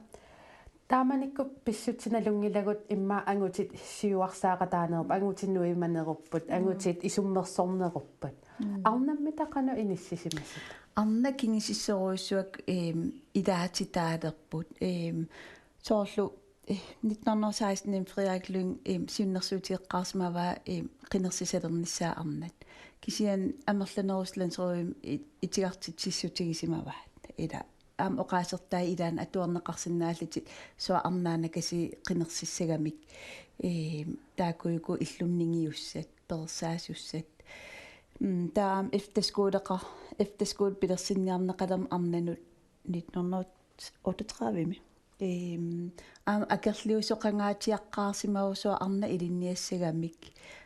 taamanikkut pissutsit nalunngilagut immaqa angutit siuarsaaqataanerupput, angutit nuimanerupput, mm, angutit isummersornerupput. Mm. Arnammita qanoq inissisimasut? Arnat kingusinnersorujussuakka, ehm, ilaatitaalerput, ehm, soorlu, eh, nitten hundrede og seksten Frederik Lyng, ehm, siunnersuuteqqaarsimavaa, ehm, qinersisalernissaa arnat. Kisianni amerlanerusut landsrådimi i-, itigartitsissutigisimavat. Ila aamma oqaasertai ilaanni atuarneqarsinnaallutik soorlu arnaannakasiit qinersissagamik, ehm, taakkuuku illunnigiussat, peersaasussat. Mm, taava aamma efterskoleqa-, efterskole pilersinniarneqalermat arnanut nitten hundrede otteogtredive-mi. Ehm, aamma akerliusoqangaatsiaqqaarsimavoq soorlu arnat ilinniassagamik.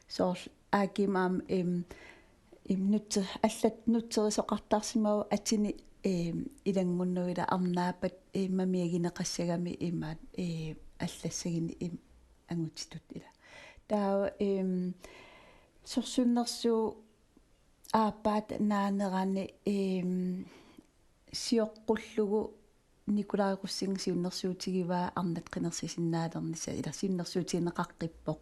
Soorlu aakim aamma, ehm, ehm, nutse-, allat nutserisoqartarsimavoq atini, ehm, ilanngunnut ila arnaappat, ehm, mamiagineqassagami imaat, ehm, allassaguni, ehm, angutitut ila. Taava, ehm, sorsunnersuup aappaata naanerani, ehm, sioqqullugu Nikolaj Rosing siunnersuutigivaa arnat qinersisinnaalernissaq ila siunnersuutigineqaqqippoq.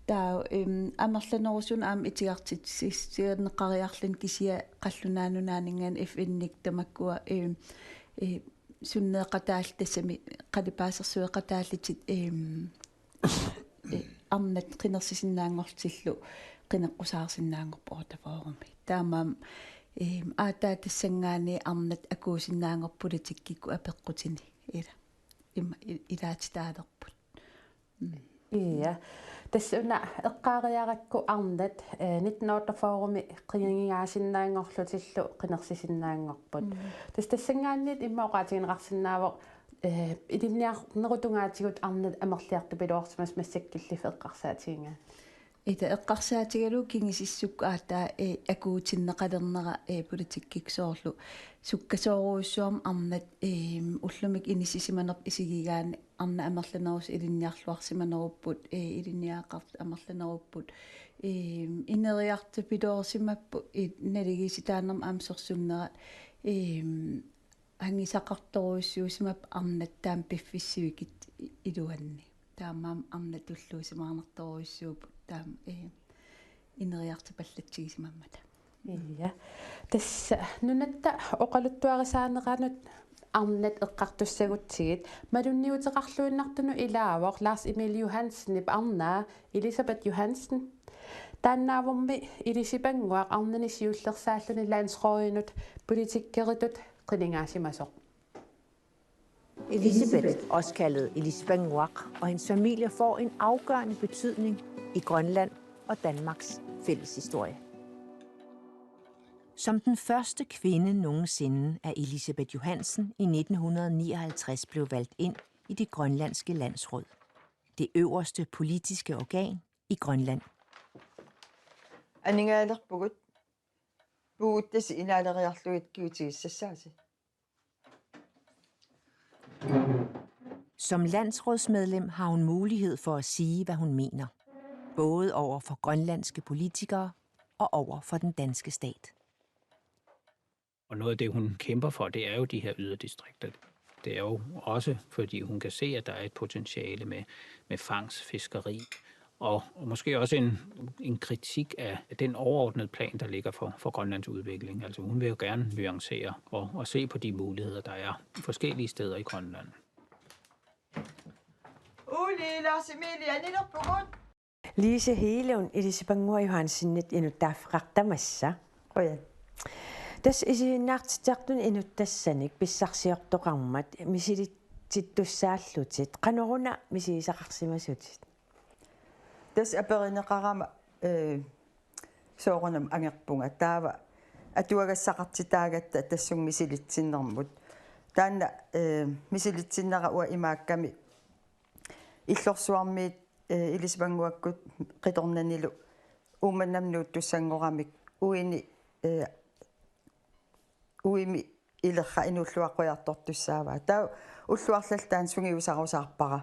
Taava, ehm, amerlanerusunut aamma itigartitsissutiginiaqariarluni kisianni Qallunaat Nunaanninngaanniit F N-ikkut tamakkua, ehm, eh, sunneeqataallutik tassami qalipaasersueqataallutik, ehm, eh, arnat qinersisinnaanngorlutillu qineqqusaarsinnaanngorput otteogfyrremi. Taamaammat, ehm, aatsaat tassanngaanniit arnat akuusinnaanngorput politikkikkut apeqqutini. Ila. Immaqa i-, ilaatitaalerput. Mm. Ja. Tassa una eqqaariarakku arnat, eh, nitten otteogfyrremi qinigaasinnaanngorlutillu qinersisinnaanngorput. Mm. Tassa tassanngaanniit immaqa oqaatigineqarsinnaavoq, eh, ilinniarnerup tungaatigut arnat amerliartupiloorsimasut massakkut killiffik eqqarsaatigigaanni. Ila eqqarsaatigalugu kingusissukkut aatsaat, eh, akuutinneqalernera, eh, politikkikkut soorlu sukkasoorujussuarmik arnat, eh, ullumikkut inissisimanerput isigigaanni arnat amerlanerusut ilinniarluarsimanerupput, eh, ilinniagaqartut amerlanerupput, eh, ineriartupiloorsimapput, eh, naligiissitaanermut aamma sorsunnera, eh, angisaqartorujussuusimapput arnat taama piffissaq sivikitsoq i-, iluanni. Taamaammat arnat tulluusimaarnartorujussuupput taama, eh, ineriartupallatsigisimammata. Ja. Tassa nunatta oqaluttuarisaaneranut arnat eqqartussagutsigit malunniuteqarluinnartunut ilaavoq Lars Emil Johansenip arnaa Elisabeth Johansen. Taannaavormi ilisipannguaq arnani siullersaalluni landsrådinut politikkeritut qinigaasimasoq. Elisabeth, også kaldet Elisabeth Nguaq, og hendes familie får en afgørende betydning i Grønland og Danmarks fælles historie. Som den første kvinde nogensinde er Elisabeth Johansen i nitten hundrede nioghalvtreds blevet valgt ind i det grønlandske landsråd. det øverste politiske organ i Grønland. Aningaalerpugut, puuguttasi inaaleriarlugit kigutigissassaasi. Som landsrådsmedlem har hun mulighed for at sige, hvad hun mener, både over for grønlandske politikere og over for den danske stat. Og noget af det, hun kæmper for, det er jo de her yderdistrikter. Det er jo også, fordi hun kan se, at der er et potentiale med, med fangst, fiskeri, og, og måske også en, en kritik af den overordnede plan, der ligger for, for Grønlands udvikling. Altså hun vil jo gerne nuancere og, og se på de muligheder, der er forskellige steder i Grønland. Uli, Lars Emil, anilerpugut. Lise Hegelund, Elisabeth Johansenit inuttaaffeqartamassa. Qujan. Tassa isiginnaartitsisartunit inuttassanik pissarsiortoqarmat misilitsittussaallutit, qanoruna misigisaqarsimasutit? Tassa aperineqarama, eh, soorunami angerpunga. Taava atuagassaqartitaagatta tassunga misilitsinnermut. Taanna, eh, misilitsinnera uanga imaakkami Illorsuarmiit, eh, Elisabeth Johansenit qitornanilu Uummannamut nuuttussanngoramik uini, eh, uimi ilerra inuulluaqqujartortussaavaa. Taava ullut arlallit taanna sungiusarusaarpara.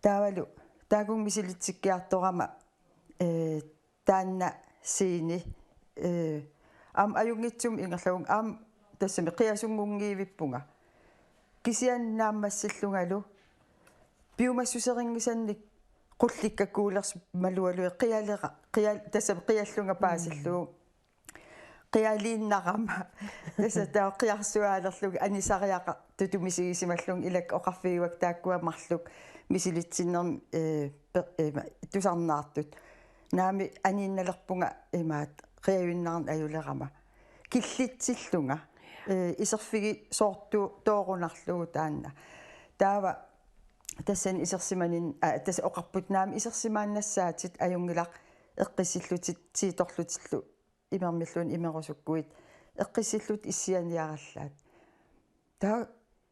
Taavalu taakunnga misilitsikkiartorama, eh, taanna scene, eh, aamma ajunngitsumik ingerlavunga, aamma tassami qiasunngunngiivippunga. Kisianni naammassillungalu piumassuserinngisannik qullikka kuulersut malugaluit qialera-, qial-, tassami qiallunga paasillugu. Qialiinnarama. Tassa taava qiarsuaalerlugit anisariaqartutut misigisimallunga, ilakka oqarfigivakkit taakkua marluk misilitsinnermi, eh, pe-, eh, tusarnaartut. Naamik aniinnalerpunga imaattoq qiajuinnarneq ajulerama. Killitsillunga, eh, iserfigisoortoorunarlugu taanna. Taava tassani isersimanin-, aa, tassa oqarput naamik isersimaannassaatit, ajunngilaq eqqissillutit tiitorlutillu imermilluunniit imerusukkuit eqqissillutit issianiarallaat. Taava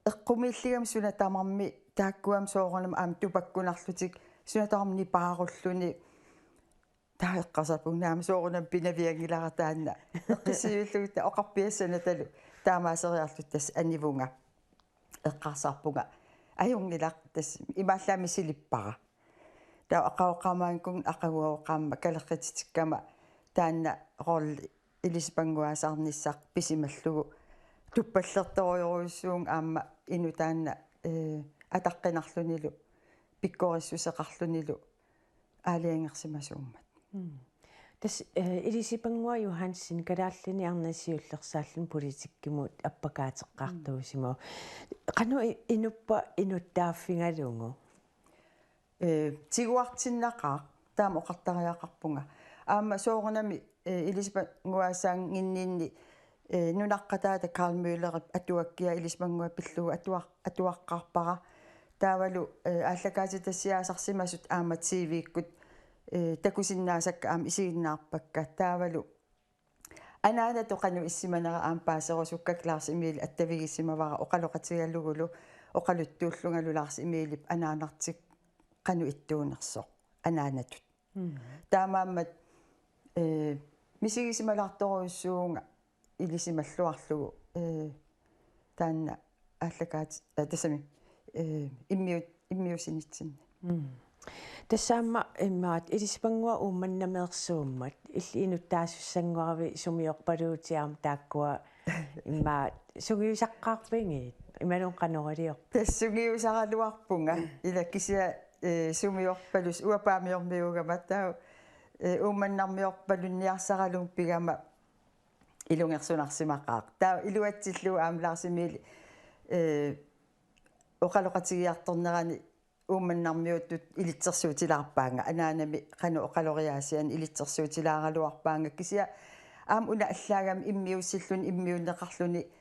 eqqumiilligami suna tamarmi taakkuami soorunami aamma tupakkunarlutik suna tamarmi nipaarulluni. Taava eqqarsarpunga naamik soorunami pinavianngilara taanna. Eqqissiviillugit oqarpiassanatalu taamaaseriarluta tassa anivunga. Eqqarsarpunga ajunngilaq, tassa imaallaat misilippara. Taava aqagu qaamaannguaq aqaguagu qaammat kaleqqititikkama taanna rolli ilisipanguasaarnissaq pisimallugu tuppallertorujorujussuuvunga aamma inuk taanna, eh, ataqqinarlunilu pikkorissuseqarlunilu aalajangersimasuummat. Tassa, eh, Elisabeth Johansen Kalaallini arnat siullersaalluni politikkimut appakaateqqaartuusimavoq. Qanoq i-, inuppa inuttaaffigalugu? Eh, tiguartinnaqaaq, taama oqartariaqarpunga. Aamma soorunami, eh, ilisipanguasaannginninni, eh, nunaqqataata Karl Møllerip atuakkia ilisipanguaq pillugu atuar-, atuaqqaarpara. Taavalu, eh, aallakaatitassiaasarsimasut aamma T V-kkut, eh, takusinnaasakka aamma isiginnaarpakka. Taavalu anaanatut qanoq issimanera aamma paaserusukkakku Lars Emil attavigisimavara oqaloqatigalugulu, oqaluttuullungalu Lars Emilip anaanartik qanoq ittuunersoq anaanatut. Taamaammat, eh, misigisimalaartorujussuuvunga ilisimalluarlugu, eh, taanna aallakaat-, eh, tassami, eh, immiut-, immiussinitsinni. Tassa aamma immaqa Elisabeth Uummannamiorsuummat, illit inuttaasussanngorivit sumiorpaluutit aamma taakkua immaqa sungiusaqqaarpigit, imaluunniit qanoq iliorpit? Tassa sungiusaraluarpunga, ila kisianni, eh, sumiorpalus uanga Paamiormiuugama taava, eh, Uummannarmiorpalunniarsaraluunniit pigama ilungersunarsimaqaaq. Taava iluatsillugu aamma Lars Emil, eh, oqaloqatigiartornerani Uummannarmiuttut ilitsersuutilaarpaannga, anaanami qanoq oqaloriaasianik ilitsersuutilaaraluarpaannga, kisianni aamma una allaagami immiussilluni immiunneqarluni,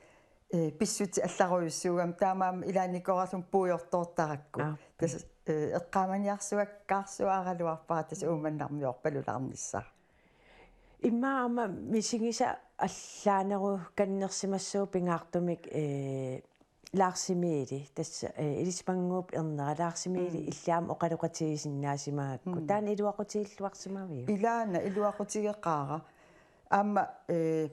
eh, pissutsit allarujussuugami, taamaammat ilaannikorarlunga puigortoortarakku. Aap. Tassa, eh, eqqaamaniarsuakkaarsuaraluarpara tassa Uummannarmiorpalulaarnissara. Immaqa aamma misigisat allaanerukkannersimassuupput pingaartumik, eh, Lars Emili, tassa, eh, Ilisipannguup ernera Lars Emili Mm. illit aamma oqaloqatigisinnaasimagakku. Mm. Taanna iluaqutigilluarsimaviuk? Ilaana iluaqutigeqaara. Aamma, eh,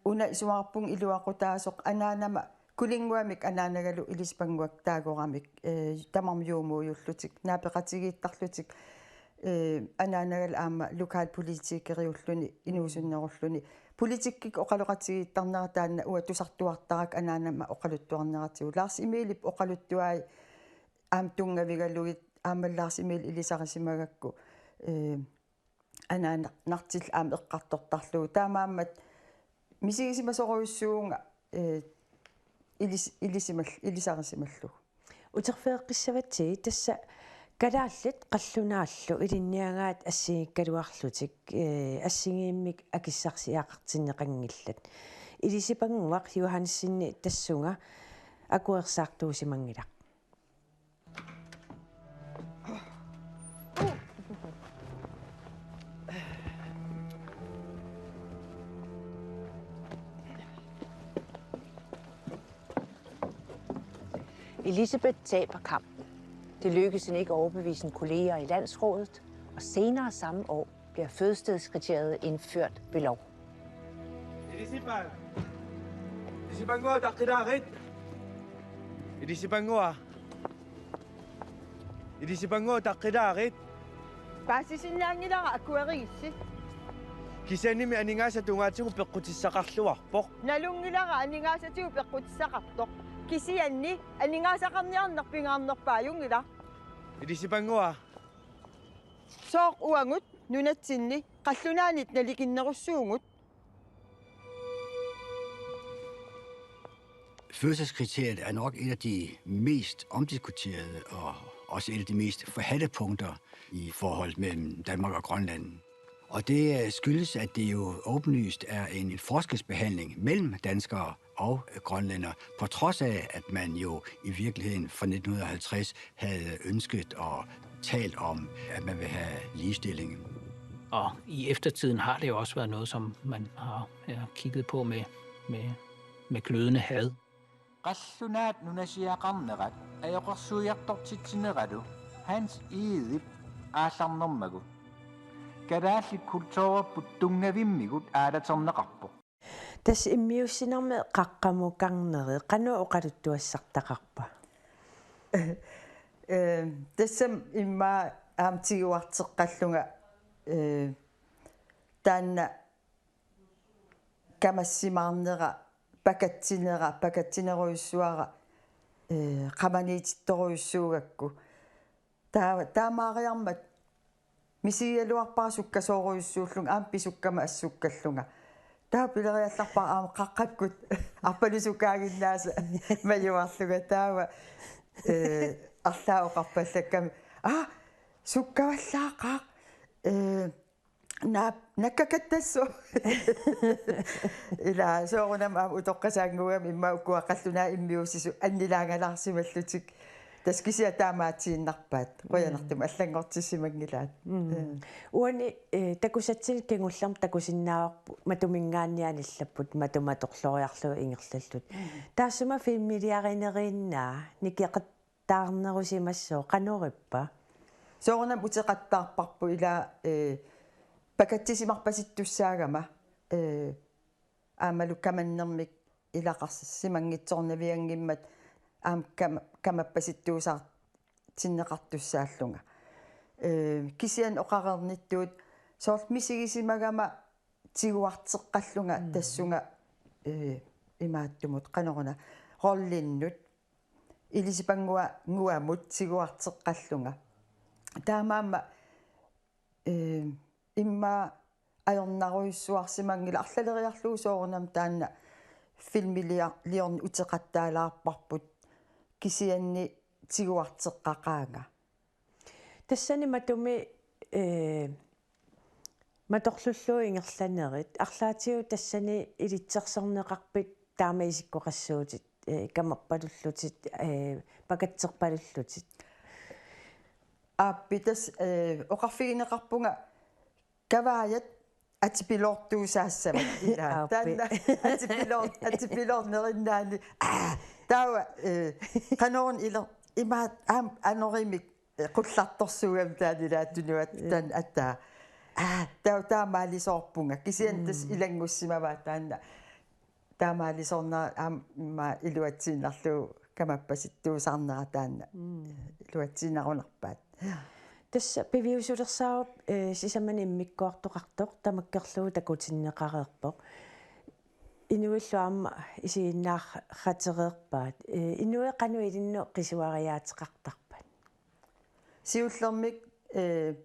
una isumaqarpunga iluaqutaasoq anaanama Kulinnguamik anaanagalu Ilisipannguakka taagoramik, eh, tamarmik juumuujullutik, naapeqatigiittarlutik, eh, anaanagalu aamma lokalpolitikeriulluni, inuusunnerulluni. Politikkikkut oqaloqatigiittarnera taanna uanga tusartuartarakku anaanama oqaluttuarneratigut. Lars Emilip oqaluttuai aamma tunngavigalugit aamma Lars Emil ilisarisimagakku, eh, anaanartillu aamma eqqartortarlugu. Taamaammat misigisimasorujussuuvunga, eh, ilis-, ilisimal-, ilisarisimallugu. Uterfigeqqissavatsigit tassa kalaallit qallunaallu ilinniagaat assigiikkaluarlutik, eh, assigiimmik akissarsiaqartinneqanngillat. Ilisipannguaq Johansenip tassunga akuersaartuusimanngilaq. Elisabeth taber kampen. Det lykkedes hende ikke at overbevise sine kolleger i landsrådet, og senere samme år bliver fødestedskriteriet indført ved lov. Ilisipan-, Ilisipannguaq utaqqilaarit. Ilisipannguaq. Ilisipannguaq utaqqilaarit. Paasisinnaanngilara akuerigissi. Kisiannimi aningaasat tungaatigut peqqutissaqarluarpoq. Nalunngilara aningaasatigut peqqutissaqartoq. Kisianni aningaasaqarniarneq pingaarnerpaajunngilaq. Ilisipannguaq. Sooq uagut nunatsinni qallunaanit nalikinnerussuugut? Fødselskriteriet er nok et af de mest omdiskuterede og også et af de mest forhadte punkter i forholdet mellem Danmark og Grønland. Og det, øh, skyldes, at det jo åbenlyst er en, en forskelsbehandling mellem danskere og, øh, grønlændere, på trods af, at man jo i virkeligheden fra nitten hundrede og halvtreds havde ønsket og talt om, at man vil have ligestillingen. Og i eftertiden har det jo også været noget, som man har, ja, kigget på med, med, med glødende had. Qallunaat nunasiaqarnerat ajoqersuiartortitsineralu Hans Egedep aallarnermagu kalaallit kulturerput tunngavimmigut aalaterneqarpoq. Tassa immiussinermi qaqqamukarneri qanoq oqaluttuassartaqarpa? Eh, tassami immaqa aamma tiguarteqqallunga, eh, taanna kamassimaarnera, pakatsinera, pakatsinerujussuara, eh, qamaniitittorujussuugakku. Taa-, taamaariarmat misigigaluarpara sukkasoorujussuullunga, aamma pisukkama assukkallunga. Taava pileriallarpara aamma qaqqakkut arpalusukaaginnaasa majuarlunga taava, eh, arlaat oqarpallakkami: "Aa, sukkavallaaqaaq. Eh, naap-, nakkakattassu." Ila soorunami aamma utoqqasaannguugami immaqa ukua qallunaat immiussisut annilaangalaarsimallutik. Tassa kisianni taamaatiinnarpaat. Qujanartumik allanngortissimanngilaat. Mm. Eh. Uani, eh, takusatsinnut kingullermik takusinnaavarput matuminngaanniit anillapput, matuma atorloriarlugu ingerlalluta. Mm. Taassuma filmiliarineriinnaa nikeqattaarnerusimassooq, qanorippa? Soorunami uteqattaarparput ila, eh, pakatsisimarpasittussaagama, eh, aammalu kamannermik ilaqarsimanngitsoornavianngimmat aamma kam-, kamappasittuusaartinneqartussaallunga. Eh, kisianni oqareernittut soorlu misigisimagama tiguarteqqallunga. Mm. Tassunga, eh, imaattumut qanoruna rollinnut Ilisipannguamut tiguarteqqallunga. Taamaammat, eh, immaqa ajornarujussuarsimanngilaq, arlaleriarlugu soorunami taanna filmilior-, liorneq uteqattaalaarparput, kisianni tiguarteqqaqaanga. Tassani matumi, eh, matorlullugu ingerlanerit, arlaatigut tassani ilitsersorneqarpit taama isikkoqassuutit, eh, kamappalullutit, eh, pakatserpalullutit? Aappi, tassa, eh, oqarfigineqarpunga kavaajat atipiloortuusaassavat ilaa. Aappi. Taanna atipiloor-, atipiloornerinnaani. Aa, taava, eh, qanoruna iler-, imaat aamma anorimik, eh, qullartorsuugami taanna ilaa tunuat. Ee. Taanna ataa. Aa, taava taamaalisoorpunga. Kisianni tassa Mm. ilanngussimavaa taanna. Taamaalisoornera aamma iluatsiinnarlugu kamappasittuusaarnera taanna. Mm. Iluatsiinnarunarpaat. Tassa piviusulersaarup, eh, sisamanik immikkoortoqartoq tamakkerlugu takutinneqareerpoq. Inuillu aamma isiginnaarratereerpaat. Eh, inuit qanoq ilinnut qisuariaateqartarpat? Siullermik, eh,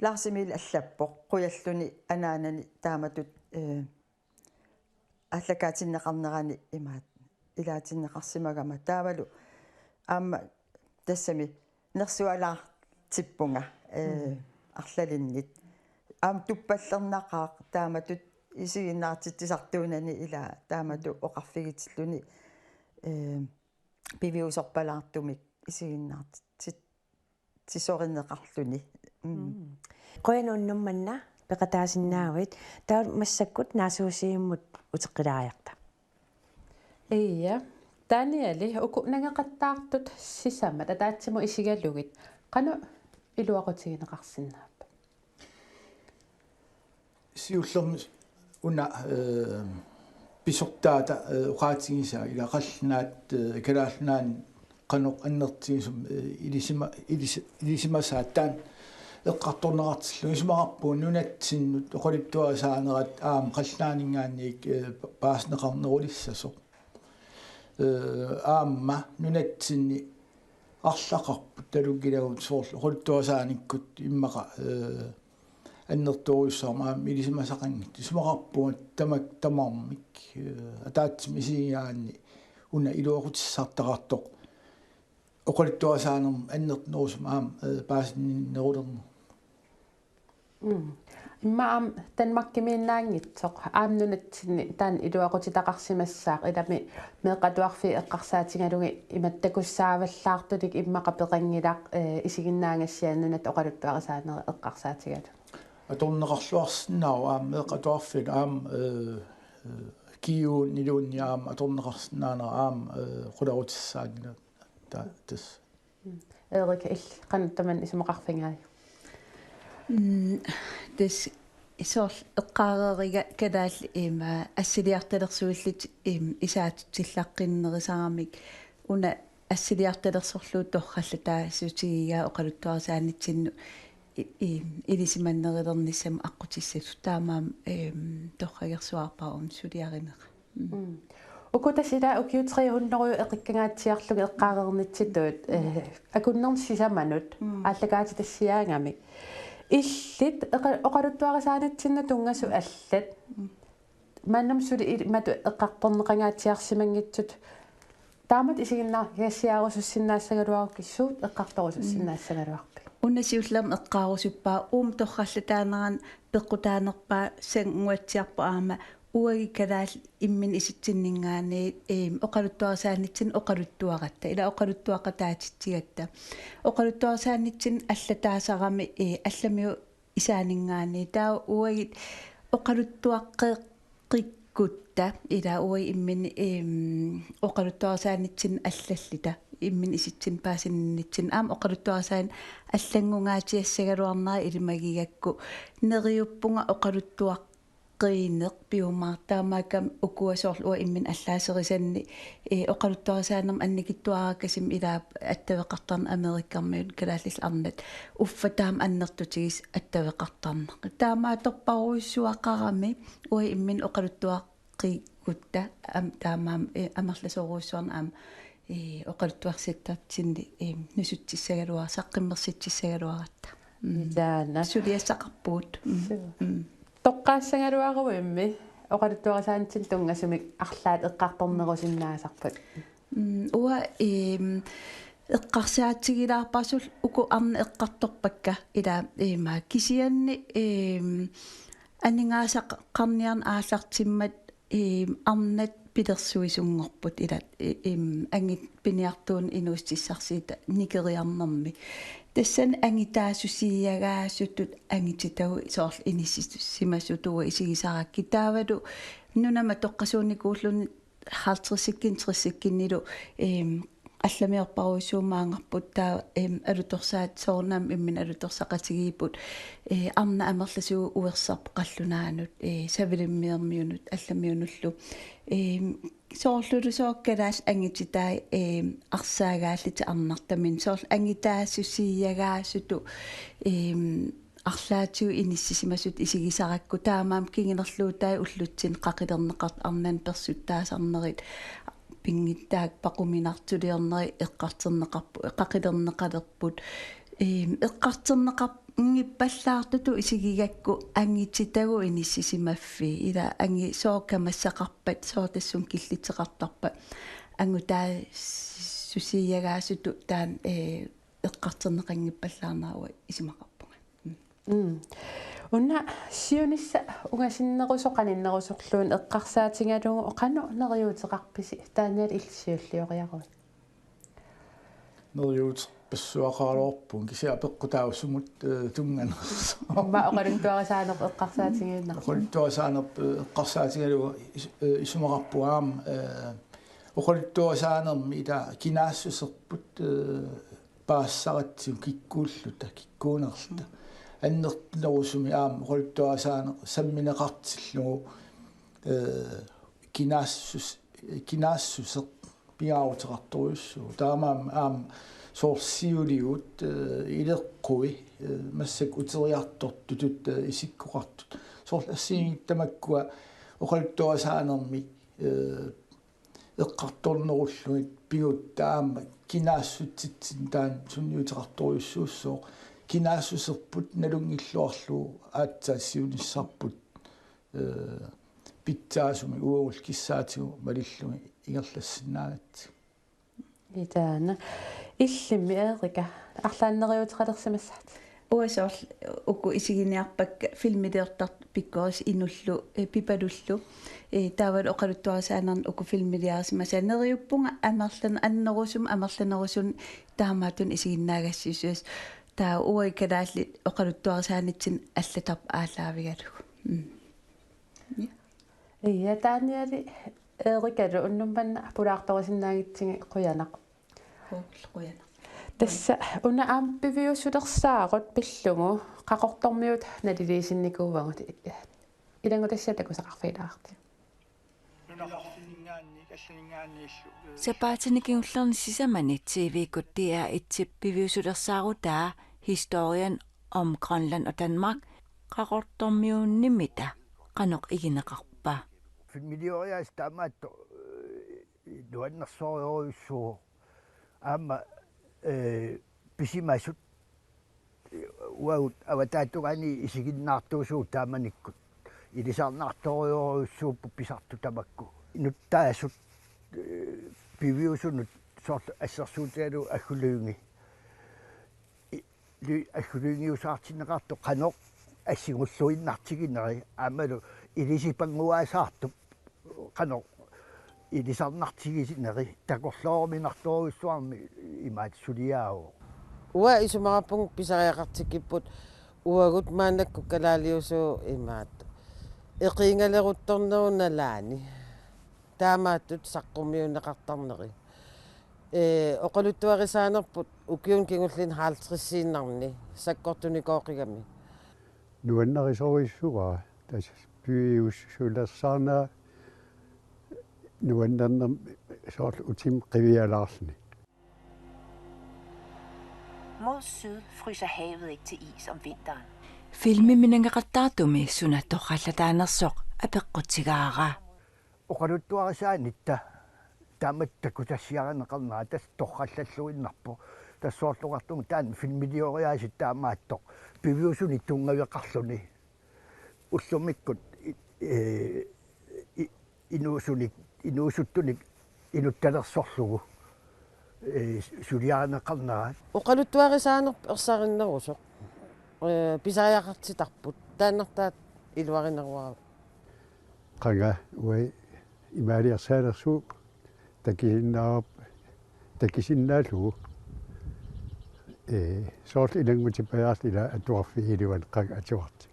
Lars Emil allappoq, qujalluni anaanani taamatut, eh, aallakaatinneqarnerani imaat ilaatinneqarsimagama taavalu aamma tassami nersualaartippunga, eh, Mm. arlalinnit. Aamma tuppallernaqaaq taamatut isiginnaartitsisartuunani ilaa taamatut oqarfigitilluni, eh, piviusorpalaartumik isiginnaartitsit tisorineqarluni. Mm. Mm. Qujanaq unnuk manna peqataasinnaagavit, taava massakkut naasuusivimmut uteqqilaajarta. Ia, Danieli, uku nangeqattaartut sisamat ataatsimut isigalugit qanoq iluaqutigineqarsinnaappat? Siullermik una, eh, pisortaata, eh, oqaatigisaa ilaa qallunaat, eh, Kalaallit Nunaanni qanoq annertutigisumik, eh, ilisima-, ilis-, ilisimasaat taanna eqqartorneqartillugu isumaqarpunga nunatsinnut oqaluttuarisaanerat aamma Qallunaat Nunaanniit, eh, pa-, paasineqarnerulissasoq. Eh, aamma nunatsinni arlaqarput talunngilagut soorlu oqaluttuarisaanikkut immaqa, eh, annertoorujussuarmik aamma ilisimasaqanngitsut isumaqarpunga tamak-, tamarmik, eh, ataatsimut isigigaanni una iluaqutissartaqartoq oqaluttuarisaanermut annertunerusumik aamma, eh, paasinninnerulerneq. Mm. Immaqa aamma Danmarkimiinnaanngitsoq aamma nunatsinni taanna iluaqutitaqarsimassaaq ilami meeqqat atuarfiit eqqarsaatigalugit imatut takussaavallaartunik immaqa peqanngilaq, eh, isiginnaagassiaq nunatta oqaluttuarisaanerit eqqarsaatigalugit. Atorneqarluarsinnaavoq aamma meeqqat atuarfiit aamma, eh, eh, G U-niluunniit aamma atorneqarsinnaanera aamma, eh, qularutissaanngilaq ta-, tassa. Mm. Erik, illit qanoq tamanna isumaqarfigaajuk? Mm, tassa soorlu eqqaareeriga kalaallit ima assiliartalersuillutik ima isaatitsillaqqinnerusaramik una assiliartalersorlugu torrallataasutigigaa oqaluttuarisaanitsinnut i-, i-, ilisimanerulernissamut aqqutissatut taamaammat, em, torragersuarpara aamma suliarinera. Mm. Mm. Uku tassa ilaa ukiut tre hundrede eqikkangaatsiarlugit eqqaareernitsitut, eh, akunnerni sisamanut, mm, aallakaatitassiaagamik. Illit eqa-, oqaluttuarisaanitsinnut tunngasut allat. Mm. Maannamut suli il-, imatut eqqartorneqangaatsiarsimanngitsut. Taamatut isiginnaagassiarusussinnaassagaluarukkit suut eqqartorusussinnaassagaluarpit? Mm. Una siullermik eqqaarusuppara uuma torrallataanerani peqqutaanerpaasannguatsiarpoq aamma uagut kalaallit imminnut isitsinninngaanniit, eem, oqaluttuarisaanitsinnut oqaluttuaratta, ilaa oqaluttuaqataatitsigatta. Oqaluttuarisaanitsinnut allataasarami, ee, allamiut isaaninngaanniit. Taava uagut oqaluttuaqqeqqikkutta, ilaa uagut imminnut, eem, oqaluttuarisaanitsinnut allalluta, imminnut isitsinnik paasininnitsinnut. Aamma oqaluttuarisaannik allanngungaatsiassagaluarnera ilimagigakku. Neriuppunga oqaluttuaq- qineq piumaartaamaakkami ukua soorlu uanga imminut allaaserisanni, ee, oqaluttuarisaanermut annikitsuarakkasumik ilaa attaveqartarneq Amerikamiut kalaallisut arnat uffa taama annertutigisoq attaveqartarneq. Taamaattorparujussuaqarami uanga imminut oqaluttuaqqikkutta am-, taamaammat, ee, amerlasoorujussuarnik aamma, ee, oqaluttuarisatsinnik, ee, nusutsissagaluar-, saqqummersitsissagaluaratta. Mm. Ilaana. Suliassaqarpugut. Mm. Suu. Mm. Toqqaassagaluaruimmi oqaluttuarisaanitsinnut tunngasumik arlaat eqqartornerusinnaasarpat? Mm, uanga, eem, eqqarsaatigilaarpara soorlu uku arnat eqqartorpakka ilaa, eema, kisianni, eem, aningaasaqarniarneq aallartimmat, eem, arnat pilersuisunngorput ila, i-, im, angit piniartuuneq inuussutissarsiutit nikeriarnermi. Tassani angitaassusiiagaasutut angititagut soorlu inissisimasutut uanga isigisarakkit. Taavalu nunamut atoqqasuunikuulluni halvtredsikkunni, tressikkunnilu, im, allamiorparujussuuvoq maanngarput taava, im, alutorsaat soorunami imminut alutorsaqatigiipput, eh, arnat amerlasuut uersarput qallunaanut, eh, Savalimmiormiunut, allamiunullu. Im, soorluluunniit kalaallit angititai, im, arsaagaallutik arnartaminnik, soorlu angitaassusiiagaasutut, im, arlaatigut inissisimasutut isigisarakku, taamaammat kingunerluutai ullutsinni qaqilerneqartut, arnanut persuttaasarnerit, pinngitsaat paquminartuliornerit eqqartorneqarpu-, qaqilerneqalerput. Im, eqqartorneqanngippallaartutut isigigakku angititagut inissisimaffiit. Ila angi-, sooq kamassaqarpat, sooq tassunga killisseqartarpat. Angutaassusiiagaasutut taanna, eh, eqqartorneqanngippallaarnera uanga isumaqarpunga. Mm. Mm. Una siunissaq ungasinnerusoq qaninnerusorluunniit eqqarsaatigalugu qanoq neriuuteqarpisi, taanna illit siullioriaruit? Neriuuteqarpassuaqaraluarpunga kisianni apeqqutaavoq sumut, eh, tunnganersoq. Immaqa oqaluttuarisaanerput eqqarsaatigiinnarlugu. Oqaluttuarisaanerput, eh, eqqarsaatigalugu is-, eh, isumaqarpunga aamma, eh, oqaluttuarisaanermi ila kinaassuserput, eh, paasisaratsigu kikkuulluta, kikkuunerluta. Annertunerusumik aamma oqaluttuarisaaneq sammineqartillugu, eh, kinaassus-, kinaassuseq pingaaruteqartorujussuuvoq. Taamaammat aamma soorlu siuligut, eh, ileqqui, eh, massakkut uteriartortutut, eh, isikkoqartut. Soorlu assigiinngitsut tamakkua oqaluttuarisaanermi, eh, eqqartornerullugit pigutta aamma kinaassutsitsinni taanna sunniuteqartorujussuussooq. Kinaassuserput nalunngilluarlugu aatsaat siunissarput, eh, pitsaasumik uagullu kissaatigut malillugit ingerlassinnaagatsigit. Itaana. Illimmi Erika, arlaannik neriuuteqalersimassaatit? Uanga soorlu uku isiginiarpakka filmiliortartut pikkorissut Inullu, eh, Pipalullu. Eh, taavalu oqaluttuarisaanerni uku filmiliarisimasaat. Neriuppunga amerlan-, annerusumik amerlanerusunik taamaattunik isiginnaagassiuissasoq. Taava uagut kalaallit oqaluttuarisaanitsinni allatarput aallaavigalugu. Mm. Ja. Ja, Daniel, Erikalu unnuk manna pulaartorisinnaagatsigu qujanaq. Qujanaq. Tassa una aamma piviusulersaarut pillugu Qaqortormiut naliliisinnikuuagut, ilanngutassiaq takusaqarfigilaarti. Sapaatip kingullerni sisamani T V-kkut D R et-ip piviusulersaarutaa Historien om Grønland og Danmark Qaqortormiuunnimmita qanoq igineqarpa? Filmilioriaaseq taamaattoq, eh, nuannersorujussuuvoq. Aamma, eh, pisimasut, eh, uagut avataatungaani isiginnaartuusugut taamanikkut. Ilisarnartorujussuupput pisartut tamakku. Nuttaasut, eh, piviusunut soorlu assersuutigalugu Aggu Lynge. I-, ly-, Aggu Lynge-usaartinneqartoq qanoq assigulluinnartigineri aammalu ilisipannguaasaartup qanoq ilisarnartigineri takorlooruminartorujussuarmik imaattoq suliaavoq. Uanga isumaqarpunga pisariaqartikkipput uagut maannakkut kalaaliusugut imaattoq eqiingaleruttornerup nalaani. Taamaattut saqqummiunneqartarneri. Ee, oqaluttuarisaanerput ukiuni kingullerni halvtredsiinnarni sakkortunikooqigami. Nuannarisorujussuuara tassa piviusulersaarnera nuannernermi soorlu utima qivialaarluni. Mod syd fryser havet ikke til is om vinteren. Filmimi nangeqattaartumi suna torrallataanersoq apeqqutigaara. Oqaluttuarisaanitta taamatut takusassiarineqarnera tassa torrallalluinnarpoq. Tassa soorlu oqartunga taanna filmilioriaaseq taamaattoq piviusunik tunngaveqarluni. Ullumikkut i-, ee, i-, inuusunik, inuusuttunik inuttalersorlugu, ee, suliarineqarnera. Oqaluttuarisaanerput ersarinnerusoq, ee, pisariaqartitarput. Taannartaaq iluarineruara. Qanga uanga Imaaliarsaalersuuvoq takisinnaarp-, takisinnaalluni. Ee, soorlu ilanngutipajaarluta ila atuarfigiluani qanga atuartik.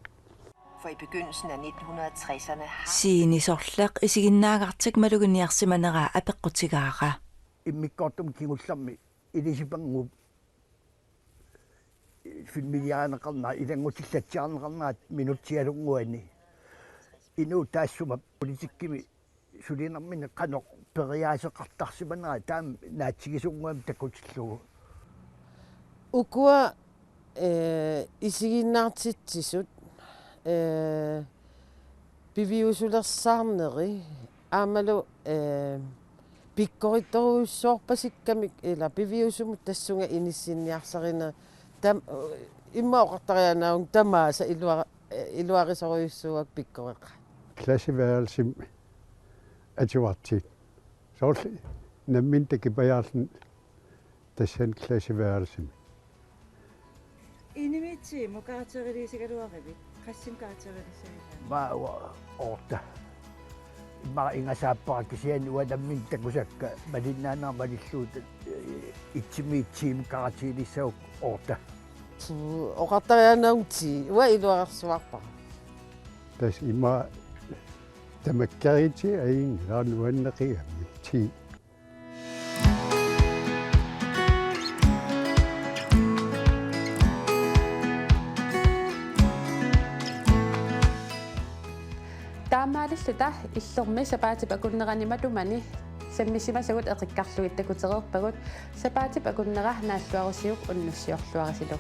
For i begyndelsen af nitten hundrede tresserne har... Siini Sorleq isiginnaagartik maluginiarsimaneraa apeqqutigaara. Immikkoortumi kingullermi ilisipannguup filmiliarineqarnera, ilanngutilaatsiarneqarnera minutsialunnguani. Inuup taassuma politikkimi sulinermini qanoq periaaseqartarsimanera taama naatsugisunnguamik takutillugu. Ukua, ee, isiginnaartitsisut, ee, piviusulersaarneri aammalu, ee, pikkorittorujussuarpasikkamik ila piviusumut tassunga inissinniarsarineq tam-, immaqa oqartariaannaavunga tamaasa iluar-, ee, iluarisorujussuuakka pikkoreqaat. Klasseværelsimi atuartik. Soorlu nammineq takupajaarluni tassani klasseværelsimi. Inimi tiimut karakteriliisagalugit, qassinik karakteriliisagalugit? Maanna otte. Immaqa ingasaappara kisianni uanga nammineq takusakka malinnaanera malillugu, ee, etsimiit tiimut karakteriliissagukku otte. Oqartariaannaavunga ti, uanga iluarersuarpara. Tassa immaqa tamakkiarlugu ajunngilara nuanneqigami ti. Taamaalilluta illormi sapaatip akunnerani matumani sammisimasagut eqikkarlugit takutereerpagut. Sapaatip akunnera naalluarusiuk unnussiorluarisillu.